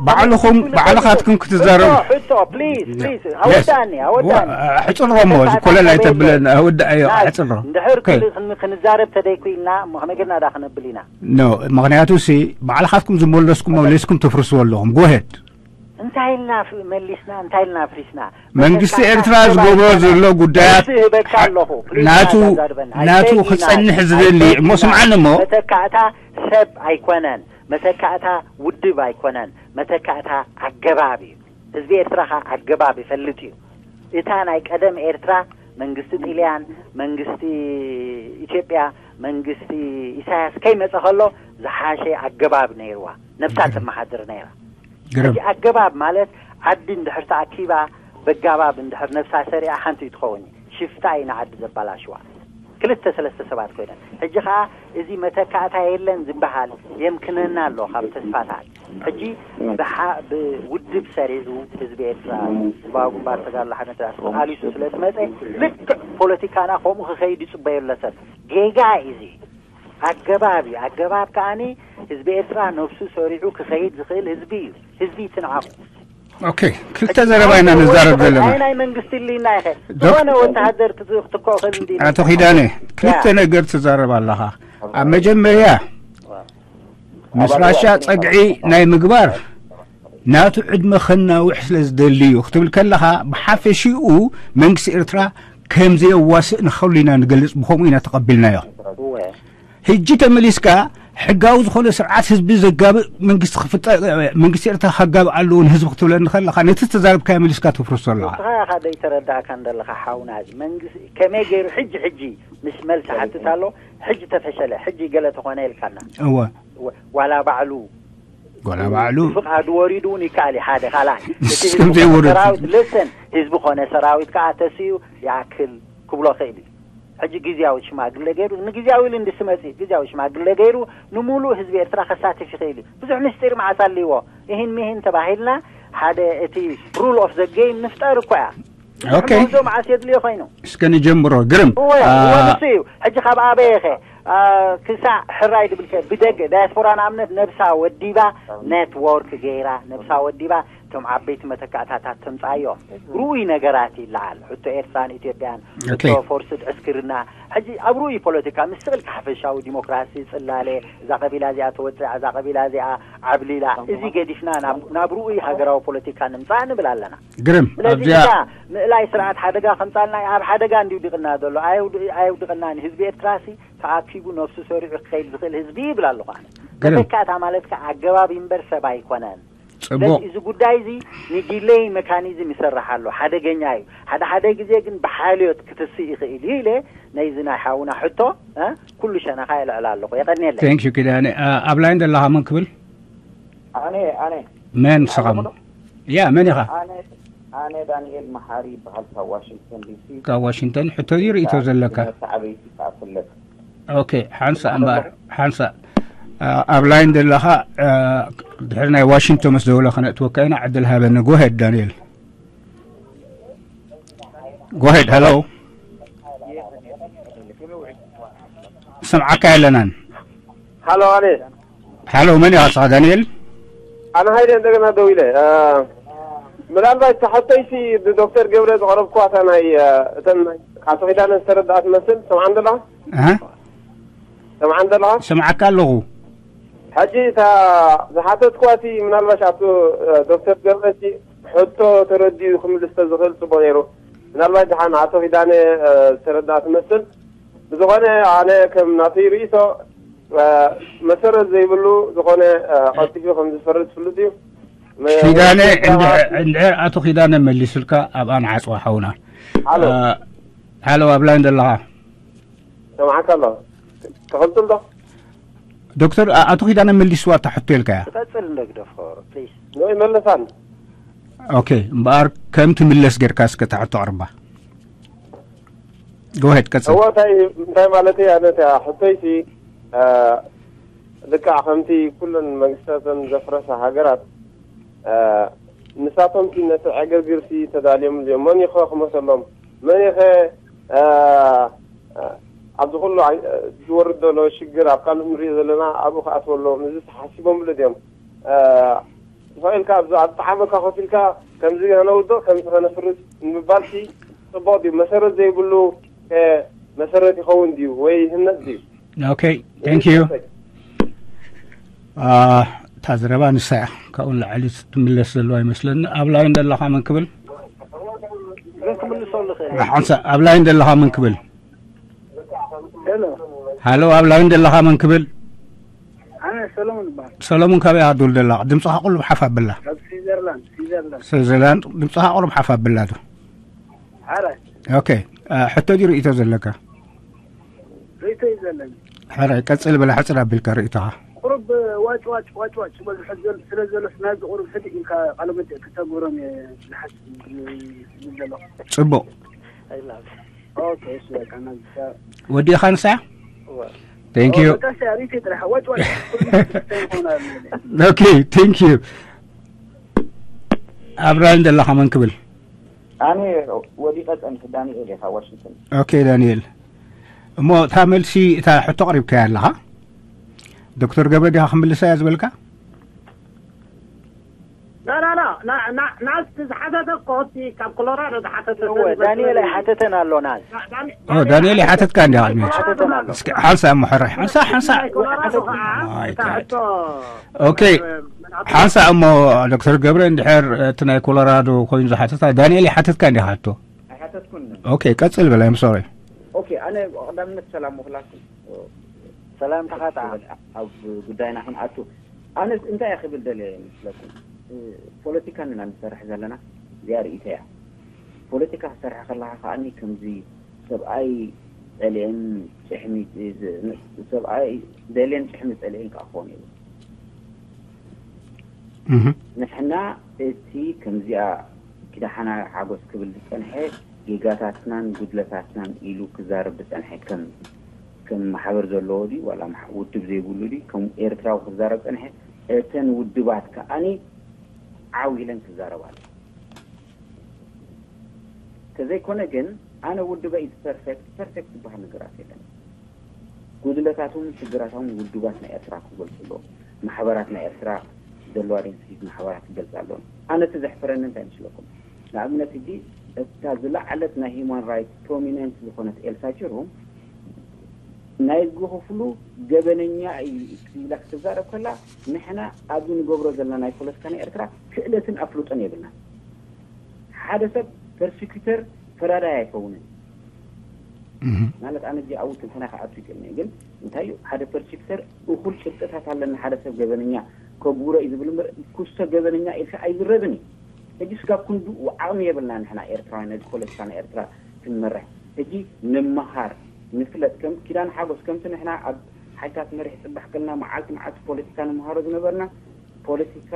ባዕልኹም ባዕልኻትኩም ክትዛረቡ ሕቶ ፕሊዝ ፕሊዝ ኣወዳኒ ኣወዳኒ ሕፅሮ እሞ እዚ ኮለል ኣይተብለን ኣወዳኣዮ ሕፅሮ እንድሕር ክንዛረብ ተደይኩ ኢልና እሞ ከመይ ጌርና ዳ ክነብል ኢና ኖ ምክንያቱ ሲ ባዕልኻትኩም ዝመለስኩም መሊስኩም ተፍርስዎ ኣለኹም ጎሄድ እንታይ ኢልና መሊስና እንታይ ኢልና ኣፍሪስና መንግስቲ ኤርትራ ዝገብሮ ዘሎ ጉዳያት ናቱ ናቱ ክጸንሕ ዝደሊ እሞ ስምዓኒ እሞ መተካእታ ሰብ ኣይኮነን መተካእታ ውድብ ኣይኮነን መተካእታ ኣገባብ እዩ ህዝቢ ኤርትራ ከ ኣገባብ ይፈልጥ እዩ እታ ናይ ቀደም ኤርትራ መንግስቲ ጥልያን መንግስቲ ኢትዮጵያ መንግስቲ ኢሳያስ ከይመፀ ከሎ ዝሓሸ ኣገባብ ነይርዋ ነብሳ ተመሓድር ነይራ እቲ ኣገባብ ማለት ዓዲ እንድሕር ተኣኪባ በጋባብ እንድሕር ነብሳ ሰሪኣ ሓንቲ እዩ ትኸውን ሽፍታ እዩ ንዓዲ ዘባላሽዋ ክልተ ሰለስተ ሰባት ኮይነን ሕጂ ከዓ እዚ መተካእታ የለን ዝበሃል የምክነና ኣሎ ካብ ተስፋታት ሕጂ ብውድብ ሰሪዑ ህዝቢ ኤርትራ ህዝባዊ ግንባር ተጋድሎ ሓርነት ራእሲ ተቃሊሱ ስለ ዝመፀ ልክዕ ፖለቲካና ከምኡ ክኸይድ ይፅበዮ ኣሎ ሰብ ጌጋ እዩ እዚ ኣገባብ እዩ ኣገባብ ከዓኒ ህዝቢ ኤርትራ ነብሱ ሰሪዑ ክኸይድ ዝኽእል ህዝቢ እዩ ህዝቢ ይትንዓቑ ኦኬ ክልተ ዘረባ ኢና ንዛረብ ዘለና ናይ መንግስቲ ሊና ይኸ ዝኾነ ወተሃደር ክትኮኽል እንዲ ኣቶ ኪዳነ ክልተ ነገር ትዛረብ ኣለኻ ኣብ መጀመርያ ምስ ራሻ ጸግዒ ናይ ምግባር ናቱ ዕድመ ከናውሕ ስለ ዝደሊ እዩ ክትብል ከለኻ፣ ብሓፈሽኡ መንግስቲ ኤርትራ ከም ዘየዋስእ ንኸሉ ኢና ንገልጽ፣ ብኸምኡ ኢና ተቐቢልናዮ። እወ። ሕጂ ተመሊስካ ሕጋዊ ዝኾነ ስርዓት ህዝቢ ዘጋብእ መንግስቲ ክፍጠ-፣ መንግስቲ ኤርትራ ከጋብእ ኣለዎ ንህዝቢ ክትብለኒ ከለኻ፣ ነቲ ዝተዛረብካዮ መሊስካ ተፍርሶ ኣለኻ። ንስኻ ኢኻ ደይተረዳእካ እንደለኻ ሓውና፣ እዚ መንግስቲ ከመይ ገይሩ ሕጂ፣ ሕጂ ምስ መልሲ ሓትት ኣሎ፣ ሕጂ ተፈሸለ፣ ሕጂ ገለ ተኾነ ኢልካና። እወ። ወ-፣ ዋላ ባዕሉ ዋላ ባዕሉ ፍቓዱ ወሪዱ እውን ይከኣል እዩ። ሓደ ካልኣይ፣ እቲ ህዝቢ ከም ኮነ ዘይወረድ ሰራዊት፣ ልሰን፣ ህዝቢ ኮነ ሰራዊት ከዓ ተስኡ ይኣክል ክብሎ ክእል እዩ። ሕጂ ግዝያዊ ሽማግለ ገይሩ፣ ንግዝያዊ ኢሉ እንድስመጽእ፣ ግዝያዊ ሽማግለ ገይሩ፣ ንምሉእ ህዝቢ ኤርትራ ከሳትፍ ይኽእል እዩ። ብዙሕ ምስጢር መዓስ ኣልዎ? ይህን ሚህን ተባሂልና፣ ሓደ እቲ ሩል ኦፍ ዘ ጌም ንፍጠር እኮ እያ። ብዙሕ ኦኬ። መውዞ መዓስ የድልዮ ኮይኑ? እስከ ንጀምሮ። ግርም። እወ፣ አ፣ እወ፣ ንሱ እዩ። ሕጂ ካብ ኣበየኸ? አ፣ ክሳዕ ሕራይ ድብልከ? ብደገ ዳያስፖራ ንኣብነት ነብሳ ወዲባ፣ ኔትወርክ ገይራ፣ ነብሳ ወዲባ፣ እቶም ዓበይቲ መተካእታታት ተምጻዮ። ርኡይ ነገራት ይለዓል። ሕቶ ኤርትራን ኢትዮጵያን፣ ኦኬ። ሕቶ ፎርስድ ዕስክርና። ሕጂ ኣብ ርኡይ ፖለቲካ፣ ምስ ስቕል ሓፈሻዊ ዲሞክራሲ፣ ጽላለ፣ እዛ ቀቢላ እዚኣ ተወጽዓ፣ እዛ ቀቢላ እዚኣ ዓብሊላ። እዚ ገዲፍና ናብ፣ ናብ ርኡይ ሃገራዊ ፖለቲካ ንምጻእ ንብል ኣለና። ግርም፣ ስለዚ ኣብዚኣ እታ ምእላይ ስርዓት ሓደጋ ከምጻልና እዩ። ኣብ ሓደጋ እንዲዩ ድቕና ዘሎ። ኣየውድ-፣ ኣየውድቐናን። ህዝቢ ኤርትራሲ ተኣኪቡ ነብሱ ሰሪዑ ክኸይድ ዝኽእል ህዝቢ ይብል ኣለኹ ኣነ። ግርም። መተካእታ ማለት ከኣ ኣገባብ እምበር ሰብ ኣይኮነን። ጽቡቕ። ስለዚ እዚ ጉዳይ እዚ ንዲሌይ ሜካኒዝም ይሰርሕ ኣሎ። ሓደገኛ እዩ። ሓደ ሓደ ግዜ ግን ብሓልዮት ክትስእ ይኽእል እዩ ኢለ ነይዚ ናይ ሓውና ሕቶ፣ እ፣ ኩሉ ሸነኻ የልዕል ኣለኹ። የቐንየለይ። ቴንክ ዩ ኪዳነ። አ፣ ኣብ ላይን ዘለኻ መን ክብል? ኣነ፣ ኣነ። መን ንስኻ? ኣለኹ ዶ? ያ፣ መን ኢኻ? ኣነ፣ ኣነ ዳንኤል መሓሪ ይበሃል ካብ ዋሽንግተን ዲሲ። ካብ ዋሽንግተን። ሕቶ ድዩ ርእይቶ ዘለካ? መተዓበይቲ ከኣ ፍለጥ። ኦኬ፣ ሓንሳእ እምበኣር፣ ሓንሳእ። አ፣ ኣብ ላይን ዘለኻ፣ አ፣ ድሕሪ ናይ ዋሽንግተን ምስ ደወለ ከነእትወካ ኢና፣ ዕድል ሃበኒ። ጎ ሄድ ዳንኤል። ጎ ሄድ፣ ሃሎ። ሰምዓካ የለናን። ሃሎ፣ ኣነ። ሃሎ፣ መን ኢኻ ንስኻ ዳንኤል? ኣነ ሃይለ እንደገና ደዊለ። አ፣ ምናልባት ተሓተይሲ ብዶክተር ገብረ ዘቕረብኩዋ እታ ናይ፣ አ፣ እተን ናይ ኣቶ ኪዳነ ዝተረድኣ ትመስል። ሰምዓን ደላ? ኣሃ። ሰምዓን ደላ? ሰምዓካ ኣለኹ። ሕጂ እታ ዝሓተትኩዋ እቲ ምናልባት ኣብቲ፣ አ፣ ዶክተር ገብረ እቲ ሕቶ ተረዲኡ ክምልስ ተዝኽእል ጽቡቕ ነይሩ። ምናልባት ደሓን ኣቶ ኪዳነ፣ አ፣ ዝተረድኣ ትመስል። ብዝኾነ ኣነ ከም ናተይ ርእይቶ፣ አ፣ መሰረት ዘይብሉ ዝኾነ፣ አ፣ ቀልጢፉ ከም ዝፈርድ ፍሉጥ እዩ። መ-፣ ኪዳነ፣ መ-፣ እንድሕ-፣ እንድሕር ኣቶ ኪዳነ መሊሱልካ ኣብኣ ንዓጽዋ ሓውና። ሃሎ። አ፣ ሃሎ፣ ኣብ ላይን ዘለኻ? ሰምዓካ ኣሎ። ትቕጽል ዶ? ዶክተር፣ አ-፣ ኣቶ ኪዳነ መሊስዋ እታ ሕቶ ኢልካያ። ትቐጽል እንዶ ግደፎ፣ ፕሊዝ። ኖ ይመለሳን። ኦኬ፣ እምበኣር ከም ትምለስ ጌርካ እስከ እታ ሕቶ ኣቕርባ። ጎ ሄድ፣ ቀጽል። እዎ፣ እንታይ፣ እንታይ ማለት እዩ? ኣነ እታ ሕቶይሲ፣ አ፣ ልክዕ ከምቲ ኩለን መንግስታተን ዘፍረሳ ሃገራት፣ አ፣ ንሳቶም ሲ ነቲ ዕግርግርሲ ተዳልዮም እዮም። መን ይኸ ክመሰሎም? መን ይኸ፣ አ፣ አ፣ ኣብዚ ኩሉ ኣይ-፣ ዝወርድ ዘሎ ሽግር ኣብ ካልእ ንሪኦ ዘለና ኣብኡ ክኣትወሎም፣ እዚ ተሓሲቦምሉ ድዮም? አ፣ ተኸኢልካ ኣብዚ ኣብ ጠዓመካ ኮፍ ኢልካ ከምዚ ከነውድቕ፣ ከምዚ ከነፍርስ ንምባልሲ ጽቡቕ ድዩ? መሰረት ዘይብሉ ከ መሰረት ይኸውን ድዩ ወይ ይህነጽ ድዩ? ኦኬ፣ ቴንክ ዩ። አ፣ እታ ዘረባ ንሳ እያ። ካብኡ ንላዕሊ ትምለስ ዘለዋ ይመስለኒ። ኣብ ላይን ዘለኻ መን ክብል? ግን ክምልሰሉ ክእል። ሓንሳ-፣ ኣብ ላይን ዘለኻ መን ክብል? ሄሎ። ሃሎ፣ ኣብ ላይን ዘለኻ መን ክብል? ኣነ ሰሎሙን እበሃል። ሰሎሙን፣ ካበይ ኢኻ ትድውል ዘለኻ? ድምፅኻ ቁልብ ሓፍ ኣብላ። ካብ ስዊዘርላንድ፣ ስዊዘርላንድ። ስዊዘርላንድ፣ ድምፅኻ ቁልብ ሓፍ ኣብላ ዶ? ሓራይ። ኦኬ። አ፣ ሕቶ ድዩ ርእይቶ ዘለካ? ርእይቶ እዩ ዘለኒ። ሕራይ፣ ቀጽል በል፣ ሕጽር ኣቢልካ ርእይቶኻ። ቁሩብ ዋጭ ዋጭ፣ ዋጭ ዋጭ ዝበሉ ሕዚ ዘል-፣ ስለ ዘሎ፣ ናብዚ ቁሩብ ሕድእ ኢልካ ቃለ መጠይቅ ክተግብሮም እየ ዝሓስብ፣ ዝብል ዘለኹ። ጽቡቕ። I love you። ኦኬ፣ እሺ፣ በቃ፣ ናብዚ ወዲእኻ ንሳ? እወ። ቴንክ ዩ። ኦ፣ በቃ፣ እሺ፣ ርእይቶ ጥራሕ፣ ዋጭ ዋጭ። ኩሉ እንታይ ይኾን ኣለ። ኦኬ፣ ቴንክ ዩ። ኣብ ላይን ዘለኻ መን ክብል? ኣነ ወዲቐ ጸኒሐ፣ ዳንኤል እየ ካብ ዋሽንግተን። ኦኬ ዳንኤል፣ እሞ እታ መልሲ፣ እታ ሕቶ ኣቕሪብካያ ኣለኻ፣ ዶክተር ገብረ ዲኻ ክምልሳ እያ ዝበልካ? ና ና ና ና ና ናስ ዝሓተተ እኮ እቲ ካብ ኮሎራዶ ዝሓተተ ሰብ እወ ይመስለኒ። ዳንኤል ኣይሓተተን ኣሎ ናዝ። ዳ- ዳኒ- ኦ ዳንኤል ይሓተትካ እንዲ ኣድሚዎች ሓተተን ኣሎ። እስኪ ሓንሳእ እሞ ሕራይ ሓንሳእ ሓንሳእ ናይ ኮሎራዶ ከዓ ማይ እታ ጋድ። ሕቶ ኦኬ ሓንሳእ እሞ ዶክተር ገብረ እንድሕር እቲ ናይ ኮሎራዶ ኮይኑ ዝሓተታ ዳንኤል ይሓተትካ እንዲ ሓቶ ኣይሓተትኩን። ኦኬ ቀጽል በላይ ምሶሪ ኦኬ፣ ኣነ ቀዳምነት ሰላም ምኽላኩም ሰላም ተኻጣ ኣብ ጉዳይና ክንኣቱ ኣነ እንታይ እየ ክብል ደልየ ይመስለኩም? ፖለቲካ ኢና ንሰርሕ ዘለና፣ እዚኣ ርእይቶ እያ። ፖለቲካ ክሰርሕ ከለካ ከኣኒ ከምዚ ሰብኣይ ጸሊአን ጭሕሚ ሰብኣይ ደልየን ጭሕሚ ጸሊአን ከዓ ክኾን እዩ። ንሕና እቲ ከምዚኣ ኪዳሓና ሓጎስ ክብል ዝጸንሐ ጌጋታትናን ጉድለታትናን ኢሉ ክዛረብ ዝጸንሐ ከም ከም ማሕበር ዘለዎ ድዩ ዋላ ማሕ- ውድብ ዘይብሉ ድዩ ከም ኤርትራዊ ክዛረብ ጸንሐ። እተን ውድባት ከኣኒ ዓው ኢለን ክዛረባ ኣለዎ። ተዘይኮነ ግን ኣነ ውድበ ኢዝ ፐርፌክት ፐርፌክት ዝበሃል ነገራት የለን። ጉድለታቱን ሽግራታውን ውድባት ናይ ኤርትራ ክገልጹ ኣለዎም። ማሕበራት ናይ ኤርትራ ዘለዋ ዴንሲቲት ማሕበራት ክገልጻ ኣለዎም። ኣነ እቲ ዘሕፍረኒ እንታይ ምስለኩም? ንኣብነት ሕጂ እታ ዝለዓለት ናይ ሂማን ራይትስ ፕሮሚነንት ዝኾነት ኤልሳ ጅሩም ናይ ዝኽፍሉ ገበነኛ እዩ ኢላ ክትዛረብ ከላ ንሕና ኣብዚ ንገብሮ ዘለና ናይ ፖለቲካ ናይ ኤርትራ ክእለትን ኣፍልጦን የብልና። ሓደ ሰብ ፐርሲኪተር ፈራዳይ ኣይከውንን። ማለት ኣነ እዚ ኣብኡ ትንተና ክኣቱ ይክእል እየ፣ ግን እንታይ እዩ ሓደ ፐርሲኪተር እኹል ጭብጥታት ኣለና። ሓደ ሰብ ገበነኛ ከጉረ እዩ ዝብል እምበር ክሶ ገበነኛ ኢልካ ኣይዝረብን እዩ። ሕጂ ስጋብ ክንድኡ ዓቕሚ የብልና ንሕና ኤርትራውያን ነዚ ፖለቲካ ናይ ኤርትራ ክንመርሕ። ሕጂ ንመሃር ንፍለጥ ከም ኪዳን ሓጎስ ከምቲ ንሕና ኣብ ሓይታት መሪሕ ጽባሕ ከልና መዓልቲ መዓልቲ ፖለቲካ ንመሃሮ ዝነበርና ፖለቲካ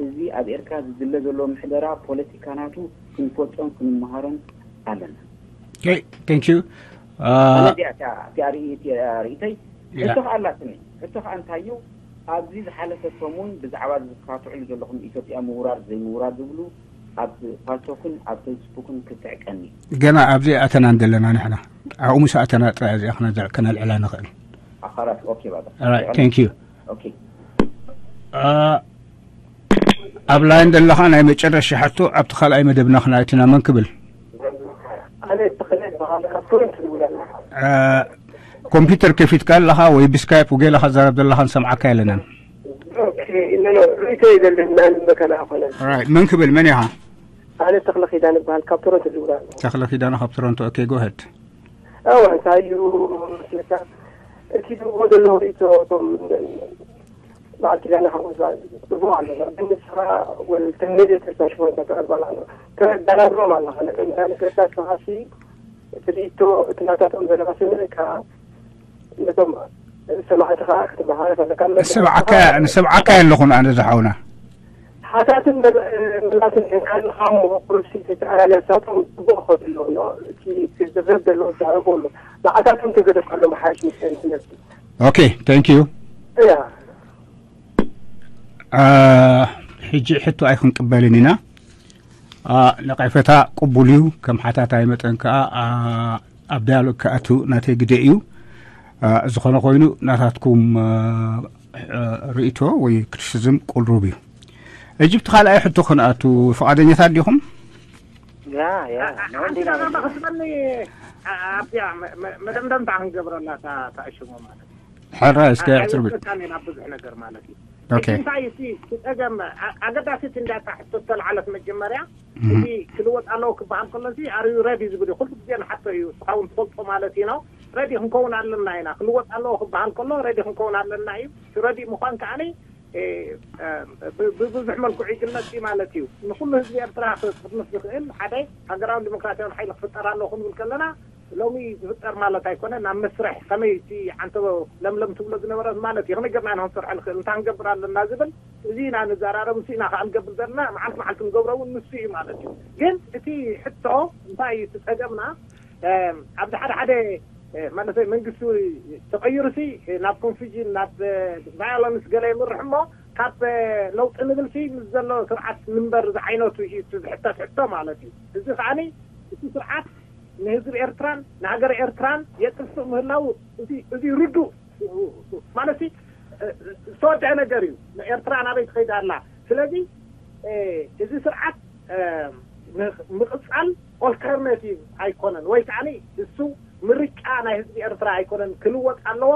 እዚ ኣብ ኤርትራ ዝድለ ዘሎ ምሕደራ ፖለቲካ ናቱ ክንፈልጦን ክንመሃሮን ኣለና። ቴንክ ዩ ኣነ እዚኣ እቲኣ ርእይተይ ሕቶ ከዓ ኣላትኒ። ሕቶ ከዓ እንታይ እዩ? ኣብዚ ዝሓለፈ ሰሙን ብዛዕባ ዝካትዕሉ ዘለኹም ኢትዮጵያ ምውራር ዘይምውራር ዝብሉ ኣብ ፓልቶክን ኣብ ፌስቡክን ክትዕቀኒ ገና ኣብዚ ኣተናን ዘለና ንሕና ኣብኡ ምስ ኣተና ጥራይ እዚኣ ከነልዕላ ንኽእል ኣኻላት ኦኬ ባባ ቴንክ ዩ ኦኬ ኣብ ላይን ዘለኻ ናይ መጨረሻ ሕቶ ኣብቲ ካልኣይ መደብና ክናእትና መን ክብል ኣነ ተኸለ በሃል ካብ ቶሮንቶ ይውላል ኮምፒውተር ከፊትካ ኣለኻ ወይ ብስካይፕ ገለ ከዛረብ ዘለኻ ንሰምዓካ የለናን ኖ ኖ ርእቶ ይደልን ናን በከና ኣኾነ መን ክብል መን ኢኻ ኣነ ተኽለ ኪዳን ይበሃል ካብ ቶሮንቶ ዝውላል ተኽለ ኪዳን ካብ ቶሮንቶ ኦኬ ጎ ሄድ ኣዋ እንታይ እዩ መስለካ እቲ ድርቦ ዘለዎ ርእቶ እቶም በዓል ኪዳነ ሓጎስ ጽቡቕ ኣሎ ግን ንስኻ ወልተ ሜድያ ተሳሽፎ ተቀርባል ኣሎ ተዳናግሮም ኣለኻ ነቀምታ ንክርታ ስኻሲ እቲ ርእቶ እቲ ናታቶም ዘለኻ ስምዕ ከዓ ነቶም ሰማዕቲ ከዓ ክትመሃረ ፈለካ ንሰብዓካ ኣለኹን ኣነ ዝሓውና ሓታትን ምላስን ሒዝካ ኣለኻ እሞ ፖለቲክስ ተተኣላለሳቶም ጽቡቕ ክኸዱ ኣለዎ እቲ ክዝረብ ዘለዎ ዛዕቦ ኣሎ ንዓታቶም ተገደፍ ከሎ መሓይሽ ምስለኒ ትምህርቲ ኦኬ ታንክ ዩ እያ ሕጂ ሕቶ ኣይክንቅበልን ኢና ነቐፈታ ቅቡል እዩ ከም ሓታታይ መጠን ከዓ ኣብ ዳያሎግ ክኣቱ ናተይ ግደ እዩ ዝኾነ ኮይኑ ናታትኩም ርእቶ ወይ ክሪቲሲዝም ቁሩብ እዩ እጅብቲ ካልኣይ ሕቶ ክንኣቱ ፍቓደኛታት ዲኹም ያ ያ ክትበኒ ኣብዚኣ መደምደምታ ክንገብረላ ታእሽሞ ማለት ሕራይ እስከ ኣሕፅር ብል ና ብዙሕ ነገር ማለት እዩ ኦኬ እንታይ እቲ እቲ ፀገም ኣገዳሲት እንዳታ ሕቶ ዝተለዓለት መጀመርያ እዚ ክልወጥ ኣለዎ ክበሃል ከሎ እዚ ኣርዩ ረዲ ዝብል እዩ ኩሉ ግዜ ንሓቶ እዩ እስኻ እውን ትፈልጦ ማለት እዩ ነው ረዲ ክንከውን ኣለና ኢና ክልወጥ ኣለዎ ክበሃል ከሎ ረዲ ክንከውን ኣለና እዩ እቲ ረዲ ምዃን ከዓኒ ብብዙሕ መልክዑ ይግለጽ እዩ ማለት እዩ ንኩሉ ህዝቢ ኤርትራ ክጥርንፍ ዝኽእል ሓደ ሃገራውን ዲሞክራሲያውን ሓይሊ ክፍጠር ኣለዎ ክንብል ከለና ሎሚ ዝፍጠር ማለት ኣይኮነ ናብ መስርሕ ከመይ እቲ ዓንተቦ ለምለም ትብሎ ዝነበረት ማለት እዩ ከመይ ጌርና ኢና ክንሰርሖ ንኽእል እንታይ ክንገብር ኣለና ዝብል እዚ ኢና ንዘራረብ ምስ ኢና ከዓ ንገብር ዘለና መዓልቲ መዓልቲ ንገብሮ እውን ንሱ እዩ ማለት እዩ ግን እቲ ሕቶ እንታይ እዩ እቲ ፀገምና ኣብዚ ሓደ ሓደ ማለት መንግስቲ ተቀይሩ ሲ ናብ ኮንፊዥን ናብ ቫዮለንስ ገለ ይምርሕ እሞ ካብ ለውጢ ንብል ሲ ምስ ዘሎ ስርዓት ንንበር ዝዓይነቱ እዩ ዝሕተት ሕቶ ማለት እዩ እዚ ከዓኒ እቲ ስርዓት ንህዝቢ ኤርትራን ንሃገር ኤርትራን የጥፍእ ምህላው እዚ ርዱእ ማለት ዝተወደአ ነገር እዩ ኤርትራ ናበይ ትኸይድ ኣላ ስለዚ እዚ ስርዓት ምቕፃል ኦልተርናቲቭ ኣይኮነን፣ ወይ ከዓ እሱ ምርጫ ናይ ህዝቢ ኤርትራ ኣይኮነን፣ ክልወጥ ኣለዎ።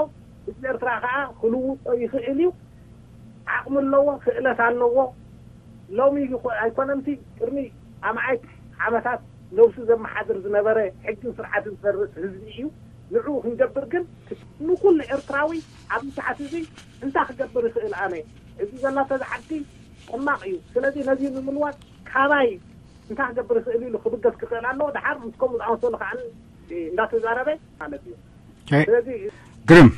ህዝቢ ኤርትራ ከዓ ክልውጦ ይኽእል እዩ፣ ዓቕሚ ኣለዎ፣ ክእለት ኣለዎ። ሎሚ ኣይኮነንቲ፣ ቅድሚ ኣማዓይ ዓመታት ነብሱ ዘመሓድር ዝነበረ ሕግን ስርዓትን ዝፈርስ ህዝቢ እዩ። ንዕኡ ክንገብር ግን ንኩሉ ኤርትራዊ ኣብዚ ሰዓት እዚ እንታይ ክገብር ይኽእል? ኣነ እዚ ዘላቶ ዓዲ ሕማቕ እዩ። ስለዚ ነዚ ንምልዋጥ ካባይ እንታይ ክገብር ይኽእል ኢሉ ክብገስ ክኽእል ኣለዎ። ድሓር ምስ ከምኡ ዝኣመሰሉ ከዓ እንዳተዛረበ ማለት እዩ። ስለዚ ግርም፣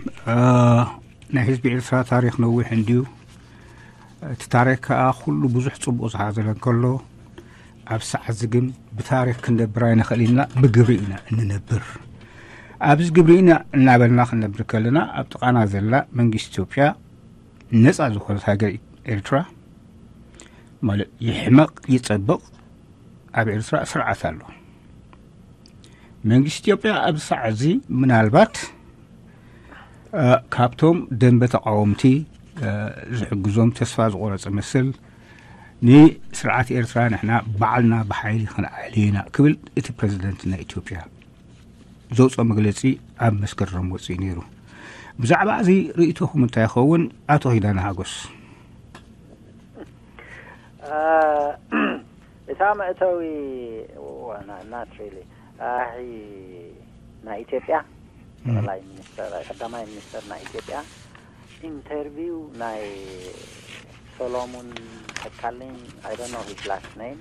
ናይ ህዝቢ ኤርትራ ታሪኽ ነዊሕ እንድዩ። እቲ ታሪኽ ከዓ ኩሉ ብዙሕ ፅቡቕ ዝሓዘለ እንከሎ፣ ኣብ ሰዓት እዚ ግን ብታሪኽ ክንነብር ኣይንኽእል ኢና፣ ብግብሪ ኢና እንነብር። ኣብዚ ግብሪ ኢና እናበልና ክንነብር ከለና፣ ኣብ ጥቓና ዘላ መንግስቲ ኢትዮጵያ ነፃ ዝኾነት ሃገር ኤርትራ ማለት ይሕመቕ ይጸብቕ ኣብ ኤርትራ ስርዓት ኣሎ። መንግስቲ ኢትዮጵያ ኣብ ሰዓት እዚ ምናልባት ካብቶም ደንበ ተቃወምቲ ዝሕግዞም ተስፋ ዝቆረጸ መስል ንስርዓት ኤርትራ ንሕና ባዕልና ብሓይሊ ክንዓሊ ኢና ክብል እቲ ፕረዚደንት ናይ ኢትዮጵያ ዘውፅኦ መግለፂ ኣብ መስከረም ወፂኡ ነይሩ። ብዛዕባ እዚ ርእይቶኹም እንታይ ይኸውን? ኣቶ ኪዳነ ሓጎስ። እታ መእተዊ ናት ሪሊ ኣሒ ናይ ኢትዮጵያ ጠቅላይ ሚኒስተር ቀዳማይ ሚኒስተር ናይ ኢትዮጵያ ኢንተርቪው ናይ ሰሎሙን ተካልኝ፣ I don't know his last name፣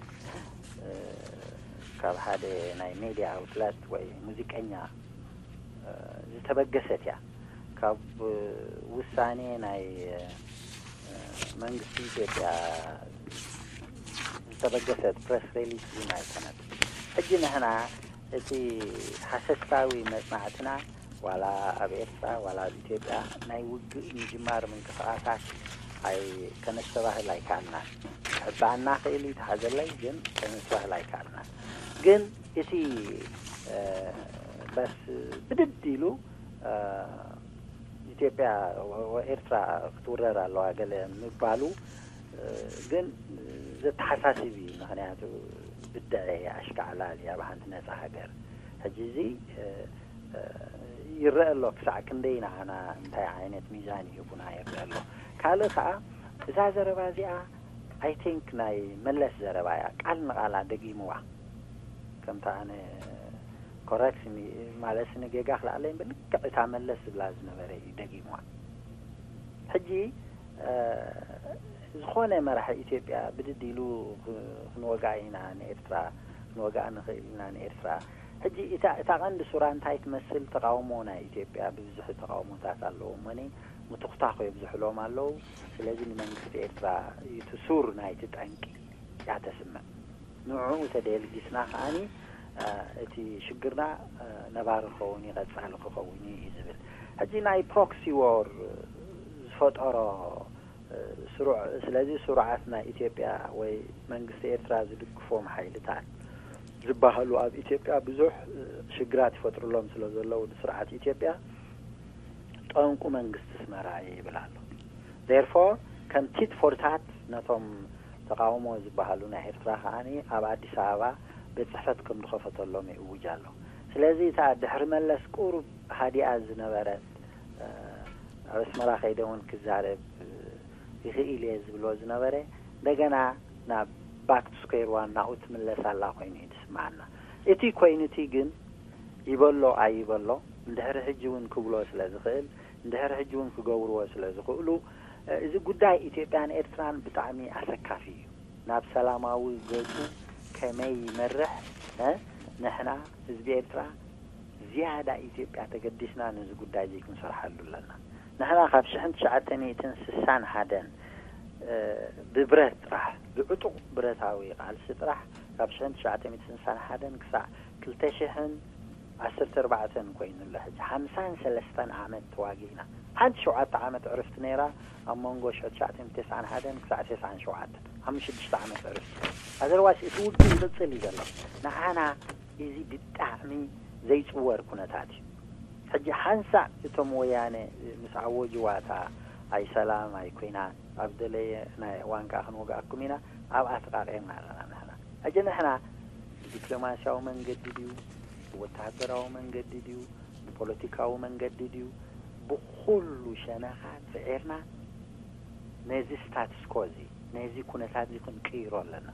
ካብ ሓደ ናይ ሜድያ ኣውትለት ወይ ሙዚቀኛ ዝተበገሰት እያ። ካብ ውሳኔ ናይ መንግስቲ ኢትዮጵያ ዝተበገሰት ፕረስ ሪሊስ እዩ ናይ ሰነድ። ሕጂ ንሕና እቲ ሃሰስታዊ መጽናዕትና ዋላ ኣብ ኤርትራ ዋላ ኣብ ኢትዮጵያ ናይ ውግእ ምጅማር ምንቅስቃሳት ኣይ ከነስተባህል ኣይከኣልናን። ክሕባኣና ክእል እዩ ተሓዘለይ፣ ግን ከነስተባህል ኣይከኣልናን። ግን እቲ በስ ብድድ ኢሉ ኢትዮጵያ ኤርትራ ክትውረር ኣለዋ ገለ ምባሉ ግን ዘተሓሳስብ እዩ። ምክንያቱ ብድዐ ኣሽካዕላል ኣብ ሓንቲ ነፃ ሃገር ሕጂ እዚ ይረአ ኣሎ ክሳዕ ክንደይ ንዓና እንታይ ዓይነት ሚዛን ይህቡና ይረአ ኣሎ። ካልእ ከዓ እዛ ዘረባ እዚኣ I think ናይ መለስ ዘረባ እያ። ቃል ንቃላ ደጊምዋ ከምታ ኣነ ኮረክት ማለት ንጌጋ ክልኣለይ እምበር ልክዕ እታ መለስ ዝብላ ዝነበረ እዩ ደጊምዋ። ሕጂ ዝኾነ መራሒ ኢትዮጵያ ብድድ ኢሉ ክንወግኣ ኢና ንኤርትራ፣ ክንወግኣ ንኽእል ኢና ንኤርትራ። ሕጂ እታ እታ ቀንዲ ሱራ እንታይ ትመስል? ተቃውሞ ናይ ኢትዮጵያ ብብዝሒ ተቃውሞታት ኣለዎ እሞኒ ምትኹታኹ የብዝሕሎም ኣለዉ። ስለዚ ንመንግስቲ ኤርትራ እዩ እቲ ሱር ናይቲ ጠንቂ እያ ተስምዕ። ንዕኡ ተደልጊስና ከዓኒ እቲ ሽግርና ነባሪ ክኸውን እዩ፣ ቀጻሊ ክኸውን እዩ እዩ ዝብል። ሕጂ ናይ ፕሮክሲ ዎር ዝፈጠሮ ስሩዕ ስለዚ ስሩዓት ናይ ኢትዮጵያ ወይ መንግስቲ ኤርትራ ዝድግፎም ሓይልታት ዝበሃሉ ኣብ ኢትዮጵያ ብዙሕ ሽግራት ይፈጥሩሎም ስለ ዘለዉ ንስርዓት ኢትዮጵያ ጠንቁ መንግስቲ ኣስመራ እዩ ይብል ኣሎ። therefore ከም ቲት ፎር ታት ነቶም ተቃውሞ ዝበሃሉ ናይ ኤርትራ ከዓኒ ኣብ ኣዲስ ኣበባ ቤት ጽሕፈት ከም ዝኸፈተሎም ይእውጅ ኣሎ። ስለዚ እታ ድሕሪ መለስ ቁሩብ ሃዲኣ ዝነበረት ኣብ ኣስመራ ከይደ እውን ክዛረብ ይኽእል እየ ዝብሎ ዝነበረ እንደገና ናብ back to square one ናብኡ ትምለስ ኣላ ኮይኑ እዩ ዝስምዓና። እቲ ኮይኑ እቲ ግን ይበሎ ኣይበሎ እንድሕሪ ሕጂ እውን ክብሎ ስለ ዝኽእል እንድሕሪ ሕጂ እውን ክገብርዎ ስለ ዝኽእሉ እዚ ጉዳይ ኢትዮጵያን ኤርትራን ብጣዕሚ ኣሰካፊ እዩ። ናብ ሰላማዊ ገፁ ከመይ ይመርሕ ንሕና ህዝቢ ኤርትራ ዝያዳ ኢትዮጵያ ተገዲስና ነዚ ጉዳይ እዚ ክንሰርሓሉ ኣለና። ንሕና ካብ ሽሕን ትሽዓተ ሚእትን ስሳን ሓደን ብብረት ጥራሕ ብዕጡቕ ብረታዊ ቃልሲ ጥራሕ ካብ ሽሕን ትሽዓተ ሚእትን ስሳን ሓደን ክሳዕ ክልተ ሽሕን ዓሰርተ ኣርባዕተን ኮይኑ ኣሎ። ሕጂ ሓምሳን ሰለስተን ዓመት ተዋጊእና ሓንቲ ሸውዓተ ዓመት ዕርፍቲ ነይራ ኣብ መንጎ ሽሕን ትሽዓተ ሚእትን ተስዓን ሓደን ክሳዕ ተስዓን ሸውዓተን ሓሙሽተ ሽዱሽተ ዓመት ዕርፍቲ። ኣዘርዋይስ እቲ ውግእ ይቕጽል እዩ ዘሎ። ንዓና እዚ ብጣዕሚ ዘይጽወር ኩነታት እዩ። ሕጂ ሓንሳእ እቶም ወያነ ምስ ኣወጅዋ እታ ኣይ ሰላም ኣይ ኩናት ኣብ ደለየ ናይ እዋን ከዓ ክንወግኣኩም ኢና ኣብኣ ተቃቂዕና ኣለና ንሕና። ሕጂ ንሕና ብዲፕሎማስያዊ መንገዲ ድዩ፣ ብወተሃደራዊ መንገዲ ድዩ፣ ብፖለቲካዊ መንገዲ ድዩ፣ ብኩሉ ሸነኻ ጽዒርና ነዚ ስታትስኮ እዚ፣ ነዚ ኩነታት እዚ ክንቅይሮ ኣለና።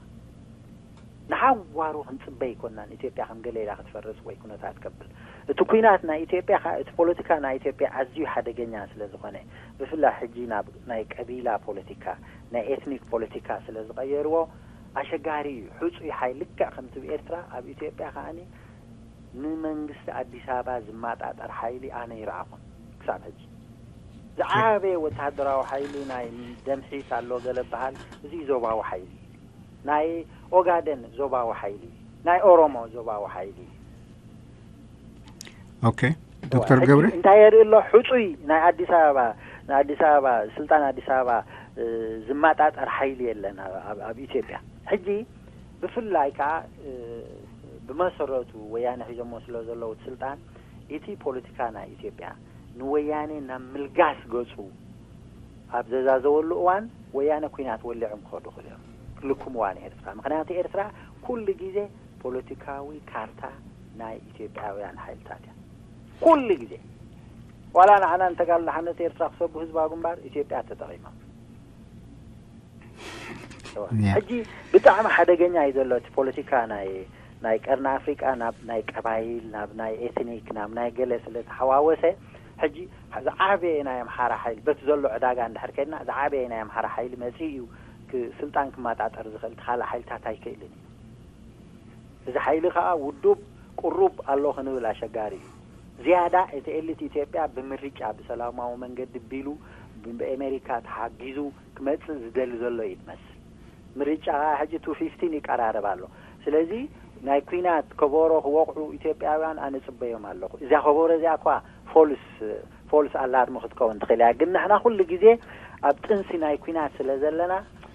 ንሓዋሩ ክንጽበ ኣይኮናን። ኢትዮጵያ ከም ገለ ኢላ ክትፈርስ ወይ ኩነታት ከብል። እቲ ኩናት ናይ ኢትዮጵያ ከኣ፣ እቲ ፖለቲካ ናይ ኢትዮጵያ ኣዝዩ ሓደገኛ ስለ ዝኾነ፣ ብፍላይ ሕጂ ናብ ናይ ቀቢላ ፖለቲካ፣ ናይ ኤትኒክ ፖለቲካ ስለ ዝቐየርዎ፣ ኣሸጋሪ እዩ። ሕጹይ ሓይሊ ልክዕ ከምቲ ብኤርትራ፣ ኣብ ኢትዮጵያ ከኣኒ ንመንግስቲ ኣዲስ ኣበባ ዝመጣጠር ሓይሊ ኣነ ይረኣኹን ክሳብ ሕጂ። ዝዓበየ ወተሃደራዊ ሓይሊ ናይ ደምሒት ኣሎ ገለ በሃል፣ እዚ ዞባዊ ሓይሊ እዩ። ናይ ኦጋደን ዞባዊ ሓይሊ፣ ናይ ኦሮሞ ዞባዊ ሓይሊ። ኦኬ፣ ዶክተር ገብረ። እንታይ የርኢ ኣሎ? ሕጹይ ናይ ኣዲስ ኣበባ፣ ናይ ኣዲስ ኣበባ፣ ስልጣን ኣዲስ ኣበባ ዝመጣጠር ሓይሊ የለን ኣብ ኢትዮጵያ ሕጂ። ብፍላይ ከዓ ብመሰረቱ ወያነ ሒዞሞ ስለ ዘለዉ ስልጣን፣ እቲ ፖለቲካ ናይ ኢትዮጵያ ንወያነ ናብ ምልጋስ ገጹ ኣብ ዘዛዘወሉ እዋን፣ ወያነ ኩናት ወሊዖም ክኸዱ ክልዮም ክልክምዋ ንኤርትራ። ምክንያቱ ኤርትራ ኩሉ ግዜ ፖለቲካዊ ካርታ ናይ ኢትዮጵያውያን ሓይልታት እያ። ኩሉ ግዜ ዋላ ንዓና ንተጋድሎ ሓርነት ኤርትራ ክሰቡ ህዝባዊ ግንባር ኢትዮጵያ ተጠቒሞም። ሕጂ ብጣዕሚ ሓደገኛ እዩ ዘሎ እቲ ፖለቲካ ናይ ናይ ቀርኒ ኣፍሪቃ ናብ ናይ ቀባይል፣ ናብ ናይ ኤትኒክ፣ ናብ ናይ ገለ ስለ ተሓዋወሰ፣ ሕጂ ዝዓበየ ናይ ኣምሓራ ሓይሊ በቲ ዘሎ ዕዳጋ እንድሕር ከድና፣ ዝዓበየ ናይ ኣምሓራ ሓይሊ መጺኡ እዩ ስልጣን ክመጣጠር ዝኽእል። እቲ ካልእ ሓይልታት ኣይክእልን እዩ። እዚ ሓይሊ ከኣ ውዱብ ቅሩብ ኣሎ ክንብል ኣሸጋሪ እዩ። ዝያዳ እቲ ኤሊት ኢትዮጵያ ብምርጫ ብሰላማዊ መንገዲ ቢሉ ብኣሜሪካ ተሓጊዙ ክመጽእ ዝደሊ ዘሎ እዩ ትመስል። ምርጫ ከኣ ሕጂ ቱ ፊፍቲን ይቀራረብ ኣሎ። ስለዚ ናይ ኩናት ከበሮ ክወቕዑ ኢትዮጵያውያን ኣነ ጽበዮም ኣለኹ። እዚኣ ከበሮ እዚኣ እኳ ፎልስ ፎልስ ኣላርም ክትከውን ትኽእል እያ። ግን ንሕና ኩሉ ግዜ ኣብ ጥንሲ ናይ ኩናት ስለ ዘለና፣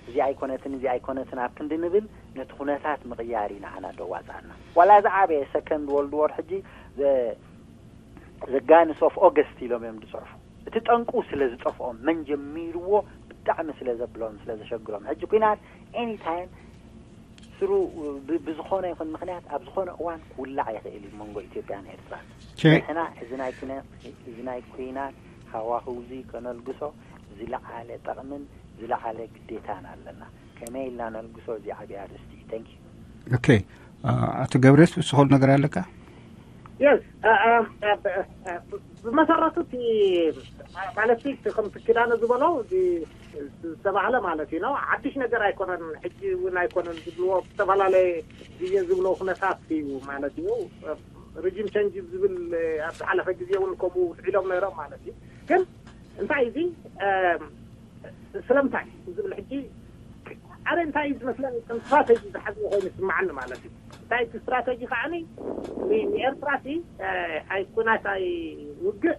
እዚ ኣይኮነትን እዚ ኣይኮነትን ኣብ ክንዲ ንብል፣ ነቲ ኩነታት ምቕያር እዩ ንዓና ደዋጻና። ዋላ ዝዓበየ ሰከንድ ወርልድ ዎር ሕጂ ዘ ጋንስ ኦፍ ኦገስት ኢሎም እዮም ዝፅሕፉ። እቲ ጠንቁ ስለ ዝጠፍኦም፣ መን ጀሚርዎ ብጣዕሚ ስለ ዘብሎም ስለ ዘሸግሮም። ሕጂ ኩናት ኤኒ ታይም ስሩ ብዝኾነ ይኹን ምክንያት ኣብ ዝኾነ እዋን ክውላዕ ይኽእል እዩ መንጎ ኢትዮጵያን ኤርትራን። ሕና እዚ ናይ ኩናት ሃዋህው እዚ ከነልግሶ ዝለዓለ ጠቕምን ዝለዓለ ግዴታን ኣለና። ከመይ ኢልና ነልግሶ እዚ ዓብዪ ኣርእስቲ እዩ። Thank you። ኦኬ፣ ኣቶ ገብረስ ዝስኸሉ ነገር ኣለካ? የስ ብመሰረቱ እቲ ማለት ከምቲ ኪዳነ ዝበሎ ዝተባህለ ማለት እዩ ነው። ሓድሽ ነገር ኣይኮነን። ሕጂ እውን ኣይኮነን ዝብልዎ ዝተፈላለየ ግዜ ዝብሎ ኩነታት እዩ ማለት እዩ። ሪጂም ቸንጅ ዝብል ኣብ ዝሓለፈ ግዜ እውን ከምኡ ውልዒሎም ነይሮም ማለት እዩ። ግን እንታይ እዚ ስለምንታይ ዝብል ሕጂ ኣረ እንታይ እዩ ዝመስለኒ ከም ስትራተጂ ዝሓዝዎ ኮይኑ ይስምዓኒ ማለት እዩ። እንታይ እቲ ስትራተጂ ከዓኒ ንኤርትራ ሲ ኣይ ኩናት ኣይ ውግእ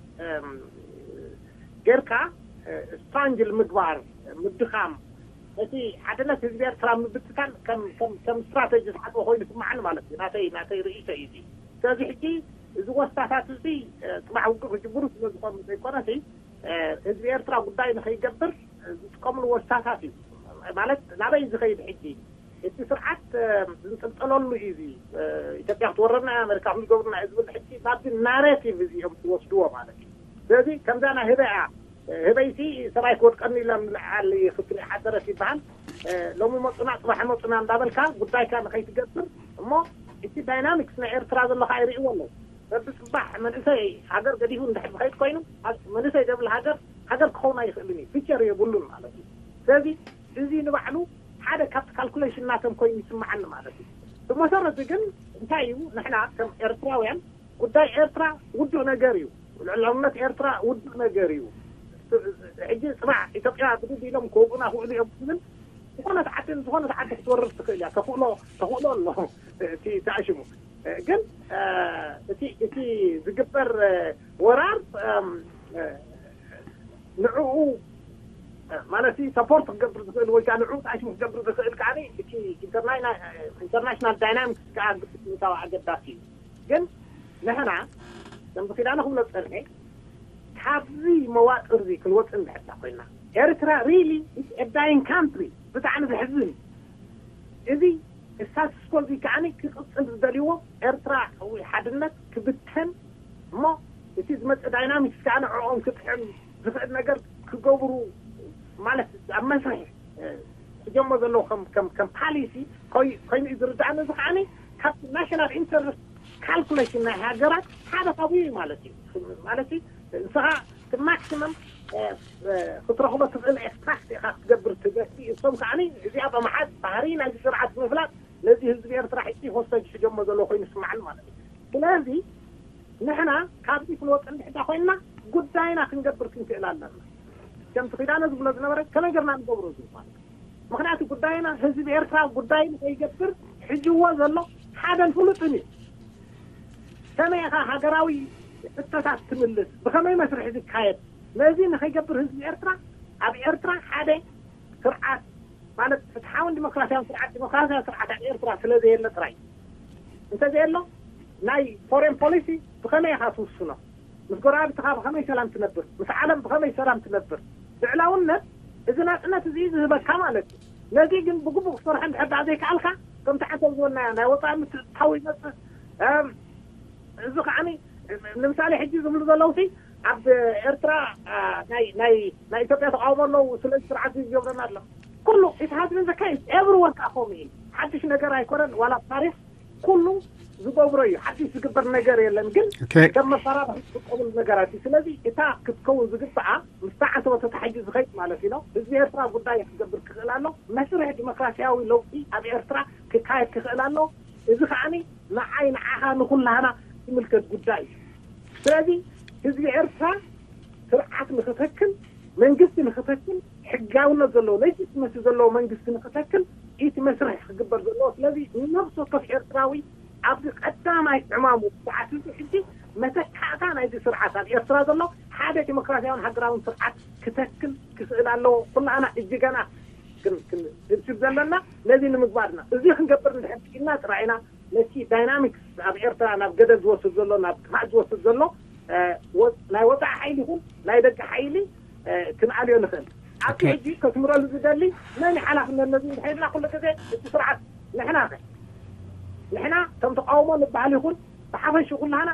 ጌርካ ስትራንግል ምግባር ምድኻም እቲ ሓድነት ህዝቢ ኤርትራ ምብትታን ከም ስትራተጂ ዝሓዝዎ ኮይኑ ይስምዓኒ ማለት እዩ። ናተይ ናተይ ርእይቶ እዩ እዚ። ስለዚ ሕጂ እዚ ወስታታት እዚ ፅባሕ ውግእ ክጅምሩ ስለዝኾኑ ዘይኮነ ህዝቢ ኤርትራ ጉዳይ ንኸይገብር ዝጥቀምሉ ወስታታት እዩ። ማለት ናበይ ዝኸይድ ሕጂ እቲ ስርዓት ዝንጥልጠለሉ እዩ። እዚ ኢትዮጵያ ክትወረና ኣመሪካ ክምዝገብሩና እዩ ዝብል ሕጂ ናብዚ ናሬቲቭ እዚ እዮም ዝወስድዎ ማለት እዩ። ስለዚ ከምዛ ናይ ህበያ ህበይቲ ሰብኣይ ክወድቀኒ ኢላ ምልዓል ክትርኢ ሓደረት ይበሃል። ሎሚ መፁና ፅባሕ መፁና እንዳበልካ ጉዳይካ ንኸይትገብር እሞ እቲ ዳይናሚክስ ናይ ኤርትራ ዘሎ ከዓ ይርእዎ ኣለዉ። በብፅባሕ መንእሰይ ሃገር ገዲፉ እንድሕር ዝኸይድ ኮይኑ መንእሰይ ዘብል ሃገር ሃገር ክኸውን ኣይኽእልን እዩ። ፊቸር የብሉን ማለት እዩ። ስለዚ እዚ ንባዕሉ ሓደ ካብቲ ካልኩሌሽን ናቶም ኮይኑ ይስምዓኒ ማለት እዩ። ብመሰረቱ ግን እንታይ እዩ ንሕና ከም ኤርትራውያን ጉዳይ ኤርትራ ውዱእ ነገር እዩ። ልዕላውነት ኤርትራ ውዱእ ነገር እዩ። ሕጂ ፅባሕ ኢትዮጵያ ብድድ ኢሎም ክወግኡና ክውዕሉ እዮም ዝብል ዝኾነት ዓዲ ዝኾነት ዓዲ ክትወርር ትኽእል እያ። ተኽእሎ ተኽእሎ ኣሎ እቲ ተኣሽሙ ግን እቲ እቲ ዝግበር ወራር ንዕኡ ማለት ሰፖርት ክገብር ዝኽእል ወይ ከዓ ንዕኡ ተኣሽሙ ክገብር ዝኽእል ከዓ እቲ ኢንተርናሽናል ዳይናሚክስ ከዓ ግብት ምታው ኣገዳሲ እዩ። ግን ንሕና ከም ብኪዳነ ክብሎ ፀንሐ ካብዚ መዋጥር እዚ ክንወፅእ እንድሕርና ኮይና ኤርትራ ሪሊ ዳይን ካንትሪ ብጣዕሚ ዘሕዝን እዩ። እዚ ስታትስኮ እዚ ከዓኒ ክቕጽል ዝደልይዎ ኤርትራ ወይ ሓድነት ክብተን እሞ እቲ ዝመጽእ ዳይናሚክስ ከዓኒ ዕኦም ክጥዕም ዝኽእል ነገር ክገብሩ ማለት ኣብ መስርሕ ሒዞሞ ዘለዉ ከም ከም ከም ፓሊሲ ኮይኑ እዩ ዝርዳእኒ። እዚ ከዓኒ ካብ ናሽናል ኢንተረስት ካልኩሌሽን ናይ ሃገራት ሓደ ካብኡ እዩ ማለት እዩ። ማለት ንስኻ እቲ ማክሲመም ክትረኽቦ ትኽእል ኤክስትራክት ኢኻ ክትገብር ትገቲ። እሶም ከዓኒ እዚኣ ብምሓዝ ባህሪ ናይዚ ስርዓት ብምፍላጥ ነዚ ህዝቢ ኤርትራ ሕጂ ሆስቴጅ ሒዞሞ ዘሎ ኮይኑ ይስማዓኒ ማለት እዩ። ስለዚ ንሕና ካብዚ ክንወፅእ እንድሕዳ ኮይንና ጉዳይና ክንገብር ክንክእል ኣለና። ከምቲ ኪዳነ ዝብሎ ዝነበረ ከመይ ገርና ንገብሮ እዚ ማለት እዩ። ምክንያቱ ጉዳይና ህዝቢ ኤርትራ ጉዳይ ንከይገብር ሕጅዎ ዘሎ ሓደን ፍሉጥን እዩ። ከመይ ኢኻ ሃገራዊ ሕቶታት ትምልስ? ብኸመይ መስርሕ ዝካየድ? ነዚ ንኸይገብር ህዝቢ ኤርትራ ኣብ ኤርትራ ሓደ ስርዓት ማለት ፍትሓውን ዲሞክራሲያውን ስርዓት ዲሞክራሲያዊ ስርዓት ኣብ ኤርትራ ስለ ዘየለ ጥራይ እንተዘየሎ ናይ ፎሬን ፖሊሲ ብኸመይ ኢኻ ትውስኖ? ምስ ጎረባብትኻ ብኸመይ ሰላም ትነብር? ምስ ዓለም ብኸመይ ሰላም ትነብር? ልዕላውነት እዚ ናጽነት እዚ ዝህበካ ማለት እዩ። ነዚ ግን ብግቡእ ክትሰርሖ እንድሕር ደኣ ዘይከኣልካ ከምቲ ዓንተብ ዝበልናዮ ናይ ወጻኢ ምትእትታው ይመጽእ። እዚ ከዓኒ ንምሳሌ ሕጂ ዝብሉ ዘለውሲ ኣብ ኤርትራ ናይ ናይ ናይ ኢትዮጵያ ተቃውሞ ኣለዉ። ስለዚ ስርዓት ዝገብረና ኣሎ። ኩሉ ኢት ሃዝ ቢን ዘካይስ ኤቭሪወን ከዓ ከምኡ እዩ። ሓድሽ ነገር ኣይኮነን። ዋላ ፓሪስ ኩሉ ዝገብሮ እዩ። ሓድሽ ዝግበር ነገር የለን። ግን ከም መፈራርሒ ዝጥቀምሉ ነገራት እዩ። ስለዚ እታ ክትከውን ዝግብኣ ምስታ ዓንተቦ ተታሒዙ ዝኸይድ ማለት እዩ። ህዝቢ ኤርትራ ጉዳይ ክገብር ክኽእል ኣሎ። መስርሕ ዲሞክራሲያዊ ለውጢ ኣብ ኤርትራ ክካየድ ክኽእል ኣሎ። እዚ ከዓኒ ንዓይ ንዓኻ ንኹላህና ዝምልከት ጉዳይ እዩ። ስለዚ ህዝቢ ኤርትራ ስርዓት ንክተክል መንግስቲ ንክተክል ሕጋውነት ዘለዎ ሌጂትመሲ ዘለዎ መንግስቲ ንክተክል እቲ መስርሕ ክግበር ዘለዎ። ስለዚ ነብሲ ወከፍ ኤርትራዊ ኣብዚ ቀዳማይ ዕማሙ ሰዓት እዚ ሕጂ መተካእታ ናይዚ ስርዓት ኣብ ኤርትራ ዘሎ ሓደ ዲሞክራሲያውን ሃገራውን ስርዓት ክተክል ክኽእል ኣለዎ። ኩላና እጅገና ክንድብስብ ዘለና ነዚ ንምግባርና እዚ ክንገብር እንድሕር ክኢልና ጥራይና ነቲ ዳይናሚክስ ኣብ ኤርትራ ናብ ገደል ዝወስድ ዘሎ ናብ ክፋእ ዝወስድ ዘሎ ናይ ወፃኢ ሓይሊ ይኹን ናይ ደቂ ሓይሊ ክንኣልዮ ንኽእል። ኣብቲ ሕጂ ከስምረሉ ዝደሊ መን ሓላፍነት ነዚ እንድሕር ኢልና ኩሉ ግዜ እቲ ስርዓት ንሕና ኸ ንሕና ከም ተቃውሞ ንበሃል ይኹን ብሓፈሽ ኩላህና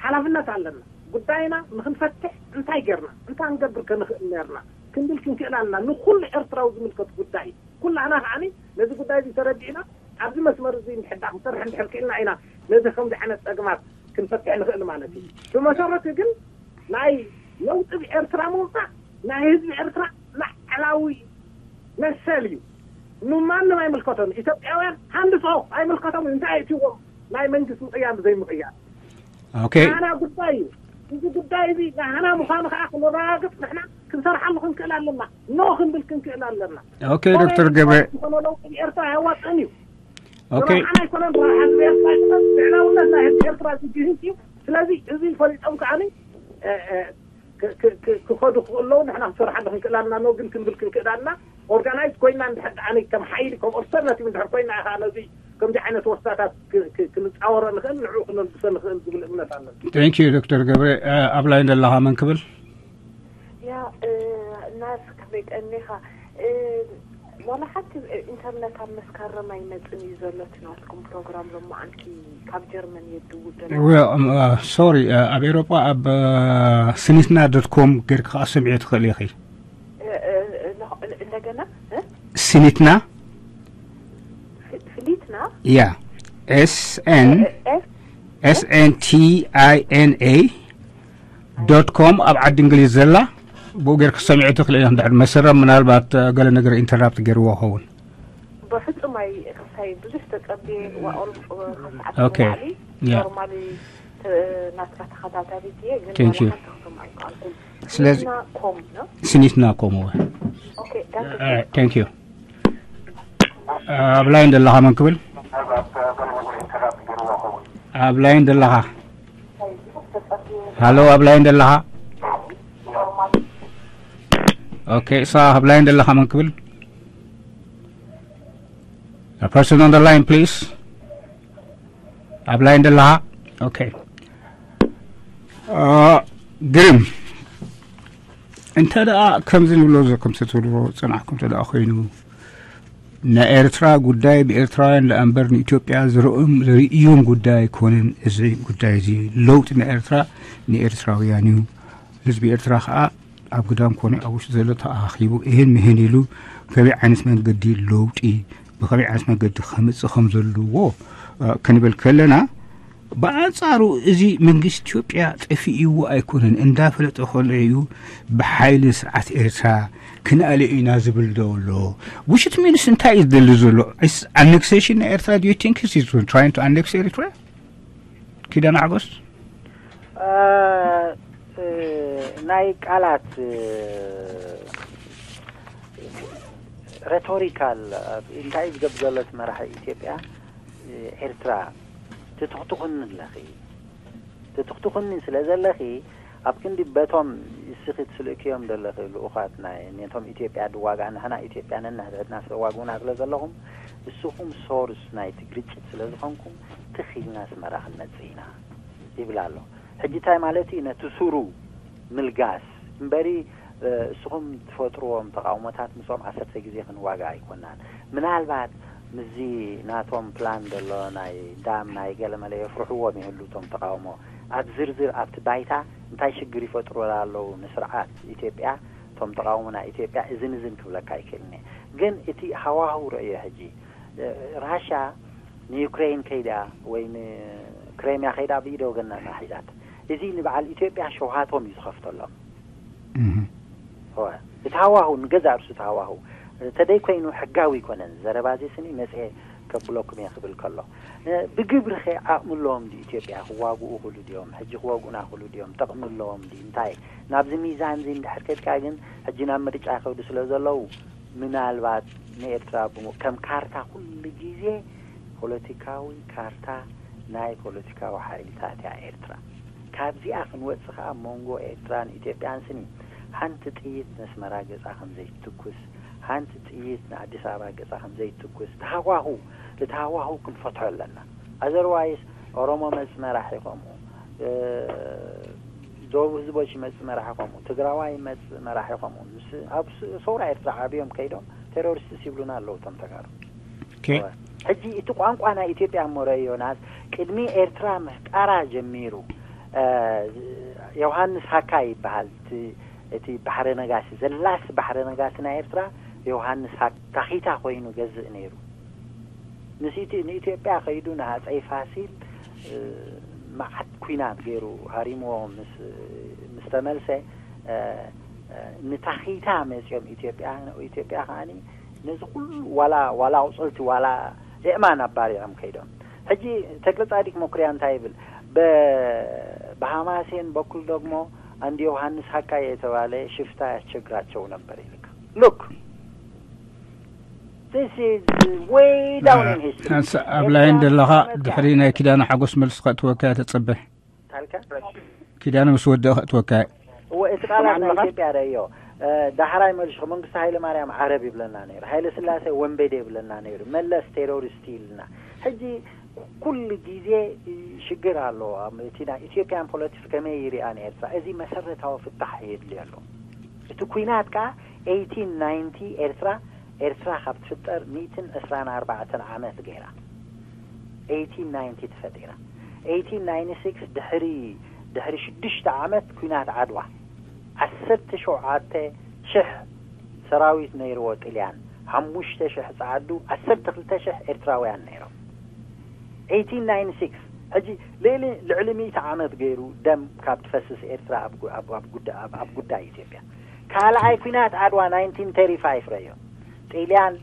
ሓላፍነት ኣለና። ጉዳይና ንክንፈትሕ እንታይ ጌርና እንታይ ክንገብር ከንኽእል ነርና ክንብል ክንክእል ኣለና። ንኩሉ ኤርትራዊ ዝምልከት ጉዳይ እዩ። ኩላህና ከዓኒ ነዚ ጉዳይ እዚ ተረዲእና ኣብዚ መስመር እዚ እንድሕዳ ክንሰርሕ እንድሕር ክኢልና ኢና ነዚ ከምዚ ዓይነት ፀግማት ክንፈትሕ ንኽእል ማለት እዩ። ብመሰረቱ ግን ናይ ለውጢ ብኤርትራ ምውፃእ ናይ ህዝቢ ኤርትራ ላዕላዊ መሰል እዩ። ንማንም ኣይምልከቶም። ኢትዮጵያውያን ሃንድሶ ኣይምልከቶም እዩ። እንታይ እትዎም ናይ መንግስቲ ምቕያር ዘይምቕያር ኦኬ ናህና ጉዳይ እዩ። እዚ ጉዳይ እዚ ናህና ምዃኑ ከዓ ክነረጋግፅ ንሕና ክንሰርሓሉ ክንክእል ኣለና። ኖ ክንብል ክንክእል ኣለና። ኦኬ ዶክተር ገብረ ዝኾነ ለውጢ ኤርትራ ኣያዋፅእን እዩ። ኦኬ ረብሓና ኣይኮነን ረብሓ ህዝቢ ኤርትራ ኣይኮነን። ልዕላውነት ናይ ህዝቢ ኤርትራ ዝግህስ እዩ። ስለዚ እዚ ፈሊጦም ከዓኒ ክኸዱ ክኽእለዉ ንሕና ክንሰርሓሉ ክንክእል ኣለና። ኖ ግን ክንብል ክንክእል ኣለና። ኦርጋናይዝ ኮይና እንድሕር ደኣ ከም ሓይሊ ከም ኦልተርናቲቭ እንድሕር ኮይና ኢኻ ነዚ ከምዚ ዓይነት ወስታታት ክንፃወሮ ንኽእል ንዕኡ ክነልግሶ ንኽእል ዝብል እምነት ኣለና። ቴንክ ዩ ዶክተር ገብረ ኣብ ላይን ዘለኻ መን ክብል ያ ናስ ክበይጠኒኻ ዋላ ሓንቲ ኢንተርነት ኣብ መስከረም ኣይመፅን እዩ ዘሎ እቲ ናትኩም ፕሮግራም ሎማዓንቲ ካብ ጀርመን እየ ዝድውል ዘሎ ሶሪ ኣብ ኤሮጳ ኣብ ስኒትና ዶት ኮም ጌርክ ከዓ ሰምዕዮ ትኽእል ኢኺ እንደገና ስኒትና ፍሊትና ያ ኤስ ኤን ኤስ ኤን ቲ ኣይ ኤን ኤ ዶት ኮም ኣብ ዓዲ እንግሊዝ ዘላ ብኡ ጌርክ ሰሚዑ ትኽእል ኢና እንድሕር መሰረት ምናልባት ገለ ነገር ኢንተራፕት ገይርዎ ኸውን ብፍጹም ኣይክሳይ ብዙሕ ተጸብየ ዋኦል ከሰዓት ኦኬ። ያ። ኖርማሊ ናትካ ተኸታታሊት እየ ግን Thank you። ዋላ ሓንቲ ክሰምዖ ኣይከኣልኩን ስለዚ- እና ኮም ነው ስኒትና ኮም እወ ኦኬ that's ቴንክ ዩ ኣብ ላይን ዘለኻ መን ክብል ኣብ ላይን ዘለኻ ሃሎ ኣብ ላይን ዘለኻ ኦኬ እሳ ኣብ ላይን ዘለኻ መን ክብል person on the line please ኣብ ላይን ዘለኻ ኦኬ ግርም እንተ ደኣ ከምዚ ንብሎ ከምዚ ትብልዎ ፅናሕኩም እንተ ደኣ ኮይኑ ናይ ኤርትራ ጉዳይ ብኤርትራውያን ደኣ እምበር ንኢትዮጵያ ዝርእዮም ዝርእዮም ጉዳይ ኣይኮነን። እዚ ጉዳይ እዚ ለውጢ ናይ ኤርትራ ንኤርትራውያን እዩ። ህዝቢ ኤርትራ ከዓ ኣብ ግዳም ኮነ ኣብ ውሽጢ ዘሎ ተኣኻኺቡ ይህን ምሂን ኢሉ ከመይ ዓይነት መንገዲ ለውጢ ብኸመይ ዓይነት መንገዲ ከምፅእ ከም ዘለዎ ክንብል ከለና፣ ብኣንፃሩ እዚ መንግስቲ ኢትዮጵያ ጠፊእዎ ኣይኮነን፣ እንዳፈለጠ ከሎ እዩ ብሓይሊ ስርዓት ኤርትራ ክንኣልዮ ኢና ዝብል ዘሎ። ውሽት ሚንስ እንታይ እዩ ዝደሊ ዘሎ? Is annexation ናይ ኤርትራ? Do you think he's trying to annex Eritrea? ኪዳን ሓጎስ? ናይ ቃላት ሬቶሪካል እንታይ ዝገብር ዘሎ እቲ መራሒ ኢትዮጵያ? ኤርትራ ትትኽትኹኒ ኣለኺ፣ ትትኽትኹኒ ስለ ዘለኺ ኣብ ክንዲ በቶም እስኺ ትስልእክዮም ዘለኺ ልኡኻት ናይ ነቶም ኢትዮጵያ ድዋጋ ንሕና ኢትዮጵያ ነንሕድሕድና ዝተዋግኡና ስለ ዘለኹም እስኹም ሶርስ ናይቲ ግርጭት ስለ ዝኾንኩም ትኺልና ኣስመራ ክንመጽእ ኢና ይብል ኣሎ። ሕጂ እንታይ ማለት እዩ? ነቲ ሱሩ ምልጋስ እምበሪ እስኹም ትፈጥርዎም ተቃውሞታት ምስኦም ዓሰርተ ግዜ ክንዋጋ ኣይኮናን። ምናልባት ምዚ ናቶም ፕላን ዘሎ ናይ ዳም ናይ ገለመለ የፍርሕዎም ይህሉ እቶም ተቃውሞ ኣብ ዝርዝር ኣብቲ ባይታ እንታይ ሽግር ይፈጥሩ ኣለዉ ንስርዓት ኢትዮጵያ እቶም ተቃውሞ ናይ ኢትዮጵያ እዝን እዝን ክብለካ ይክእልኒ። ግን እቲ ሃዋህው ረእዮ ሕጂ ራሻ ንዩክሬን ከይዳ ወይ ንክሬምያ ከይዳ ብኢደ ወገናታ ሒዛት። እዚ ንበዓል ኢትዮጵያ ሸውሃቶም እዩ ዝኸፍተሎም። እወ፣ እቲ ሃዋሁ ንገዛ ርሱ እቲ ሃዋሁ ተደይ ኮይኑ ሕጋዊ ይኮነን። ዘረባ እዚ ስኒ መፅኤ ከብለኩም እየ ክብል ከሎ ብግብሪ ኸ ዓቕሚ ኣለዎም ዲ ኢትዮጵያ ክዋግኡ ክሉ ድዮም ሕጂ ክወግኡና ክሉ ድዮም ጠቕሚ ኣለዎም ዲ እንታይ ናብዚ ሚዛን እዚ እንድሕር ከድካ ግን ሕጂ ናብ ምርጫ ይኸዱ ስለ ዘለዉ ምናልባት ንኤርትራ ብሞ ከም ካርታ ኩሉ ግዜ ፖለቲካዊ ካርታ ናይ ፖለቲካዊ ሓይልታት እያ ኤርትራ። ካብዚኣ ክንወጽእ ከኣ መንጎ ኤርትራን ኢትዮጵያን ስኒ ሓንቲ ጥይት ነስመራ ገጻ ከም ዘይትትኩስ፣ ሓንቲ ጥይት ንኣዲስ ኣበባ ገጻ ከም ዘይትትኩስ፣ እቲ ሃዋሁ እቲ ሃዋሁ ክንፈትሖ ኣለና። ኣዘርዋይስ ኦሮሞ መጽ መራሒ ከምኡ፣ ደቡብ ህዝቦች ይመጽእ መራሒ ከምኡ፣ ትግራዋይ ይመጽእ መራሒ ከምኡ፣ ምስ ኣብ ሰውራ ኤርትራ ዓብዮም ከይዶም ቴሮሪስትስ ይብሉና ኣለዉ እቶም ተጋሩ። ሕጂ እቲ ቋንቋ ናይ ኢትዮጵያ እሞ ረእ ዮናስ ቅድሚ ኤርትራ ምፍጣራ ጀሚሩ ዮሃንስ ሃካ ይበሃል። እቲ ባሕረ ነጋሲ ዘላስ ባሕረ ነጋሲ ናይ ኤርትራ ዮሃንስ ሃካ ታኺታ ኮይኑ ገዝእ ነይሩ። ንኢትዮጵያ ከይዱ ንሃፀይ ፋሲል መዓት ኩናት ገይሩ ሃሪምዎ ምስ ምስ ተመልሰ ንታኺታ መፅኦም ኢትዮጵያ ኢትዮጵያ ከዓኒ ነዚ ኩሉ ዋላ ዋላ ኣቁፅልቲ ዋላ የእማን ኣባሪዖም ከይዶም። ሕጂ ተክለ ጻዲቅ መኩሪያ እንታይ ይብል? በ- በሐማሴን በኩል ደግሞ አንድ ዮሐንስ ሀካይ የተባለ ሽፍታ ያስቸግራቸው ነበር ይልካ። Look, this is way down in history. ኣብ ላይን ዘለኻ ድሕሪ ናይ ኪዳነ ሓጎስ መልሲ ከእትወካ ተጸበ። ታልካ ኪዳነ ምስ ወደእ ከእትወካ። እወ እቲ ቃላት ናይ ኢትዮጵያ ረእዮ ዳሕራይ መልሽኹ መንግስቲ ሃይለ ማርያም ዓረብ ይብለና ነይሩ፣ ሃይለ ስላሴ ወንበዴ ይብለና ነይሩ፣ መለስ ቴሮሪስት ይልና። ሕጂ ኩሉ ግዜ ሽግር ኣሎ። እቲ ናይ ኢትዮጵያን ፖለቲክስ ከመይ ይሪኣ ንኤርትራ? እዚ መሰረታዊ ፍታሕ የድሊ ኣሎ። እቲ ኩናት ከኣ eighteen ninety ኤርትራ ኤርትራ ካብ ትፍጠር ሚእትን ዕስራን ኣርባዕተን ዓመት ገይራ eighteen ninety ተፈጢራ። Eighteen ninety six ድሕሪ ድሕሪ ሽዱሽተ ዓመት ኩናት ዓድዋ ዓሰርተ ሸውዓተ ሽሕ ሰራዊት ነይርዎ ጥልያን፣ ሓሙሽተ ሽሕ ጸዓዱ፣ ዓሰርተ ክልተ ሽሕ ኤርትራውያን ነይሮም። Eighteen ninety six ሕጂ ልዕሊ ልዕሊ ሚእቲ ዓመት ገይሩ ደም ካብ ትፈስስ ኤርትራ ኣብ ጉ- ኣብ- ኣብ ጉዳ- ኣብ- ኣብ ጉዳይ ኢትዮጵያ ካልኣይ ኩናት ዓድዋ nineteen thirty five ረዮ። ጥልያን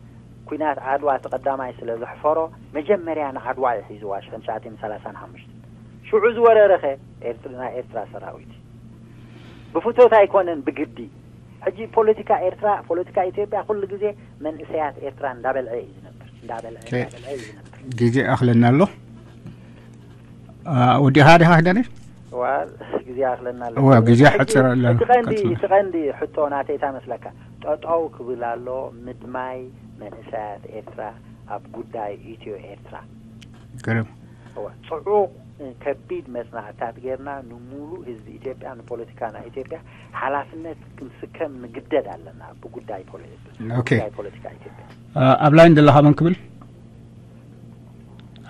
ኩናት ዓድዋ እቲ ቀዳማይ ስለ ዘሕፈሮ መጀመርያ ንዓድዋ እዩ ሒዝዋ ሽሕን ትሽዓተን ሰላሳን ሓሙሽተን ሽዑ ዝወረረኸ ኤርትራ ናይ ኤርትራ ሰራዊት እዩ። ብፍቶት ኣይኮነን ብግዲ። ሕጂ ፖለቲካ ኤርትራ ፖለቲካ ኢትዮጵያ ኩሉ ግዜ መንእሰያት ኤርትራ እንዳበልዐ እዩ ዝነብር እንዳበልዐ እንዳበልዐ እዩ ዝነብር። ግዜ ኣኽለና ኣሎ። ወዲኻ ዲኻ ክዳነ? ዋ ግዜ ኣኽለና ኣሎ። እዋ ግዜ ሓፂር ኣላ። እቲ ቀንዲ እቲ ቀንዲ ሕቶ ናተይ እንታይ መስለካ? ጠጠው ክብል ኣሎ ምድማይ መንእሰያት ኤርትራ ኣብ ጉዳይ ኢትዮ ኤርትራ። ገረም። እዋ ጽዑቕ ከቢድ መጽናዕትታት ጌርና፣ ንሙሉእ ህዝቢ ኢትዮጵያ፣ ንፖለቲካ ናይ ኢትዮጵያ ሓላፍነት ክንስከም ንግደድ ኣለና። ብጉዳይ ፖለ- ኦኬ። ጉዳይ ፖለቲካ ኢትዮጵያ። ኣብ ላይን ዘለኻ መን ክብል?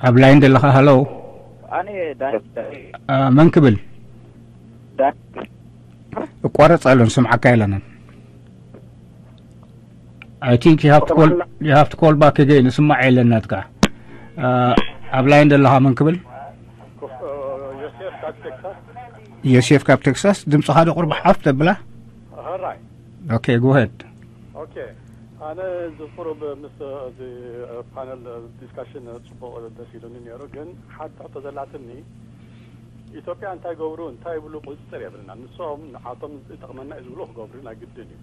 ኣብ ላይን ዘለኻ? ሃሎ። ኣነ ዳኒ መን ክብል? እቋረጽ ኣሎ፣ ንስምዓካ የለናን። I think you have to call, you have to call back again። ንስማዕ የለን ናትካ። ኣብ ላይን ዘለኻ መን ክብል? ዮሴፍ ካብ ቴክሳስ። ዮሴፍ ካብ ቴክሳስ። ድምፅኻ ዶ ቁርብ ሓፍ ተብላ? ሀራይ Okay, go ahead። ኦኬ። ኣነ እዚ ቁሩብ ምስ እዚ ፓነል ዲስካሽን ጽቡቕ ደስ ኢሉኒ ነይሩ፣ ግን ሓንቲ ሕቶ ዘላትኒ፣ ኢትዮጵያ እንታይ ገብሩ እንታይ ይብሉ ቁፅፅር የብልና። ንሶም ንዓቶም ዝጠቕመና እዩ ዝብሉ ክገብሩ ናይ ግድን እዩ።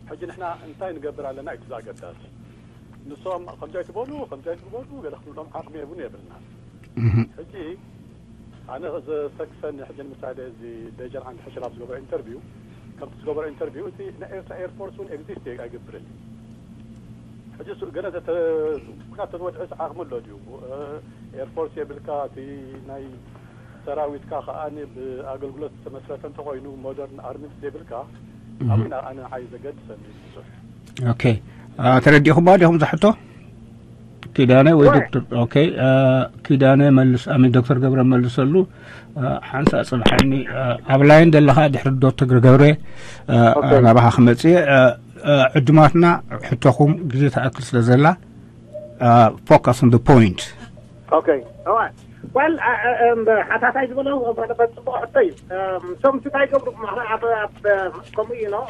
ሕጂ ንሕና እንታይ ንገብር ኣለና እዩ እቲ ዘገዳሲ። ንሶም ከምዚ ኣይትበሉ ከምዚ ኣይትግበሩ ገለ ክንብሎም ዓቕሚ የብሉ የብልና። ሕጂ ኣነ ዘሰክፈኒ ሕጂ ንምሳሌ እዚ ደጀን ዓንዲ ሕሽል ኣብ ዝገበረ ኢንተርቪው፣ ከምቲ ዝገበረ ኢንተርቪው፣ እቲ ናይ ኤርትራ ኤርፎርስ እውን ኤግዚስት ኣይገብርን እዩ። ሕጂ እሱ ገለ ዘተ- ኩናት ተዝወድዕስ ዓቕሚ ኣሎ ድዩ? ኤርፎርስ የብልካ፣ እቲ ናይ ሰራዊትካ ከኣ ብኣገልግሎት ዝተመስረተ እንተኾይኑ ሞደርን ኣርሚ ዘይብልካ ኣብና ኣነ ዓይ ዘገድሰኒ ብዙሕ። Okay። ተረዲኹም ዲኹም ዝሕቶ? ኪዳነ ወይ ዶክተር? Okay። ኪዳነ መልስ ኣሚ ዶክተር ገብረ መልሰሉ። ሓንሳ ጽንሓኒ። ኣብ ላይን ዘለኻ ድሕሪ ዶክተር ገብረ ናባኻ ክመጽእ። ዕድማትና ሕቶኹም ግዜ ተኣክል ስለ ዘላ፣ focus on the point። Okay. Well, ሓታታይ ዝበሎ ጽቡቕ ሕቶ እዩ። እቶም እንታይ ገብሩ ከምኡ እዩ ነው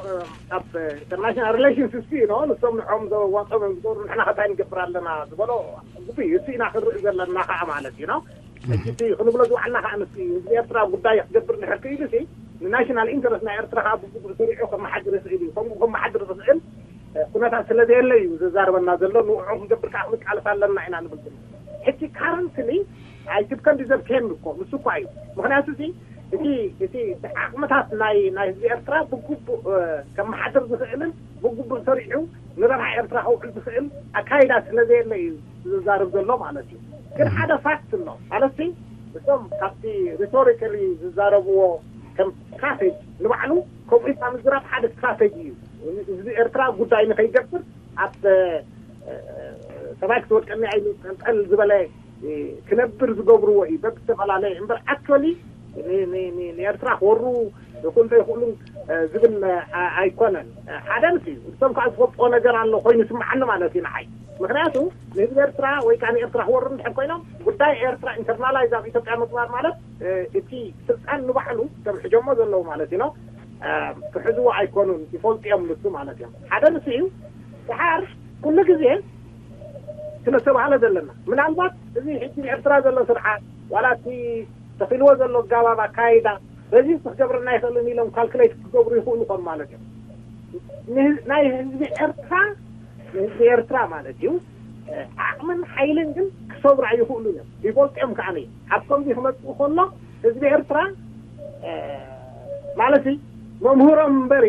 ኣብ ኢንተርናሽናል ሪሌሽንስ እሱ እዩ ነው ንሶም ንዖም ዘዋጦም እዮም ዝገብሩ፣ ንሕና ከታይ ንገብር ኣለና ዝበሎ ግቢ እዩ። እሱ ኢና ክንርኢ ዘለና ከዓ ማለት እዩ ነው። እቲ ክንብሎ ዝውዓልና ከዓ ንሱ እዩ። ህዝቢ ኤርትራ ጉዳይ ክገብር ንሕር ክኢሉ ሲ ንናሽናል ኢንተረስት ናይ ኤርትራ ከዓ ብግቡእ ሰሪዑ ከመሓድር ይኽእል እዩ። ከምኡ ከመሓድር ዝኽእል ኩነታት ስለ ዘየለ እዩ ዝዛረበና ዘሎ። ንዕኡ ክንገብር ከዓ ክንቃለስ ኣለና ኢና ንብል ዘለና። ሕጂ ካረንትሊ ኣይትብከን ዲዘርት ሄም እኮ ንሱ እኳ እዩ። ምክንያቱ እዚ እቲ እቲ ዓቕምታት ናይ ናይ ህዝቢ ኤርትራ ብግቡእ ከመሓድር ዝኽእልን ብግቡእ ሰሪዑ ንረብሓ ኤርትራ ከውዕል ዝኽእል ኣካይዳ ስለ ዘየለ እዩ ዝዛረብ ዘሎ ማለት እዩ። ግን ሓደ ፋክት ኣሎ ማለት ሲ እቶም ካብቲ ሪቶሪካሊ ዝዛረብዎ ከም ስትራቴጂ ንባዕሉ ከምኡ ኢልካ ምዝራብ ሓደ ስትራቴጂ እዩ። ህዝቢ ኤርትራ ጉዳይ ንኸይገብር ኣብ ሰማይ ክትወድቀኒ ኣይንጠልጠል ዝበለ ክነብር ዝገብርዎ እዩ በብዝተፈላለየ እምበር ኣክቹዋሊ ንኤርትራ ክወሩ ይኹን ዘይኽእሉን ዝብል ኣይኮነን። ሓደ ምስ እዩ እቶም ከዓ ዝፈልጥዎ ነገር ኣሎ ኮይኑ ይስምዓኒ ማለት እዩ ንዓይ። ምክንያቱ ንህዝቢ ኤርትራ ወይ ከዓ ንኤርትራ ክወሩ እንድሕር ኮይኖም ጉዳይ ኤርትራ ኢንተርናላይዝ ኣብ ኢትዮጵያ ምግባር ማለት እቲ ስልጣን ንባዕሉ ከም ሕጀሞ ዘለዉ ማለት እዩ ነው ክሕዝዎ ኣይኮኑን ይፈልጡ እዮም ንሱ ማለት እዮም። ሓደ ንሱ እዩ። ድሓር ኩሉ ግዜ ስለ ዝተባህለ ዘለና ምናልባት እዚ ሕጂ ኤርትራ ዘሎ ስርዓት ዋላ እቲ ተኺልዎ ዘሎ ኣጋባብ ኣካይዳ በዚ ክገብረና ይኽእልን ኢሎም ካልኩሌት ክገብሩ ይኽእሉ ከም ማለት እዮም። ናይ ህዝቢ ኤርትራ ንህዝቢ ኤርትራ ማለት እዩ ዓቕምን ሓይልን ግን ክሰብሩ ኣይኽእሉን እዮም። ይፈልጡ እዮም ከዓ ኣብ ከምዚ ክመፅኡ ከሎ ህዝቢ ኤርትራ ማለት መምህሮም እምበሪ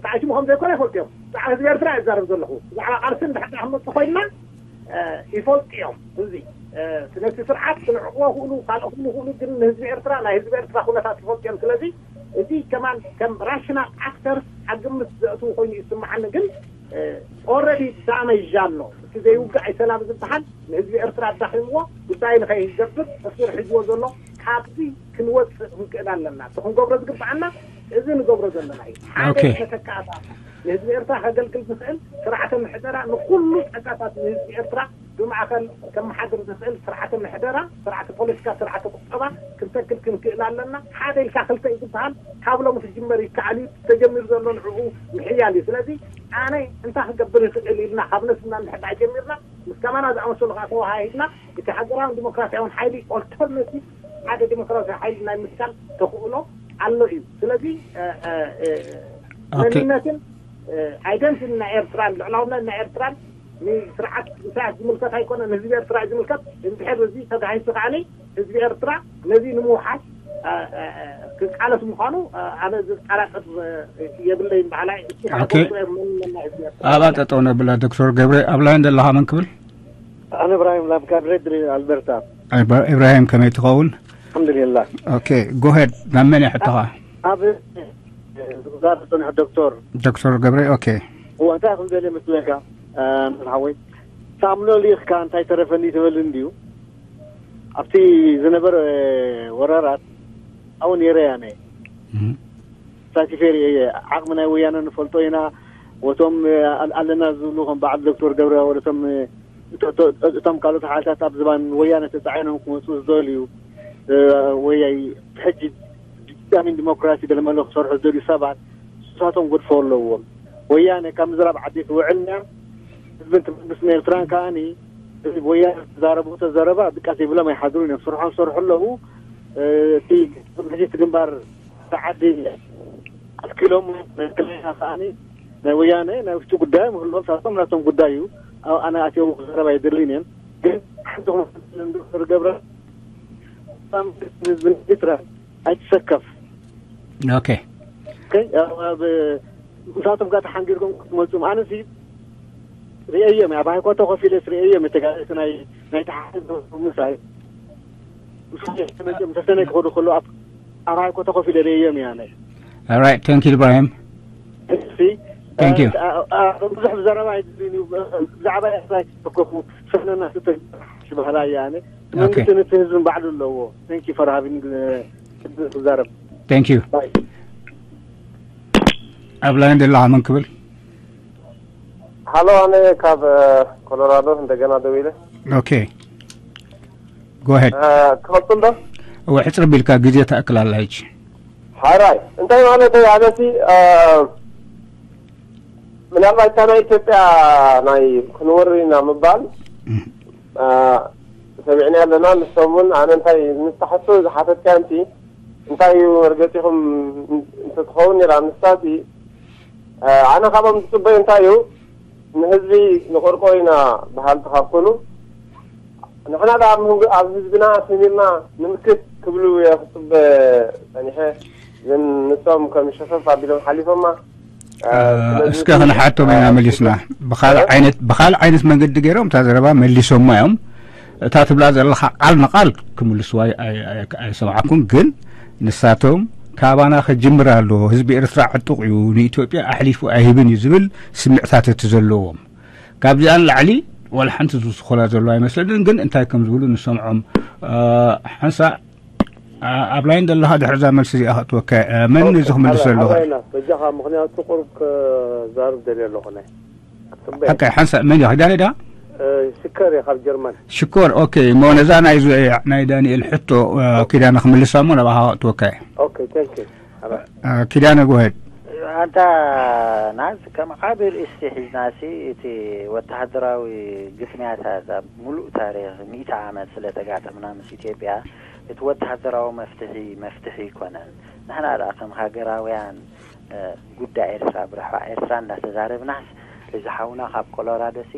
ተዓሽሙ ከም ዘይኮነ ይፈልጡ እዮም። ብዛዕባ ህዝቢ ኤርትራ ይዛረብ ዘለኹ ብዛዕባ ቃልሲ እንድሕር ክንመፅእ ኮይንና ይፈልጡ እዮም። እዚ ስለዚ ስርዓት ክንዕቅቦ ክእሉ ካልኦ ክእሉ ክእሉ ግን ንህዝቢ ኤርትራ ናይ ህዝቢ ኤርትራ ኩነታት ይፈልጡ እዮም። ስለዚ እዚ ከማን ከም ራሽናል ኣክተር ኣብ ግምት ዘእትዉ ኮይኑ ይስምዓኒ። ግን ኦረዲ ዳመጅ ኣሎ። እቲ ዘይውግእ ኣይሰላም ዝበሃል ንህዝቢ ኤርትራ ኣዳኺምዎ ጉዳይ ንኸይገብር ሕሱር ሒዝዎ ዘሎ ካብዚ ክንወፅእ ክንክእል ኣለና። እቲ ክንገብሮ ዝግብኣና እዚ ንገብሮ ዘለና እዩ። ሓደ ተተካእታ ንህዝቢ ኤርትራ ከገልግል ዝኽእል ስርዓተ ምሕደራ ንኩሉ ፀጋታት ንህዝቢ ኤርትራ ብማእኸል ከመሓድር ዝኽእል ስርዓተ ምሕደራ፣ ስርዓተ ፖለቲካ፣ ስርዓተ ቁጠባ ክንተክል ክንክእል ኣለና። ሓደ ኢልካ ክልተ እዩ ዝበሃል። ካብ ሎሚ ክጅመር ይከኣል እዩ። ተጀሚሩ ዘሎ ንዕኡ ምሕያል እዩ። ስለዚ ኣነ እንታይ ክገብር ይኽእል ኢልና ካብ ነስና እንድሕር ጀሚርና ምስ ከማና ዝኣመሰሉ ከዓ ተወሃሂድና እቲ ሃገራውን ዲሞክራሲያውን ሓይሊ ኦልተርናቲቭ ሓደ ዲሞክራሲያዊ ሓይሊ ናይ ምትካል ተኽእሎ ኣሎ እዩ። ስለዚ መንነትን ኣይደንቲቲ ናይ ኤርትራን ልዕላውነት ናይ ኤርትራን ንስርዓት ኢሳያስ ዝምልከት ኣይኮነ ንህዝቢ ኤርትራ እዩ ዝምልከት። እንድሕር እዚ ተጋሂሱ ከዓኒ ህዝቢ ኤርትራ ነዚ ንምውሓስ ክቃለስ ምዃኑ ኣነ ዝጠራጠር የብለይን። በዓላይ መንነት ናይ ህዝቢ ኤርትራ ኣብኣ ጠጠው ነብላ። ዶክተር ገብረ ኣብ ላይን ዘለኻ መን ክብል? ኣነ እብራሂም ላምካ ሬድሪ ኣልበርታ። ኢብራሂም፣ ከመይ ትኸውን? ኣልሓምዱሊላህ። ኦኬ፣ ጎሄድ፣ ናብ መን እያ ሕቶኻ? ኣብ ዝዛረብ ጸኒሑ ዶክተር ዶክተር ገብረ። ኦኬ። እዋ እንታይ ከም ዘለ መስለካ? መዝሓወይ ሳምሎ ሊኽካ እንታይ ተረፈኒ ትበል እንድዩ። ኣብቲ ዝነበረ ወራራት ኣው ነይረ ያነ ሳቲፌር ዓቕሚ ናይ ወያነ ንፈልጦ ኢና። ወቶም ኣለና ዝብሉ ከም በዓል ዶክተር ገብረ ወለቶም እቶም ካልኦት ሓይልታት ኣብ ዝባን ወያነ ተፃዒኖም ክመፁ ዝደልዩ ወያይ ሕጂ ዲክታሚን ዲሞክራሲ ገለመለ ክሰርሑ ዝደልዩ ሰባት ንሳቶም ጎድፎ ኣለዎም። ወያነ ካብ ምዝራብ ዓዲ ክውዕልና ህዝብን መንግስትን ኤርትራን ከዓኒ ህዝቢ ወያነ ዝዛረብዎ ዘረባ ድቃስ የብሎም ኣይሓድሩን እዮም። ስርሖም ዝሰርሑ ኣለዉ። እቲ ሕዚ እቲ ግንባር ዓዲ ኣትኪሎም መከላኸያ ከዓኒ ናይ ወያነ ናይ ውሽጢ ጉዳይ ምህሎም ሳቶም ናቶም ጉዳይ እዩ። ኣብ ኣነ ኣትየው ክዛረብ ኣይደልን እየን። ግን ሓንቲ ዶክተር ገብረ ህዝቢ ኤርትራ ኣይትሰከፍ። ኦኬ። ምሳቶም ጋር ተሓንጊርኩም ክትመፁም ኣነሲ ርእየዮም ኣብ ሃይኮ ተኸፊለ ርእየዮም የተጋለቲ ናይ ናይ ተሓንጊርኩም ምሳይ ምሳይ ተመፅኦም ተሰነ ክኸዱ ከሎ ኣብ ኣብ ሃይኮ ተኸፊለ ርእየዮም እያ ናይ All right, thank you, Ibrahim. እሺ Thank you. ብዙሕ ብዘረባ ኣይድልን እዩ። ብዛዕባ ኤርትራ ኣይትተኮፉ ሰነና ስተሽበሃላ እያ ኣነ Okay. መንግስቲ ነቲ ህዝብን ባዕሉ ኣለዎ። Thank you for having ክዛረብ Thank you. ባይ ኣብ ላይን ዘለኻ መን ክብል? ሃሎ፣ ኣነ ካብ ኮሎራዶ እንደገና ደው ኢለ። Okay, go ahead. ክቐጽል ዶ? እወ፣ ሕጽር ቢልካ፣ ግዜ ተኣክል ኣላ ሕጂ። ሓራይ እንታይ ማለት እዩ? ኣነሲ ምናልባት እታ ናይ ኢትዮጵያ ናይ ክንወሪ ኢና ምባል ሰሚዕና ኣለና። ንሶም እውን ኣነ እንታይ ንስሓቱ ዝሓተትካ እንቲ እንታይ እዩ መርገፂኹም እንተትኸውን ነራ ንሳቲ ኣነ ካብኦም ዝፅበዮ እንታይ እዩ ንህዝቢ ንቆርቆ ኢና በሃልቲ ካብ ኮኑ ንሕና ዳ ኣብ ህዝብና ኣስሚርና ንምክት ክብሉ እየ ክፅበ ፀኒሐ። ግን ንሶም ከም ሸፈፍ ኣቢሎም ሓሊፎማ። እስከ ክንሓቶም ኢና መሊስና። ብኻልእ ዓይነት መንገዲ ገይሮም እታ ዘረባ መሊሶማ እዮም። እታ ትብላ ዘለኻ ቃል ንቃል ክምልስዋ ኣይሰማዕኩን። ግን ንሳቶም ካባና ክጅምር ኣለዎ፣ ህዝቢ ኤርትራ ዕጡቕ እዩ፣ ንኢትዮጵያ ኣሕሊፉ ኣይህብን እዩ ዝብል ስምዕታት እቲ ዘለዎም። ካብዚኣን ላዕሊ ዋላ ሓንቲ ዝውስኾላ ዘሎ ኣይመስለንን። ግን እንታይ ከም ዝብሉ ንሰምዖም። ሓንሳእ ኣብ ላይን ዘለኻ ድሕሪ እዛ መልሲ እዚኣ ከእትወካ እየ። መን እዚ ክምልስ ዘለኹ? ሓወይና በጃኻ፣ ምኽንያቱ ቁሩብ ክዛርብ ደልየ ኣለኹ። ናይ ኣቀይ ሓንሳእ መን እዩ? ኪዳነ ዳ? ሽከር እየ ካብ ጀርመን። ሽኮር፣ ኦኬ። እሞ ነዛ ናይ ዙ- ናይ ዳንኤል ሕቶ ኪዳነ ክምልሳ እሞ ናብኻ ከእትወካ እየ። ኦኬ፣ thank you። ኪዳነ፣ go ahead። ኣንታ ናዝ ከም ዓቢ ርእስቲ ሒዝናሲ እቲ ወተሃደራዊ ግጥምያታት ኣብ ሙሉእ ታሪኽ ሚእቲ ዓመት ስለ ተጋጠምና ምስ ኢትዮጵያ እቲ ወተሃደራዊ መፍትሒ መፍትሒ ኣይኮነን። ንሕና ደኣ ከም ሃገራውያን ጉዳይ ኤርትራ ብርሕዋ ኤርትራ እንዳተዛረብናስ እዚ ሓውና ካብ ኮሎራዶሲ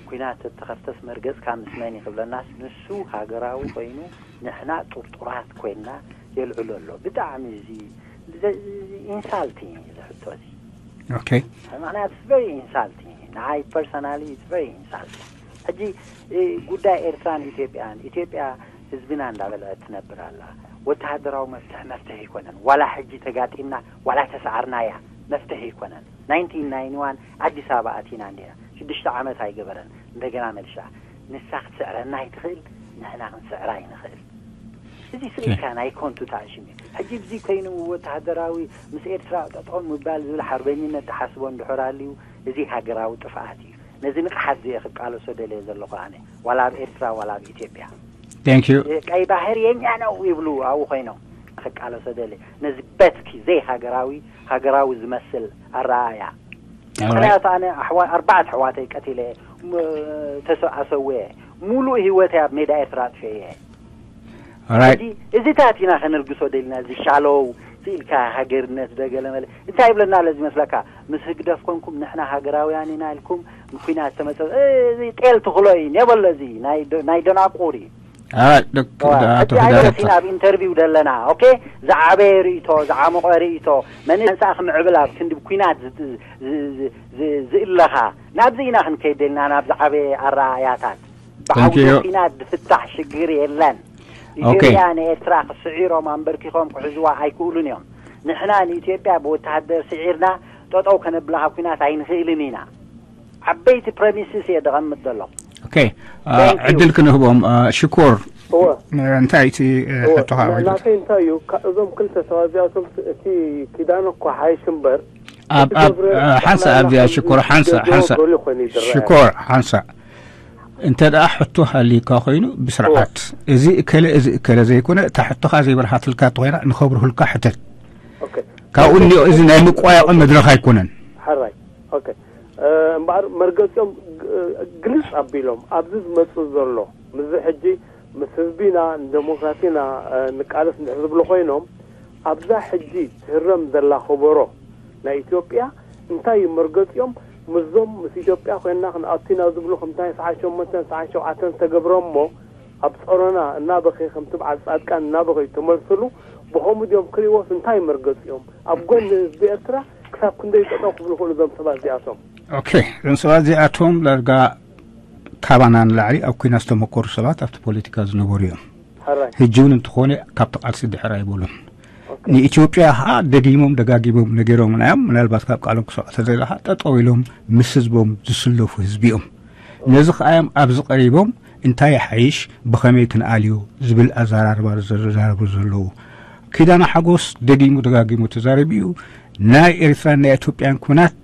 ኲናት ተተኸፍተስ መርገጽካ ምስ መን እዩ ክብለናስ ንሱ ሃገራዊ ኮይኑ ንሕና ጥርጡራት ኮይንና የልዕሎ ኣሎ። ብጣዕሚ እዚ ኢንሳልቲንግ እዚ ሕቶ እዚ። Okay. ምክንያቱ it's very insulting። ንዓይ personally it's very insulting። ሕጂ ጉዳይ ኤርትራን ኢትዮጵያን ኢትዮጵያ ህዝብና እንዳበልዐት ትነብር ኣላ። ወተሃደራዊ መፍትሒ መፍትሒ ኣይኮነን። ዋላ ሕጂ ተጋጢምና ዋላ ተሰዓርናያ መፍትሒ ኣይኮነን። ናይንቲን ናይንቲ ዋን ኣዲስ ኣበባ ኣቲና እንዲና ሽዱሽተ ዓመት ኣይገበረን። እንደገና መልሻ ንሳ ክትስዕረና ኣይትኽእል፣ ንሕና ክንስዕራ ኣይንኽእል። እዚ ስኢልካ ናይ ኮንቱ ተኣሽም እዩ። ሕጂ ብዚ ኮይኑ ወተሃደራዊ ምስ ኤርትራ ጠጠው ምባል ዝብል ሓርበኝነት ተሓስቦ እንድሕር ኣልዩ እዚ ሃገራዊ ጥፍኣት እዩ። ነዚ ንቕሓት እዚ እየ ክቃለሶ ደልየ ዘለኹ ኣነ ዋላ ኣብ ኤርትራ ዋላ ኣብ ኢትዮጵያ። Thank you. ቀይ ባህር የኛ ነው ይብሉ ኣብኡ ኮይኖም ክቃለሶ ደልየ ነዚ በትኪ ዘይሃገራዊ ሃገራዊ ዝመስል ኣረኣእያ። ምክንያቱ ኣነ ኣርባዕተ ኣሕዋተይ ቀቲለ ተሰኣሰወ ሙሉእ ህይወተይ ኣብ ሜዳ ኤርትራ ኣጥፍኤ እየ። Alright. እዚ እዚታት ኢና ከነልግሶ ደሊና እዚ ሻሎው ስኢልካ ሃገርነት ደገለ መለ እንታይ ይብለና ኣሎ ዝመስለካ? ምስ ህግደፍ ኮንኩም ንሕና ሃገራውያን ኢና ኢልኩም ኩናት ተመፀ እዚ ጤል ትኽሎ እዩ ነበሎ እዚ ናይ ደናቁር እዩ። ኣይ ደክ ኣቶ ሕጂ ኣይረሲን ኣብ ኢንተርቪው ደለና ኦኬ ዝዓበየ ርእይቶ ዝዓመቐ ርእይቶ መን ህንፃ ክምዕብል ኣብ ክንዲ ኩናት ዝእለኻ ናብዚ ኢና ክንከይድ ደልና ናብ ዝዓበየ ኣረኣእያታት ብዓውዲ ኩናት ዝፍታሕ ሽግር የለን። ኢትዮጵያ ንኤርትራ ክስዒሮም ኣንበርኪኾም ክሕዝዋ ኣይክእሉን እዮም። ንሕና ንኢትዮጵያ ብወተሃደር ስዒርና ጠጠው ከነብላ ኩናት ኣይንኽእልን ኢና። ዓበይቲ ፕረሚስስ እየ ደቐምጥ ዘለኹ። ኦኬ። ዕድል ክንህቦም። ሽኮር፣ እንታይ እቲ ሕቶኻ? ናተይ እንታይ እዩ፣ እዞም ክልተ ሰባት እዚኣቶም፣ እቲ ኪዳነ እኮ ሓይሽ እምበር ሓንሳ ኣብዚኣ ሽኮር ሓንሳ ሓንሳ ሽኮር ሓንሳ እንተ ደኣ ሕቶ ሃልዩካ ኮይኑ ብስርዓት፣ እዚ እከለ እዚ እከለ ዘይኮነ፣ እታ ሕቶኻ ዘይበርሃትልካ እንተኾይና ንኸብርሁልካ ሕተት። ካብኡ እኒኦ እዚ ናይ ምቋያቑ መድረኽ ኣይኮነን። ሓራይ። ኦኬ። እምበኣር መርገፂኦም ግልፅ ኣቢሎም ኣብዚ ዝመፅእ ዘሎ ምስዚ ሕጂ ምስ ህዝቢና ንደሞክራሲና ንቃለስ እንድሕር ዝብሉ ኮይኖም፣ ኣብዛ ሕጂ ትህረም ዘላ ከበሮ ናይ ኢትዮጵያ እንታይ እዩ መርገፂኦም? ምስዞም ምስ ኢትዮጵያ ኮይንና ክንኣቱ ኢና ዝብሉ ከምታ ሰዓት ሸሞንተን ሰዓት ሸውዓተን ዝተገብረ እሞ ኣብ ፀሮና እናበኸዩ ከምቲ በዓል ፃድቃን እናበኸዩ ተመልስሉ ብኸምኡ ድዮም ክሪእዎስ እንታይ መርገፂኦም? ኣብ ጎኒ ህዝቢ ኤርትራ ክሳብ ክንደይ ጠጠው ክብሉ ክእሉ እዞም ሰባት እዚኣቶም? ኦኬ፣ እዞም ሰባት እዚኣቶም ዳርጋ ካባና ንላዕሊ ኣብ ኲናት ዝተመኮሩ ሰባት ኣብቲ ፖለቲካ ዝነበሩ እዮም። ሕጂ እውን እንተኾነ ካብቲ ቃልሲ ድሕር ኣይበሉን። ንኢትዮጵያ ከዓ ደጊሞም ደጋጊሞም ነጊሮምና እዮም። ምናልባት ካብ ቃሎም ክሰምዑ ተዘይለ ከዓ ጠጠው ኢሎም ምስ ህዝቦም ዝስለፉ ህዝቢ እዮም። ነዚ ከዓ እዮም ኣብዚ ቀሪቦም እንታይ ይሓይሽ ብኸመይ ክንኣልዮ ዝብል ኣዘራርባ ዝዘራረቡ ዘለዉ። ኪዳነ ሓጎስ ደጊሙ ደጋጊሙ ተዛሪቡ እዩ። ናይ ኤርትራን ናይ ኢትዮጵያን ኩናት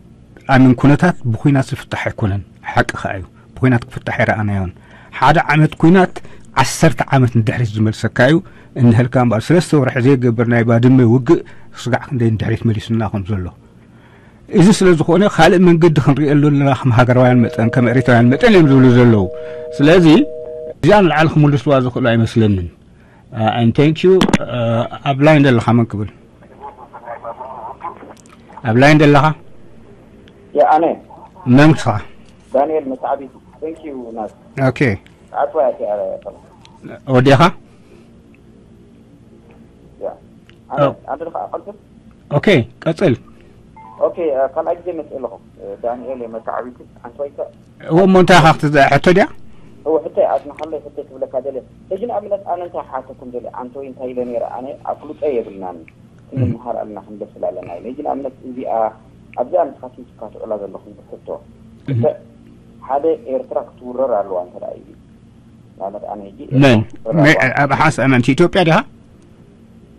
ኣምን ኩነታት ብኩናት ዝፍታሕ ኣይኮነን። ሓቂ ከዓ እዩ። ብኩናት ክፍታሕ ኣይረኣናዮን። ሓደ ዓመት ኩናት ዓሰርተ ዓመት ንድሕሪት ዝመልሰካ እዩ። እንሀልካ እምበኣር ሰለስተ ወርሒ ዘይገብር ናይ ባድመ ውግእ ስጋዕ ክንደይ ንድሕሪት መሊሱና ከም ዘሎ። እዚ ስለ ዝኾነ ካልእ መንገዲ ክንሪኦ ኣለና ከም ሃገራውያን መጠን፣ ከም ኤርትራውያን መጠን እዮም ዝብሉ ዘለዉ። ስለዚ እዚኣ ንላዕሊ ክምልስዋ ዝኽእሉ ኣይመስለንን። And thank you። ኣብ ላይን ዘለኻ መን ክብል? ኣብ ላይን ዘለኻ ኣነ መን ክስኻ? ዳንኤል መትዓቢ። Thank you ናት። Okay። ኣትዋ ያቲ ወዲኻ? ኣነ ኣድርኻ ቀልጥፍ። Okay፣ ቀጽል። Okay፣ ካልኣይ ግዜ መጽእ ኣለኹ። ዳንኤል መትዓቢቲ ኣንቶይካ እሞ እንታይ ኢኻ ክትዘ-፣ ሕቶ ድያ? እወ፣ ሕቶ እያ። ኣጽንሓለይ፣ ሕቶ ክብለካ ደልየ። ሕጂ ንኣብነት ኣነ እንታይ ሓተኩም ደልየ፣ ኣንቶይ እንታይ ኢለ ነይረ? ኣነ ኣፍልጦ የብልናን። ክንመሃር ኣለና፣ ክንበስል ኣለና ኢለ። ሕጂ ንኣብነት እዚኣ፣ ኣብዚኣ ንስኻትኩም ትካትዑላ ዘለኹም ሕቶ። እህ። እንተ ሓደ ኤርትራ ክትውረር ኣለዋ እንተ ደኣ ኢሉ። ንኣብነት ኣነ ሕጂ መን? ኤርትራ ክትውረር መ-፣ ኣለዋ። ኣብ ሓንሳእ መን? ኢትዮጵያ ዲኻ?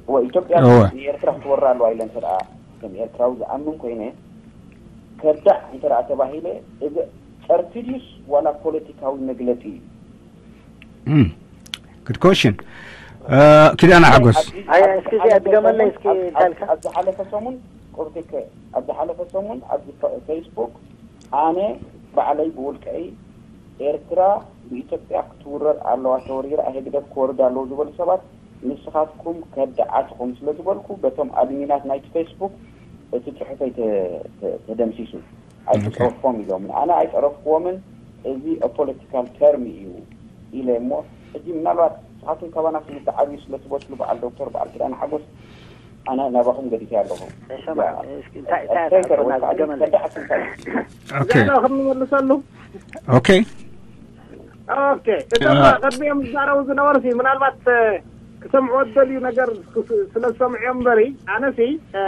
እወ፣ ኢትዮጵያ እወ። ንኤርትራ ክትወራ ኣለዋ ኢለ እንተ ደኣ ከም ኤርትራዊ ዝኣምን ኮይነ፣ ከዳዕ እንተ ደኣ ተባሂለ፣ እዚ ጸርፊ ድዩስ ዋላ ፖለቲካዊ መግለጺ እዩ? እም፣ good question። እ፣ ኪዳነ ሓጎስ። ኣብዚ፣ ኣይ፣ ኣብዚ እስኪ እዚኣ ሓለፈ ድገመለይ ሰሙን፣ እስኪ ኣብ፣ እንታይ ኢልካ? ኣብ ዝሓለፈ ሰሙን፣ ቁርቲከ፣ ኣብ ዝሓለፈ ሰሙን ኣብ ፈ-፣ ፌስቡክ ኣነ ባዕለይ ብውልቀይ ኤርትራ ብኢትዮጵያ ክትውረር ኣለዋ፣ ተወሪራ ህግደፍ ክወርድ ኣለዎ ዝበሉ ሰባት ንስኻትኩም ከዳዓት ኢኹም ስለ ዝበልኩ በቶም ኣድሚናት ናይቲ ፌስቡክ እቲ ጽሑፈይ ተ-፣ ተ-፣ ተደምሲሱ። ኣይትጸርፎም ኢሎም። ኣነ ኣይጸረፍክዎምን፣ እዚ ፖለቲካል ተርም እዩ ኢለ እሞ፣ ሕጂ ምናልባት ንስኻትኩም ካባና ክልተ ዓብዩ ስለ ትበስሉ፣ በዓል ዶክተር፣ በዓል ኪዳነ ሓጎስ፣ ኣነ ናባኹም ገዲፈ ኣለኹ። ሰማዕ፣ እስኪ እንታይ፣ እንታይ ኣስተንከር ኣትሓቶና ወይ ከዓ ዝገመለይ? ከዳዕ ስንታይ? ኦኬ። ዜና ከም ንመልሰሉ። ኦኬ። ኦኬ። እቶም አ- ቅድሚኦም ዝዛረቡ ዝነበሩ ሲ፣ ምናልባት፣ እ፣ ክሰምዕዎ ዝደልዩ ነገር ክስ-፣ ስለ ዝሰምዑ እዮም እምበሪ፣ ኣነ ሲ፣ እ፣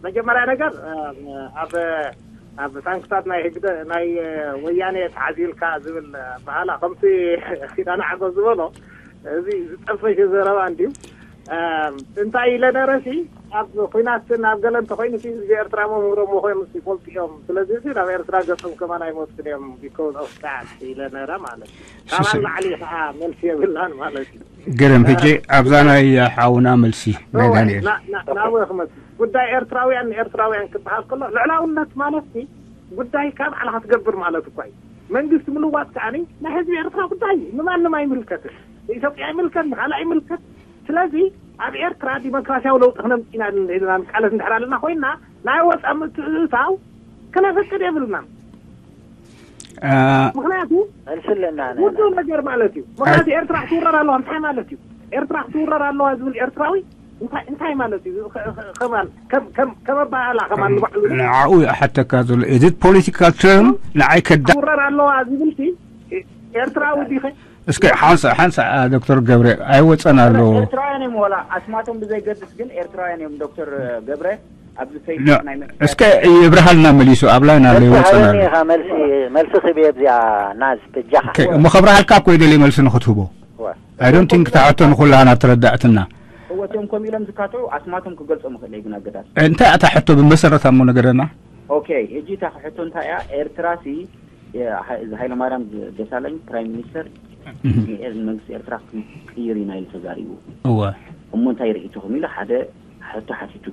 መጀመርያ ነገር፣ እ፣ ኣብ፣ ኣብ ታንክታት ናይ ህግደ-፣ ናይ፣ እ፣ ወያኔ ተሓዚልካ ዝብል፣ እ፣ በሃላ፣ ከምቲ ኪዳነ ሓጎስ ዝበሎ፣ እዚ ዝጠፈሸ ዘረባ እንድዩ። እም፣ እንታይ ኢለ ነረሲ፣ ኣብ ኲናትን ኣብ ገለ እንተኾይኑሲ ህዝቢ ኤርትራ መምህሮም ምዃኖምስ ይፈልጡ እዮም። ስለዚሲ ናብ ኤርትራ ገጾም ከማን ኣይመጹን እዮም፣ because of that ኢለ ነረ ማለት እዩ። ካባን ሽሽ- ላዕሊ ከዓ መልሲ የብላን ማለት እዩ። ግርም። ሕጂ ኣብዛ ናይ ሓውና መልሲ ናይ እወ፣ ዳንኤል። ና-፣ ና-፣ ናብኡ ክመጽእ። ጉዳይ ኤርትራውያን ንኤርትራውያን ክበሃል ከሎ፣ ልዕላውነት ማለትሲ ጉዳይካ ባዕልኻ ትገብር ማለት እኳ እዩ። መንግስቲ ምልዋጥ ከዓኒ ናይ ህዝቢ ኤርትራ ጉዳይ እዩ። ንማንም ኣይምልከትን። ንኢትዮጵያ ይምልከት፣ ንኻልእ ኣይምልከት። ስለዚ ኣብ ኤርትራ ዲሞክራሲያዊ ለውጢ ክነምጽእ ኢና ኢልና ንቃለስ እንድሕር ኣለና ኮይንና፣ ናይ ወጻኢ ምትእትታው ክነፈቅድ የብልናን። አ- ምኽንያቱ መልሲ ኣለና ኣነ። ውዱእ ነገር ማለት እዩ። ምኽንያቱ ኤርትራ ክትውረር ኣለዋ እንታይ ማለት እዩ? ኤርትራ ክትውረር ኣለዋ ዝብል ኤርትራዊ እንታይ፣ እንታይ ማለት እዩ? ከ-፣ ከ-፣ ከማን፣ ከም፣ ከም፣ ከም ኣባህላ ከማን ንባዕሉ ንዓኡ ይሓተካ ዘሎ። Is it political term? ንዓይ ከዳ- ክትውረር ኣለዋ ዝብልሲ ኤርትራዊ ዲኸ? እስከ ሓንሳ ሓንሳ ዶክተር ገብረ ኣይወፀን ኣሎ። ኤርትራውያን እዮም ወላ ኣስማቶም ብዘይገድስ ግን ኤርትራውያን እዮም። ዶክተር ገብረ ኣብዚ ፌስቡክ ናይ እስከ ይብርሃልና መሊሱ ኣብ ላይን ኣሎ ይወፀን ኣሎ። መልሲ ክብየ ብዚኣ ናዝ በጃኻ እሞ ከብርሃልካ እኮ ይደሊ መልሲ ንክትህቦ። I don't think ታሕቶ ንኩላና ተረዳእትና። እወቶም ከም ኢሎም ዝካትዑ ኣስማቶም ክገልጾም ይኽእል ግን ኣገዳሲ እንታይ ኣታ ሕቶ ብመሰረት ኣሞ ነገረና። ኦኬ ሕጂ እታ ሕቶ እንታይ እያ? ኤርትራ ሲ እዚ ሃይለማርያም ደሳለኝ ፕራይም ሚኒስተር ንኤር መንግስቲ ኤርትራ ክንቅይር ኢና ኢሉ ተዛሪቡ። እወ እሞ እንታይ ርኢትኹም ኢሉ ሓደ ሕቶ ሓቲቱ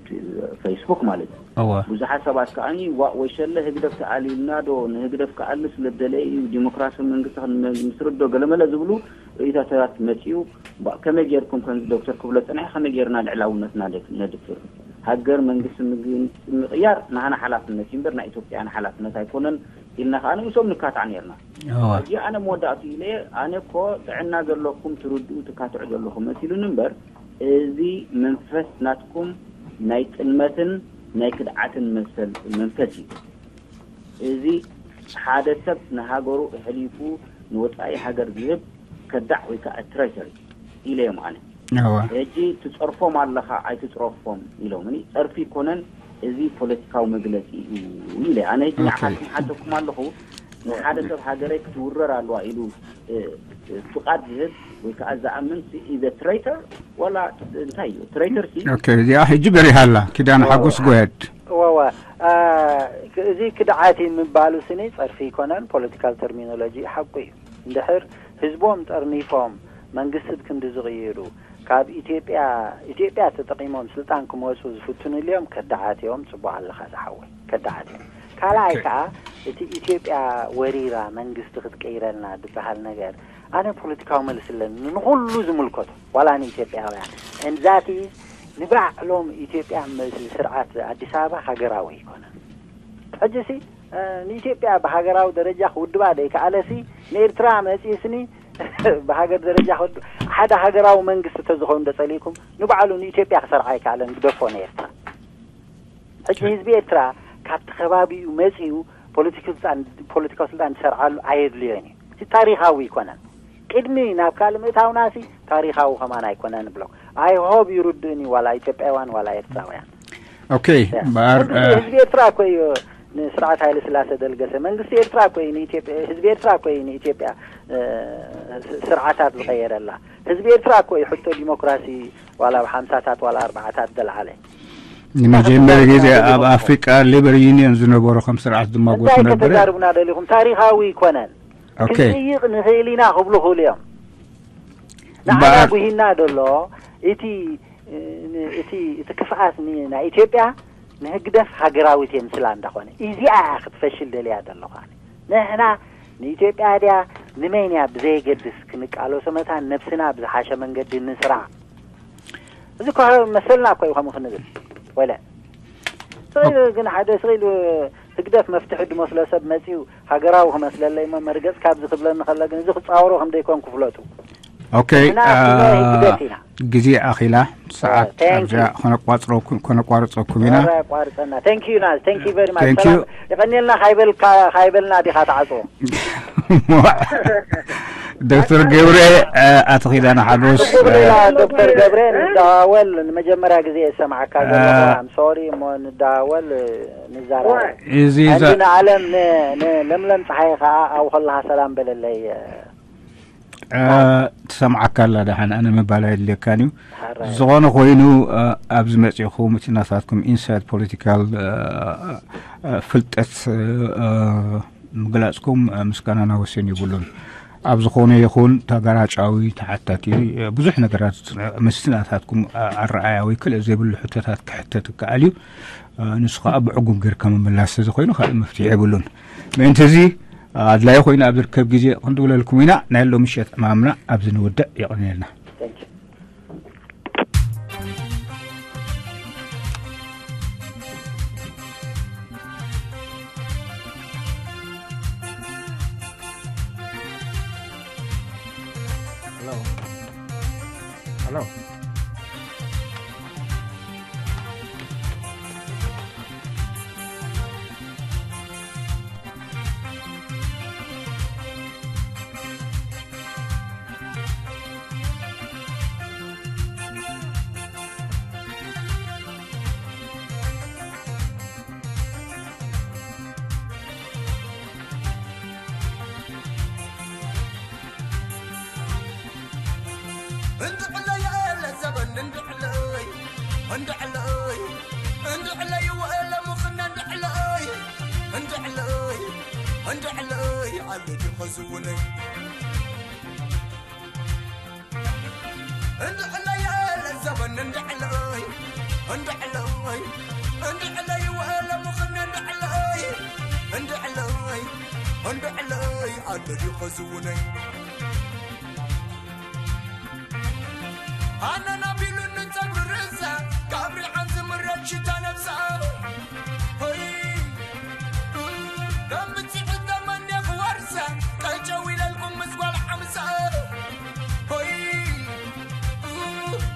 ፌስቡክ ማለት እዩ። እወ ብዙሓት ሰባት ከዓኒ ዋእ ወይ ሸለ ህግደፍ ተኣልዩልና ዶ ንህግደፍ ክኣሊ ስለ ደለየ እዩ ዲሞክራሲ መንግስቲ ክንምስርት ዶ ገለመለ ዝብሉ ርእይታታት መፅኡ። ከመይ ጌርኩም ከምዚ ዶክተር ክብሎ ፀኒሐ ከመይ ጌርና ልዕላውነትና ነድፍር? ሃገር መንግስቲ ምቅያር ናህና ሓላፍነት እዩ እምበር ናይ ኢትዮጵያን ሓላፍነት ኣይኮነን ኢልና ከዓ ንእሶም ንካታዕ ነርና። ሕጂ ኣነ መወዳእቱ ኢለ ኣነ እኮ ጥዕና ዘለኩም ትርድኡ ትካትዑ ዘለኹም መሲሉኒ እምበር እዚ መንፈስ ናትኩም ናይ ጥልመትን ናይ ክድዓትን መሰል መንፈስ እዩ። እዚ ሓደ ሰብ ንሃገሩ እሕሊፉ ንወፃኢ ሃገር ዝህብ ከዳዕ ወይ ከዓ ትረይተር ኢለ እዮም ኣነ። ሕጂ ትፀርፎም ኣለኻ ኣይትፅረፎም ኢሎምኒ። ፀርፊ ይኮነን፣ እዚ ፖለቲካዊ መግለፂ እዩ ኢለ ኣነ። ሕጂ ንዓኻትኩም ሓተኩም ኣለኹ፣ ንሓደ ሰብ ሃገረይ ክትውረር ኣለዋ ኢሉ ፍቃድ ዝህብ ወይ ከዓ ዝኣምን ኢዘ ትረይተር ዋላ እንታይ እዩ ትረይተር ሲ እዚኣ ሕጂ በሪሃላ ኪዳነ ሓጎስ ጎየድ ወወ እዚ ክድዓት እዩ ምባሉ ስኒ ጸርፊ ይኮነን ፖለቲካል ተርሚኖሎጂ ሓቁ እዩ። እንድሕር ህዝቦም ጠርኒፎም መንግስቲ ብክንዲ ዝቕይሩ ካብ ኢትዮጵያ ኢትዮጵያ ተጠቂሞም ስልጣን ክመፁ ዝፍትኑ ኢልዮም ከዳዓት እዮም። ፅቡቅ ኣለካ ዝሓወይ ከዳዓት እዮም። ካልኣይ ከዓ እቲ ኢትዮጵያ ወሪራ መንግስቲ ክትቀይረልና ዝበሃል ነገር ኣነ ፖለቲካዊ መልሲ ኣለኒ ንኩሉ ዝምልከቶ ዋላ ንኢትዮጵያውያን and that is ንባዕሎም ኢትዮጵያ ስርዓት ኣዲስ ኣበባ ሃገራዊ ኣይኮነን። ሕጂ ሲ ንኢትዮጵያ ብሃገራዊ ደረጃ ክውድባ ደይከኣለ ሲ ንኤርትራ መፂኡ ስኒ ብሃገር ደረጃ ክውድ ሓደ ሃገራዊ መንግስቲ ተዝኸውን ደፀሊእኩም ንባዕሉ ንኢትዮጵያ ክሰርዓ ኣይከኣለን ግደፎ ንኤርትራ። ሕጂ ህዝቢ ኤርትራ ካብቲ ከባቢኡ መፂኡ ፖለቲካዊ ስልጣን ዝሰርዓሉ ኣየድልዮን እዩ። እቲ ታሪኻዊ ኣይኮነን። ቅድሚ ናብ ካልእ ምእታውና ሲ ታሪኻዊ ከማን ኣይኮነን ብሎ። I hope ይርድእኒ ዋላ ኢትዮጵያውያን ዋላ ኤርትራውያን። ኦኬ እምበኣር ህዝቢ ኤርትራ እኮ እዩ ንስርዓት ሃይለ ስላሴ ደልገሰ መንግስቲ ኤርትራ እኮ እዩ ንኢትዮጵያ ህዝቢ ኤርትራ እኮ እዩ ንኢትዮጵያ ስርዓታት ዝቀየረላ። ህዝቢ ኤርትራ እኮ እዩ ሕቶ ዲሞክራሲ ዋላ ኣብ ሓምሳታት ዋላ ኣርባዓታት ደልዓለ። ንመጀመርያ ግዜ ኣብ ኣፍሪቃ ሌበር ዩኒየን ዝነበሮ ከም ስርዓት ዝማጎት እንታይ ነበረ። ከተዛርቡና ደሊኹም? ታሪኻዊ ኣይኮነን። ኦኬ። ክንጥይቕ ንኽእል ኢና ክብሉ ክእሉ እዮም። ንዓና እምበኣር ጉሂና ደሎ እቲ እቲ እቲ ክፍኣት ን- ናይ ኢትዮጵያ ንህግደፍ ሃገራዊት የምስላ እንዳኾነ እዚኣ እያ ክትፈሽል ደልያ ደለኹ ኣነ። ንሕና ንኢትዮጵያ ድያ ንመን እያ ብዘየገድስ ክንቃለሶ መታን ነብስና ብዝሓሸ መንገዲ ንስራ። እዚ እኮ መሰልና እኮ እዩ ከምኡ ክንብል ወለ ስቕ ኢሉ ግን ሓደ ስቕ ኢሉ ህግደፍ መፍትሒ ድመስሎ ሰብ መፂኡ ሃገራዊ ክመስለለይ እሞ መርገፅ ካብዚ ክብለኒ ከሎ ግን እዚ ክፃወሮ ከም ደይኮንኩ ፍለጡ። ኦኬ ግዜ ኣኺላ ሰዓት ኣብዚኣ ከነቋርፀኩም ኢና። የቀኒልና ካይበልና ዲኻ ተዓፅዎ። ዶክተር ገብረ ኣቶ ኪዳነ ሓጎስ ዶክተር ገብረ ንደዋወል ንመጀመርያ ግዜ የሰማዓካ ዘለኹ ሶሪ እሞ ንደዋወል ንዛረብ እዚ ንዓለም ንለምለም ፀሓይ ከዓ ኣብኡ ከለካ ሰላም በለለይ። ትሰምዓካ ኣላ ደሓን ኣነ ምባል ኣየድልየካን እዩ። ዝኾነ ኮይኑ ኣብዚ መፂኹም እቲ ናታትኩም ኢንሳይድ ፖለቲካል ፍልጠት ምግላፅኩም ምስጋናና ወሰን የብሉን። ኣብ ዝኾነ ይኹን ተጋራጫዊ ተሓታቲ ብዙሕ ነገራት ምስቲ ናታትኩም ኣረኣያ ወይ ክልእ ዘይብሉ ሕቶታት ክሕተት ይከኣል እዩ። ንሱ ከዓ ብዕጉም ጌርካ ምምላስ ተዝኾይኑ ካልእ መፍትሒ የብሉን። ምእንቲ እዚ ኣድላዪ ኮይኑ ኣብ ዝርከብ ግዜ ክንድውለልኩም ኢና። ናይ ሎሚ ምሸት ዕማምና ኣብዚ ንውድእ። የቐንየልና። እንድዕለይ ለዘበን እንድዕለይ እንድዕለይ እንድዕለይ ወእለ ሙኽነ እንድዕለይ እንድዕለይ እንድዕለይ ኣለ ዲኸ ዝውነይ እንድዕለይ ለዘበን እንድዕለይ እንድዕለይ እንድዕለይ ወእለ ሙኽነ እንድዕለይ እንድዕለይ እንድዕለይ ኣለ ዲኸ ዝውነይ ኣነ ናቢሉኒ ጸጉሪ ርእሳ ካብ ሪሓን ዝምረድ ሽታ ነብሳ ሆይ ከም ብጽሕት ተመኔ ክወርሳ ቀጨው ኢለልኩም ምስ ጓል ሓምሳ ሆይ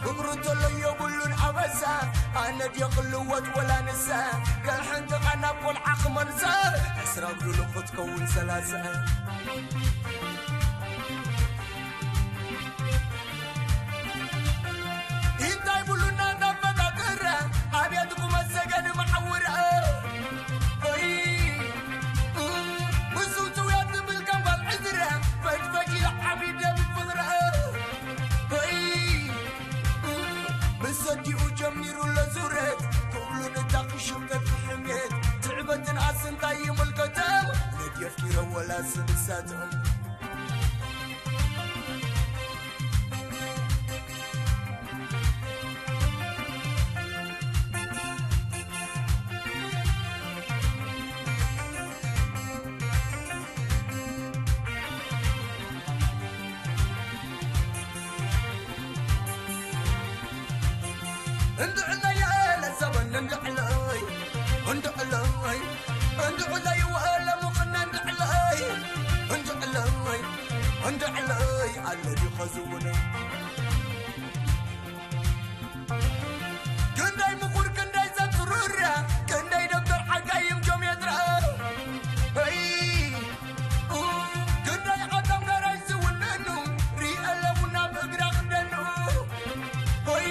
ፍቅሩ ተሎ የብሉን ኣበሳ ኣነ ድየ ክልወጥ ወላ ንሳ ገርሐንቲ ቃና ቆልዓ ክመልሳ ዕስራ ብድሉ ክትከውን ሰላሳ እንታይ ብሉና እንዳፈጣጥራ ኣብያት ቁመት ሰገድ መዓውራ ኦይ፣ ምስውትውያት ትብል ከም ጓል ዕዝራ፣ ፈጅፈጅ ኢላ ዓቢ ደም ፍቕራ። ኦይ፣ ምስ ሰዲኡ ጀሚሩ ለዙረት፣ ክብሉ ንታኺ ሽምጠት ሕሜት፣ ትዕበትን ኣስንታይ ይምልከቶም፣ ነድ የፍኪሮ ወላ ስንሳቶም። እንድዕለይ ለዘበን እንድዕለይ እንድዕለይ እንድዕለይ ወለ ሙኽነ እንድዕለይ እንድዕለይ እንድዕለይ ኣለ ዲኸ ዝውነ ክንደይ ምኹር ክንደይ ዘትሩራ ክንደይ ደብተር ሓጋይም ጆሜትራ ይ ክንደይ ዓዳም ጋራይ ዝውነኑ ሪእለቡና ብእግራ ክደኑ ይ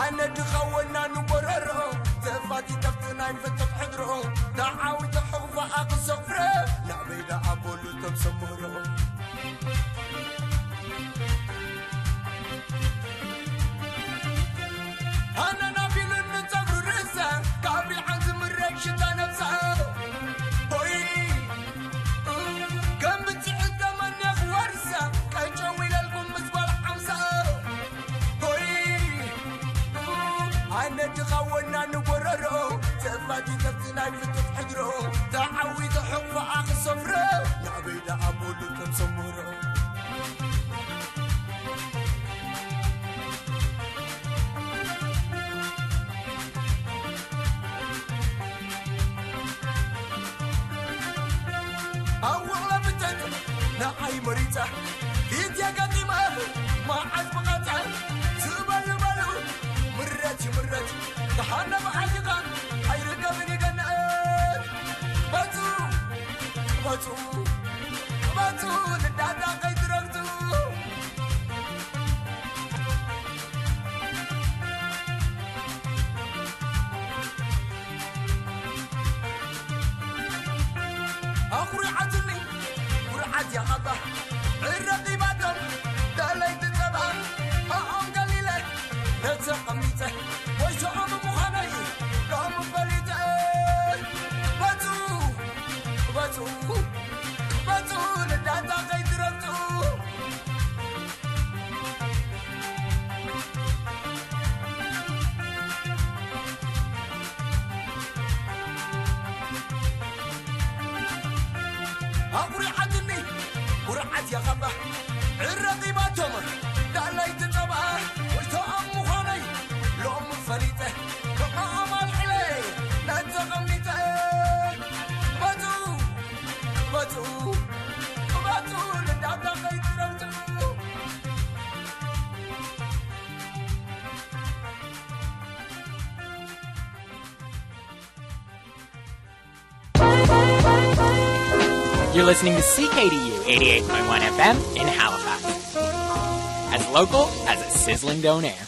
ኣነ ድኻ ወና ንጎረሮ ተፋቲ ጠፍቲ ናይ ፍትሕ ሕድሮ ተዓዊተ ሕቑፋ ኣክሰፍረ ናበይ ደኣ በሉ ተምሰምሮ ኣነ ናቢሉኒ ጸጉሩ ርእሳ ካብ ሪሓን ዝምረግ ሽታ ነብሳ ሆይ ከም ብጽሕት ተመኔ ክወርሳ ቀጨው ኢለልኩም ምስ ጓል ሓምሳ ሆይ ኣነ ድኻ ወና ንጎረሮ ተፋቲ ከብቲ ናይ ፍትሕ ሕድሮ ተዓዊተ ሕቕፋ ኣኽሰፍረ ናበይ ደኣ በሉ ተምሰምሮ ኣውቕ ለብተት ንዓይ መሪጻ ፊት የጋጢማ መዓት ብቐጻ ዝበሉ በሉ ምረት ይምረት ተሓነ ብሓይኻ ኣይርከብን ይገንአት በቱ በቱ በቱ ንዳዳ ከይትረግቱ ኣኹሪዓትኒ ኩርዓት ያቐባ ዕረቂባቶም ደለይቲ ጸባ ኣኦም ገሊለ ነተቐሚጠ ወይሸኦም ምዃነይ ሎም ፈሊጠ በቱ በቱ በቱ ንዳታ ከይትረግጡ ኣቑሪዓትኒ ኩርዓት ያኸባ ዕረቂባቶም ዳላይ ትጸባ ወይቶኦም ምዃነይ ሎም ፈሊጠ ከማኦም ኣልዒለ ናተቐሚጠ በቱ በቱ በቱ ንዳታ ከይትረግጡ You're listening to C K D U eighty-eight point one F M in Halifax. As local as a sizzling donair.